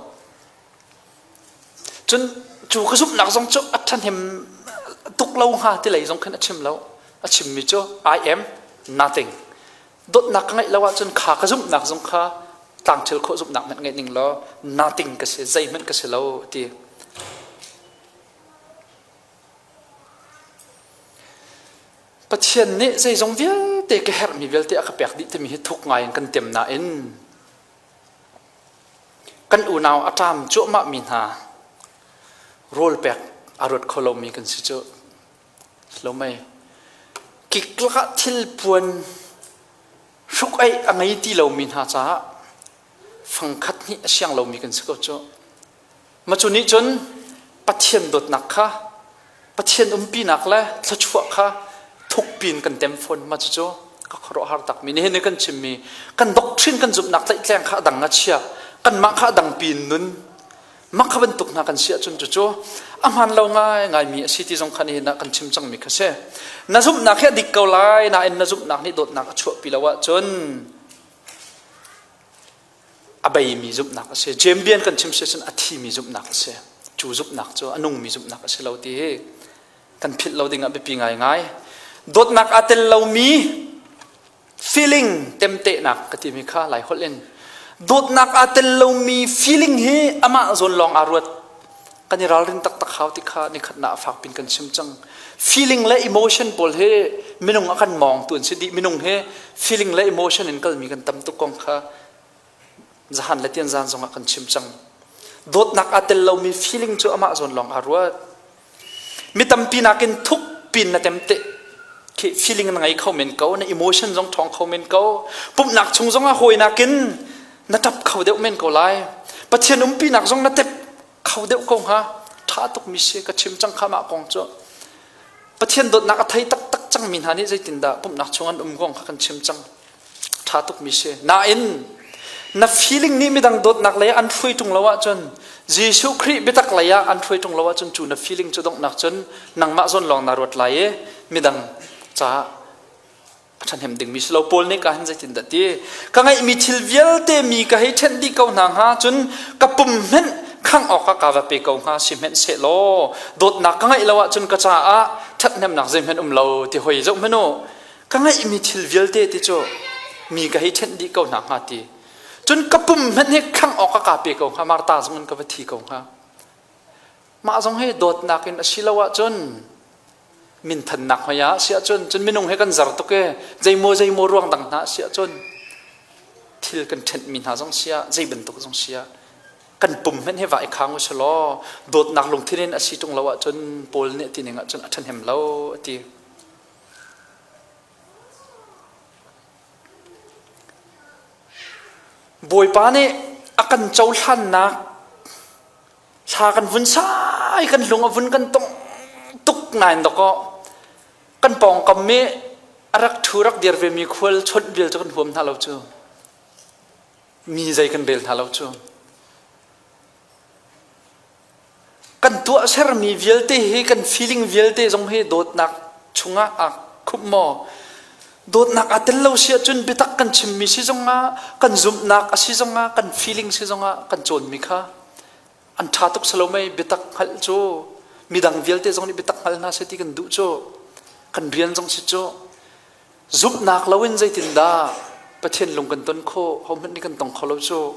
Cun cu ka zumhnak zong cu a ṭhahnem tuk lo hnga ti lei zong khin a chim lo. A chimmi cu I am nothing. Dawtnak ka ngeih lo ahcun kha ka zumhnak zong kha tlangthil khawh zumhnak hmanh ngeih ning law nothing ka si, zeihmanh ka si lo a ti. Pathian nih zeizong vialte ka herhmi vialte a ka pek dih timi hi thuk ngai in kan tem nain Kan unau a ṭam cuahmahmi hna rawl pek a ruat kho lomi kan si cu. Lo mei. Kik lakah thil puan hruk-aih a ngei ti lomi hna caah fangkhat hnih a siang lomi kan si ko cu. Ma cu nih cun Pathian dawtnak kha Pathian umpinak le thluachuah kha thukpi in kan tem fawn. Mah cucu ka khuaruahhar takmi nihin ni kan chimmi kan doctrine kan zumhnak tlaihtleng kha a dang a chia kanmah kha a dangpi in nun mah kha bantuk hna kan si ahcun cucu A hmaan lo ngai ngaimi a si ti zong kha nihin ah kan chim cangmi kha si. Na zumhnak hi a dik ko lai nain na zumhnak nih dawtnak a chuahpi lo ahcun a beimi zumhnak a si. Jeim bian kan chim si cun a thimi zumhnak a si. Cu zumhnak cu a nungmi zumhnak a si lo ti hi kan philh lo ding ah biapi ngaingai. Dawtnak aa tel lomi feeling temtehnak ka timi kha lai holh in dawtnak aa tel lomi feeling hi amah zawn lawng aa ruat. Kan i ralrin taktak hau ti kha nikhatnak a fak pin kan chim cang. Feeling le emotion pawl hi minung a kan mawngtu an si dih. Minung hi feeling le emotion in kalmi kan tam tuk kong kha zahan le tianzan zongah kan chim cang. Dawtnak aa tel lomi feeling cu amah zawn lawng aa ruat. Mi tampi nakin thuk pin na tem te khi feeling na ngei kho men ko, na emotion zong ṭhawng kho men ko. Pumhnak chung zongah hawi nakin na ṭap kho deuh men ko lai. Pathian umpinak zong na tep kho deuh ko hnga. Ṭha tuk mi si ka chim cang kha mah kong cu. Pathian dawtnak a thei taktak cangmi hna nih zeitindah pumhnak chung an um kong kha kan chim cang. Ṭha tuk mi si. Nain na feeling nih midang dawtnak lei an hruai ṭung lo ahcun Jesuh Khrih biatak lei ah an hruai ṭung lo ahcun cu na feeling cu donghnak cun nangmah zawn lawng naa ruat lai i midang caah a ṭhahnem dingmi si lo. Paul nih ka hin zeitindah ti ka ngeihmi thil vialte mi ka hei ṭhenh dih ko hna hnga cun ka pum hmenh khangh awkah ka va pe ko hnga si hmenh sehlaw dawtnak ka ngeih lo ahcun ka caah ṭhathnemnak zeihmanh um lo ti hoi zoh hmanh u ka ngeihmi thil vialte ti cu mi ka hei ṭhenh dih ko hna hnga ti cun ka pum hmanh hi khangh awkah ka pe ko hnga Martha zong in ka va thi ko hnga mah zong hi dawtnak in a si lo ahcun minthannak hoi ah si ahcun cun minung he kan zar tuk e zeimaw zeimaw ruang dang hna si ahcun thil kan ṭhenhmi hna zong si ah zei bantuk zong si ah kan pum hmanh hi va i khang u law dawtnak lungthin in a si ṭung lo ahcun Paul nih ti ning ahcun a ṭhahnem lo a ti. Bawipa nih a kan cohlannak thla kan vun sai kan lung a vun kan tong tuk nain dawkaw kan pawngkam i a rak ṭhu rak dir vemi khual chawnh vial cu kan huam hna lo cu mi zei kan rel hna lo cu kan tuahsermi vialte hi kan feeling vialte zong hi dawtnak chungah aa khumh maw dawtnak aa tel lo si ahcun biatak kan chimmi si zongah kan zumhnak a si zongah kan feeling si zongah kan cawnmi kha an ṭha tuk salo mei biatak hngalh cu midang vialte zong nih biatak hngal hna seh ti kan duh cu kan rian zong si cu Zumhnak loin zeitindah Pathian lung kan ton khawh? Hohmanh nih kan tong kho lo cu.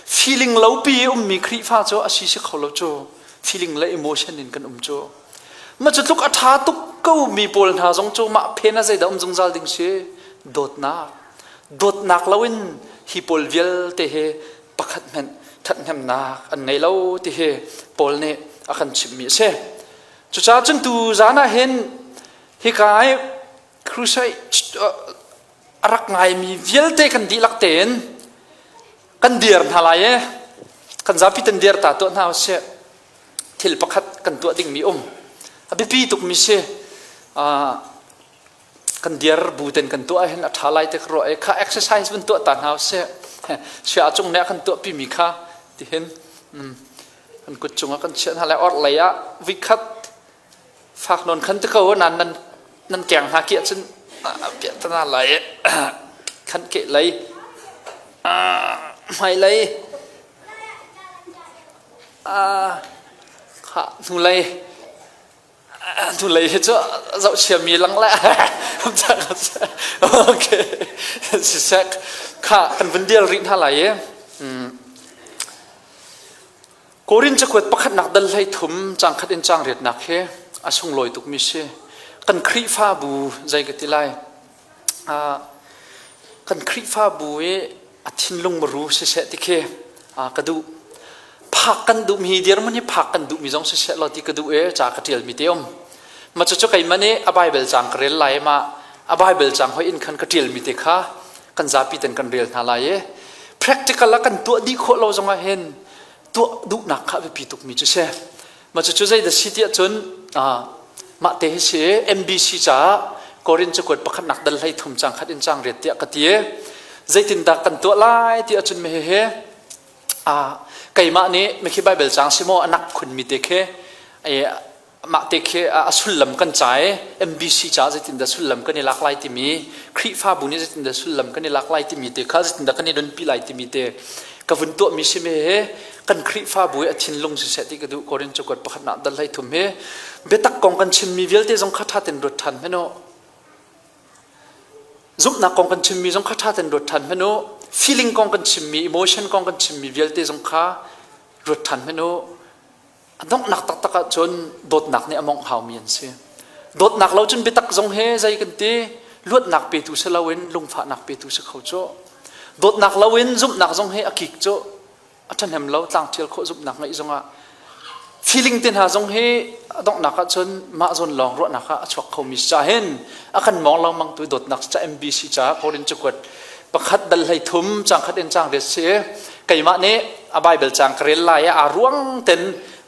Feeling lo pi i ummi Khrihfa cu a si si kho lo cu. Feeling le emotion in kan um cu. Mah cu tluk a ṭha tuk ko mi pawl hna zong cu mah phen ah zeidah um zungzal ding si? Dawtnak. Dawtnak loin hi pawl vialte hi pakhat hmanh ṭhathnemnak an ngei lo ti hi Paul nih a kan chimhmi a si. Cucaah cun tu zan ah hin hika i crusade a rak ngaimi vialte kan dihlak tein kan dir hna lai i kan zapi ten dir ta tuah hna usih thil pakhat kan tuah dingmi um a biapi tukmi si kan dir bu ten kan tuah hin a ṭha lai te ka ruah i kha exercise vun tuah ta hna usih sia cung nih a kan tuahpi mi kha tihin kan kut cungah kan chiah hna lai orh lei ah vikhat Fak nawn khan te ko nan nan nan keng hna kiah cun piah tana lai khan ke lei hmai lei kha hnu lei hnu lei hi cu zoh chiami lang le okay sisek kha kan vun dial rih hna lai i Korin cakuat pakhatnak dal 13 caang khat in caang riatnak hi a sunglawi tukmi si. Kan Khrihfabu zei ka ti lai? Kan Khrihfabu i a thinlung maru siseh ti khi ka duh. Phak kan duhmi hi dirhmun hi phak kan duhmi zong siseh law ti ka duh i ca ka ṭialmi te um. Mah cucu keimah nih a Bible caang ka rel lai ma a Bible caang hoi in khan ka ṭialmi te kha kan zapi ten kan rel hna lai i practical ah kan tuah dih khawh lo zongah hin tuah duhnak kha biapi tukmi cu si. Mah cucu zei dah si tiah cun mah te hi si MBC caah Korin cakuat pakhatnak dal 13 caang khat in caang riat tiah ka ti. Zeitindah kan tuah lai ti ahcun mi hihi keimah nih mikhi Bible caang si maw anak khunmi te khi. Mah te khi a sullam kan ca i MBC ca zeitindah sullam kan i lak lai timi Khrihfabu nih zeitindah sullam kan i lak lai timi te kha zeitindah kan i nunpi lai timi te ka vun tuahmi si me he kan Khrihfabu i a thinlung siseh ti ka duh Korin cakuat pakhatnak dal hlei thum hi biatak kong kan chimmi vialte zong kha ṭha ten ruat ṭhan hmanh u zumhnak kong kan chimmi zong kha ṭha ten ruat ṭhan hmanh u feeling kong kan chimmi emotion kong kan chimmi vialte zong kha ruat ṭhan hmanh u A donghnak taktak ahcun dawtnak nih a mawngh haumi an si. Dawtnak lo cun biatak zong he zei kan ti luatnak petu si loin lungfahnak petu si kho cu. Dawtnak loin zumhnak zong he a kik cu a ṭhahnem lo tlangṭial khawh zumhnak ngeih zongah feeling te hna zong hi a donghnak ahcun mah zawn lawng ruahnak ah a chuak khomi si caah hin a kan mawng lengmang tu dawtnak ca MBC caah Korin cakuat pakhat dal hlei thum cang khat in cang riat si keimah nih a Bible cang ka rel lai i aa ruang ten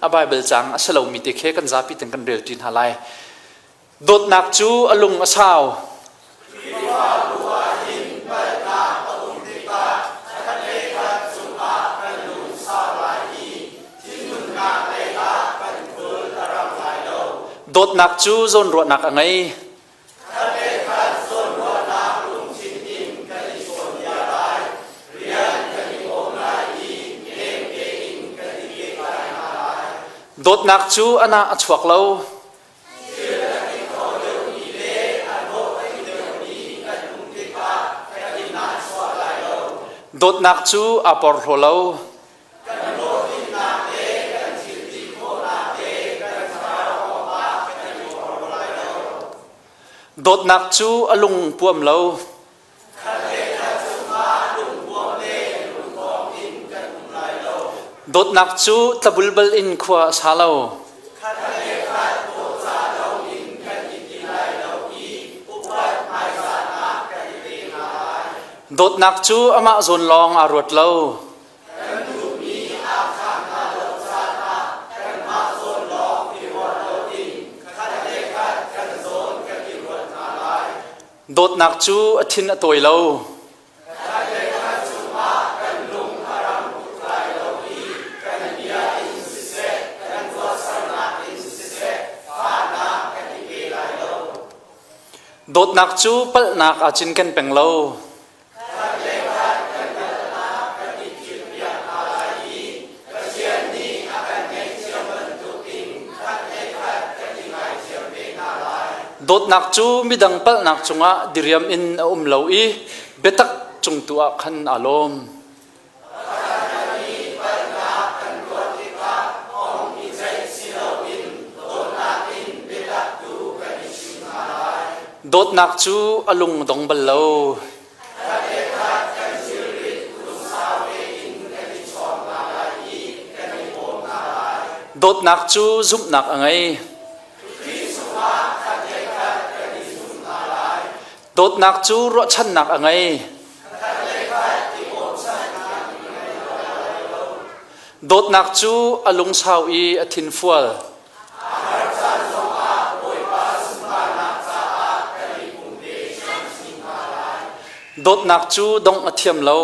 a Bible cang a si lomi te khe kan zapi ten kan rel ṭi hna lai. Dawtnak cu a lung a sau. Dawtnak cu zawnruahnak a ngei. Dawtnak cu a nah a chuak lo. Dawtnak cu aa porhlaw lo.
Kan hlawhtlinnak le kan thil ti khawhnak le kan thlarau kongah kan i porhlaw lai lo.
Dawtnak cu a lung puam lo.
Khat le khat cungah lungpuam le lungtawng in kan um lai lo.
Dawtnak cu tlabulbal in khua a sa lo.
Khat le khat dawhcah loin kan i ti lai lo i upat hmaizahnak kan i pe hna lai.
Dawtnak cu amah zawn lawng aa ruat lo.
Kan duhmi aa khah hna lo caan ah kanmah zawn lawng i ruat loin khat le khat kan zawn kan i ruat hna lai.
Dawtnak cu a thin a tawi lo.
Khat le khat cungah kan lung a ram tuk lai lo i kan bia in siseh, kan tuahsernak in siseh, fahnak kan i pe lai lo.
Dawtnak cu palhnak aa cinken peng lo.
Khat le khat kan palhnak kan i philhpiak hna lai i Pathian nih a kan ngaihthiam bantukin khat le khat kan i ngaithiam ve hna lai.
Dawtnak cu midang palhnak cungah diriam in a um lo i biatak cung tu ah khan aa lawm.
Pakhat nih palhnak kan tuah tikah ong i ceih si loin dawtnak in biatak tu kan i chim hna lai.
Dawtnak cu a lung dong bal lo.
Khat le khat kan thilrit lungsau tein kan i chawn hna lai i kan i bawm hna lai.
Dawtnak cu zumhnak a ngei.
Khrih chungah khat le khat kan i zum hna lai.
Dawtnak cu ruahchannak a ngei. Dawtnak cu a lungsau i a thinfual. Dawtnak cu dongh a thiam lo.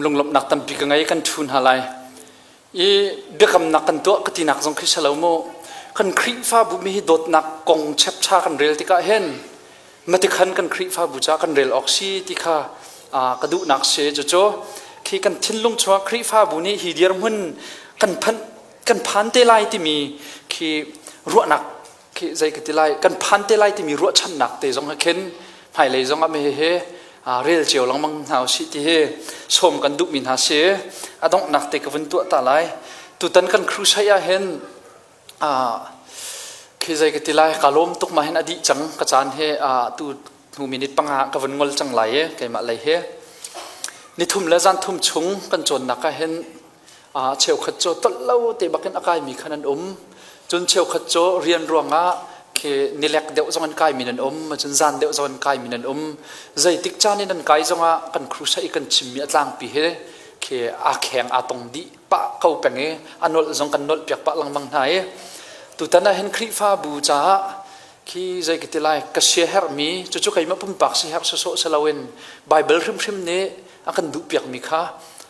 Lunglawmhnak tampi ka ngei kan ṭhu hna lai. I biakamnak kan tuah ka tinak zong khi si lo mu. Kan Khrihfabu mi hi dawtnak kong chepcha kan rel tikah hin matikhan kan Khrihfabu ca kan rel awk si ti kha ka duhnak si cucu khi kan thinlung chungah Khrihfabu nih hi dirhmun kan phanh kan phan te lai timi khi ruahnak khi zei ka ti lai kan phan te lai timi ruahchannak te zong ha khin hmailei zong ah me he rel cio lengmang hna usih ti hi sawm kan duhmi hna si a donghnak te ka vun tuah ta lai tutan kan crusade ah hin Khi zei ka ti lai, ka lawm tuk ma hin a dih cang ka caan he tu hnu minute panga ka vun ngol cang lai e keimah lei he. Nithum le zan thum chung kan cawnnak ah hin cheukhat cu tolh lo te bakin a kaimi khan an um. Cun cheukhat cu rian ruangah khi nilek deuh zong an kaimi nan um, cun zan deuh zong an kaimi nan um. Zeitik caan in an kai zongah kan crusade i kan chimmi a tlangpi he khi aa kheng aa tong dih pah ko peng i a nolh zong kan nolh piak pah lengmang hna i. Tutan ah hin Khrihfabu caah khi zei ka ti lai ka siaherhmi cucu keimah pumpak siaherh sawsawh si loin Bible hrimhrim nih a kan duhpiakmi kha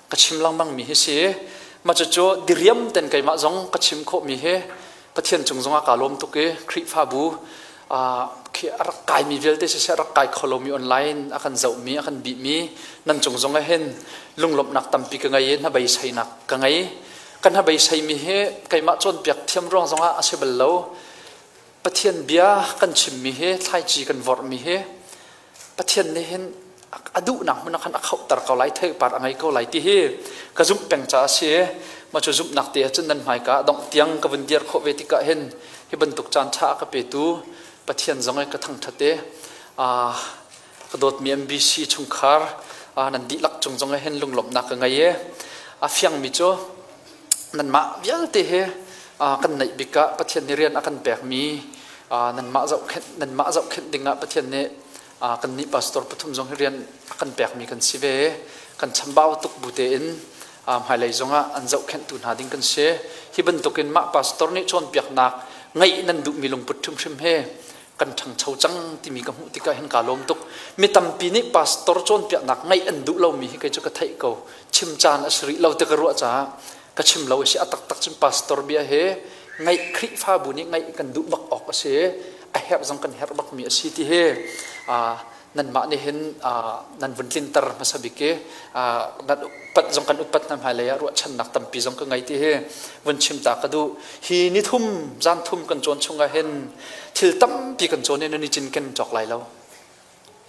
ka chim lengmangmi hi si. Mah cucu diriam ten keimah zong ka chim khawhmi hi Pathian cung zongah kaa lawm tuk i Khrihfabu khi a rak kaimi vialte siseh a rak kai kho lomi online a kan zohmi a kan bihmi nan cung zong ah hin lunglawmhnak tampi ka ngei i hnabeiseinak ka ngei. Ka hnabeisei hi keimah cawnpiak thiam ruang zongah a si bal lo. Pathian bia kan chimmi hi thlaici kan vorhmi hi Pathian nih hin a duhnak hmun ah khan a khohter ko lai, theipar a ngei ko lai ti hi ka zumh peng caah a si. Mah cu zumhnak te ahcun nan hmaika ah dongh tiang ka vun dir khawh ve tikah hin hi bantuk caan ṭha a ka petu Pathian zong i ka thangṭhat i ka dawtmi MBC chungkhar nan dihlak cung zong hin lunglawmhnak ka ngei i a fiangmi cu nanmah vialte hi kan neih bik ah Pathian nih rian a kan pekmi nanmah zohkhenh nanmah zohkhenh dingah Pathian nih kannih pastor pathum zong hi rian a kan pekmi kan si ve. Kan chambau tuk bu tein hmailei zongah an zohkhenhtu hna ding kan si. Hi bantukin mah pastor nih cawnpiaknak ngeih nan duhmi lungput hrimhrim he kan ṭhangcho cang timi ka hmuh tikah hin kaa lawm tuk. Mi tampi nih pastor cawnpiaknak ngaih an duh lomi hi kei cu ka theih ko. Chim caan a si rih lo ti ka ruah caah ka chim lo a si. A taktak cun pastor bia he ngaih Khrihfabu nih ngaih kan duh bak awk a si. A herh zong kan herh bakmi a si ti hi nanmah nih hin nan vun tlinter hmasa bik i nan upat zong kan upat hna hmailei ah ruahchannak tampi zong ka ngei ti hi vun chim ta ka duh. Hi ni thum zan thum kan cawn chungah hin thil tampi kan cawn i nan i cinken cawk lai lo.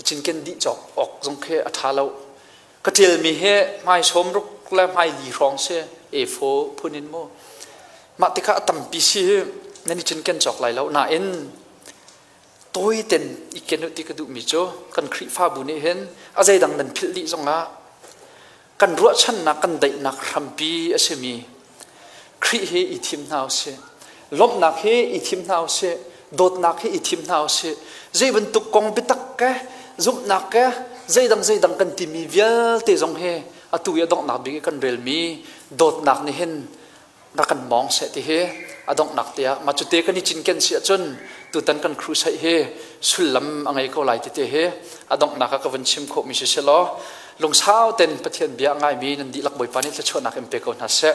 I cinken dih cawk awk zong khi a ṭha lo. Ka ṭialmi hi hmai sawm ruk le hmai li hrawng si A4 phun in mu. Mah tikah a tampi si hi nan i cinken cawk lai lo. Nain tawiten i ken u ti ka duhmi cu kan Khrihfabu nih hin a zeidang nan philh dih zongah kan ruahchannak kan daihnak hrampi a simi Khrih hi i thim hna usih. Lawmhnak hi i thim hna usih. Dawtnak hi i thim hna usih. Zei bantuk kong biatak ke, zumhnak ke, zeidang zeidang kan timi vialte zong hi atu i a donghnak bik i kan relmi dawtnak nih hin rak kan mawng seh ti hi a donghnak te ah mah cute kan i cinken si ahcun tutan kan crusade hi sullam a ngei ko lai ti te hi a donghnak ah ka vun chim khawhmi si seh law lungsau ten Pathian bia a ngaimi nan dihlak Bawipa nih thluachuahnak in pe ko hna seh.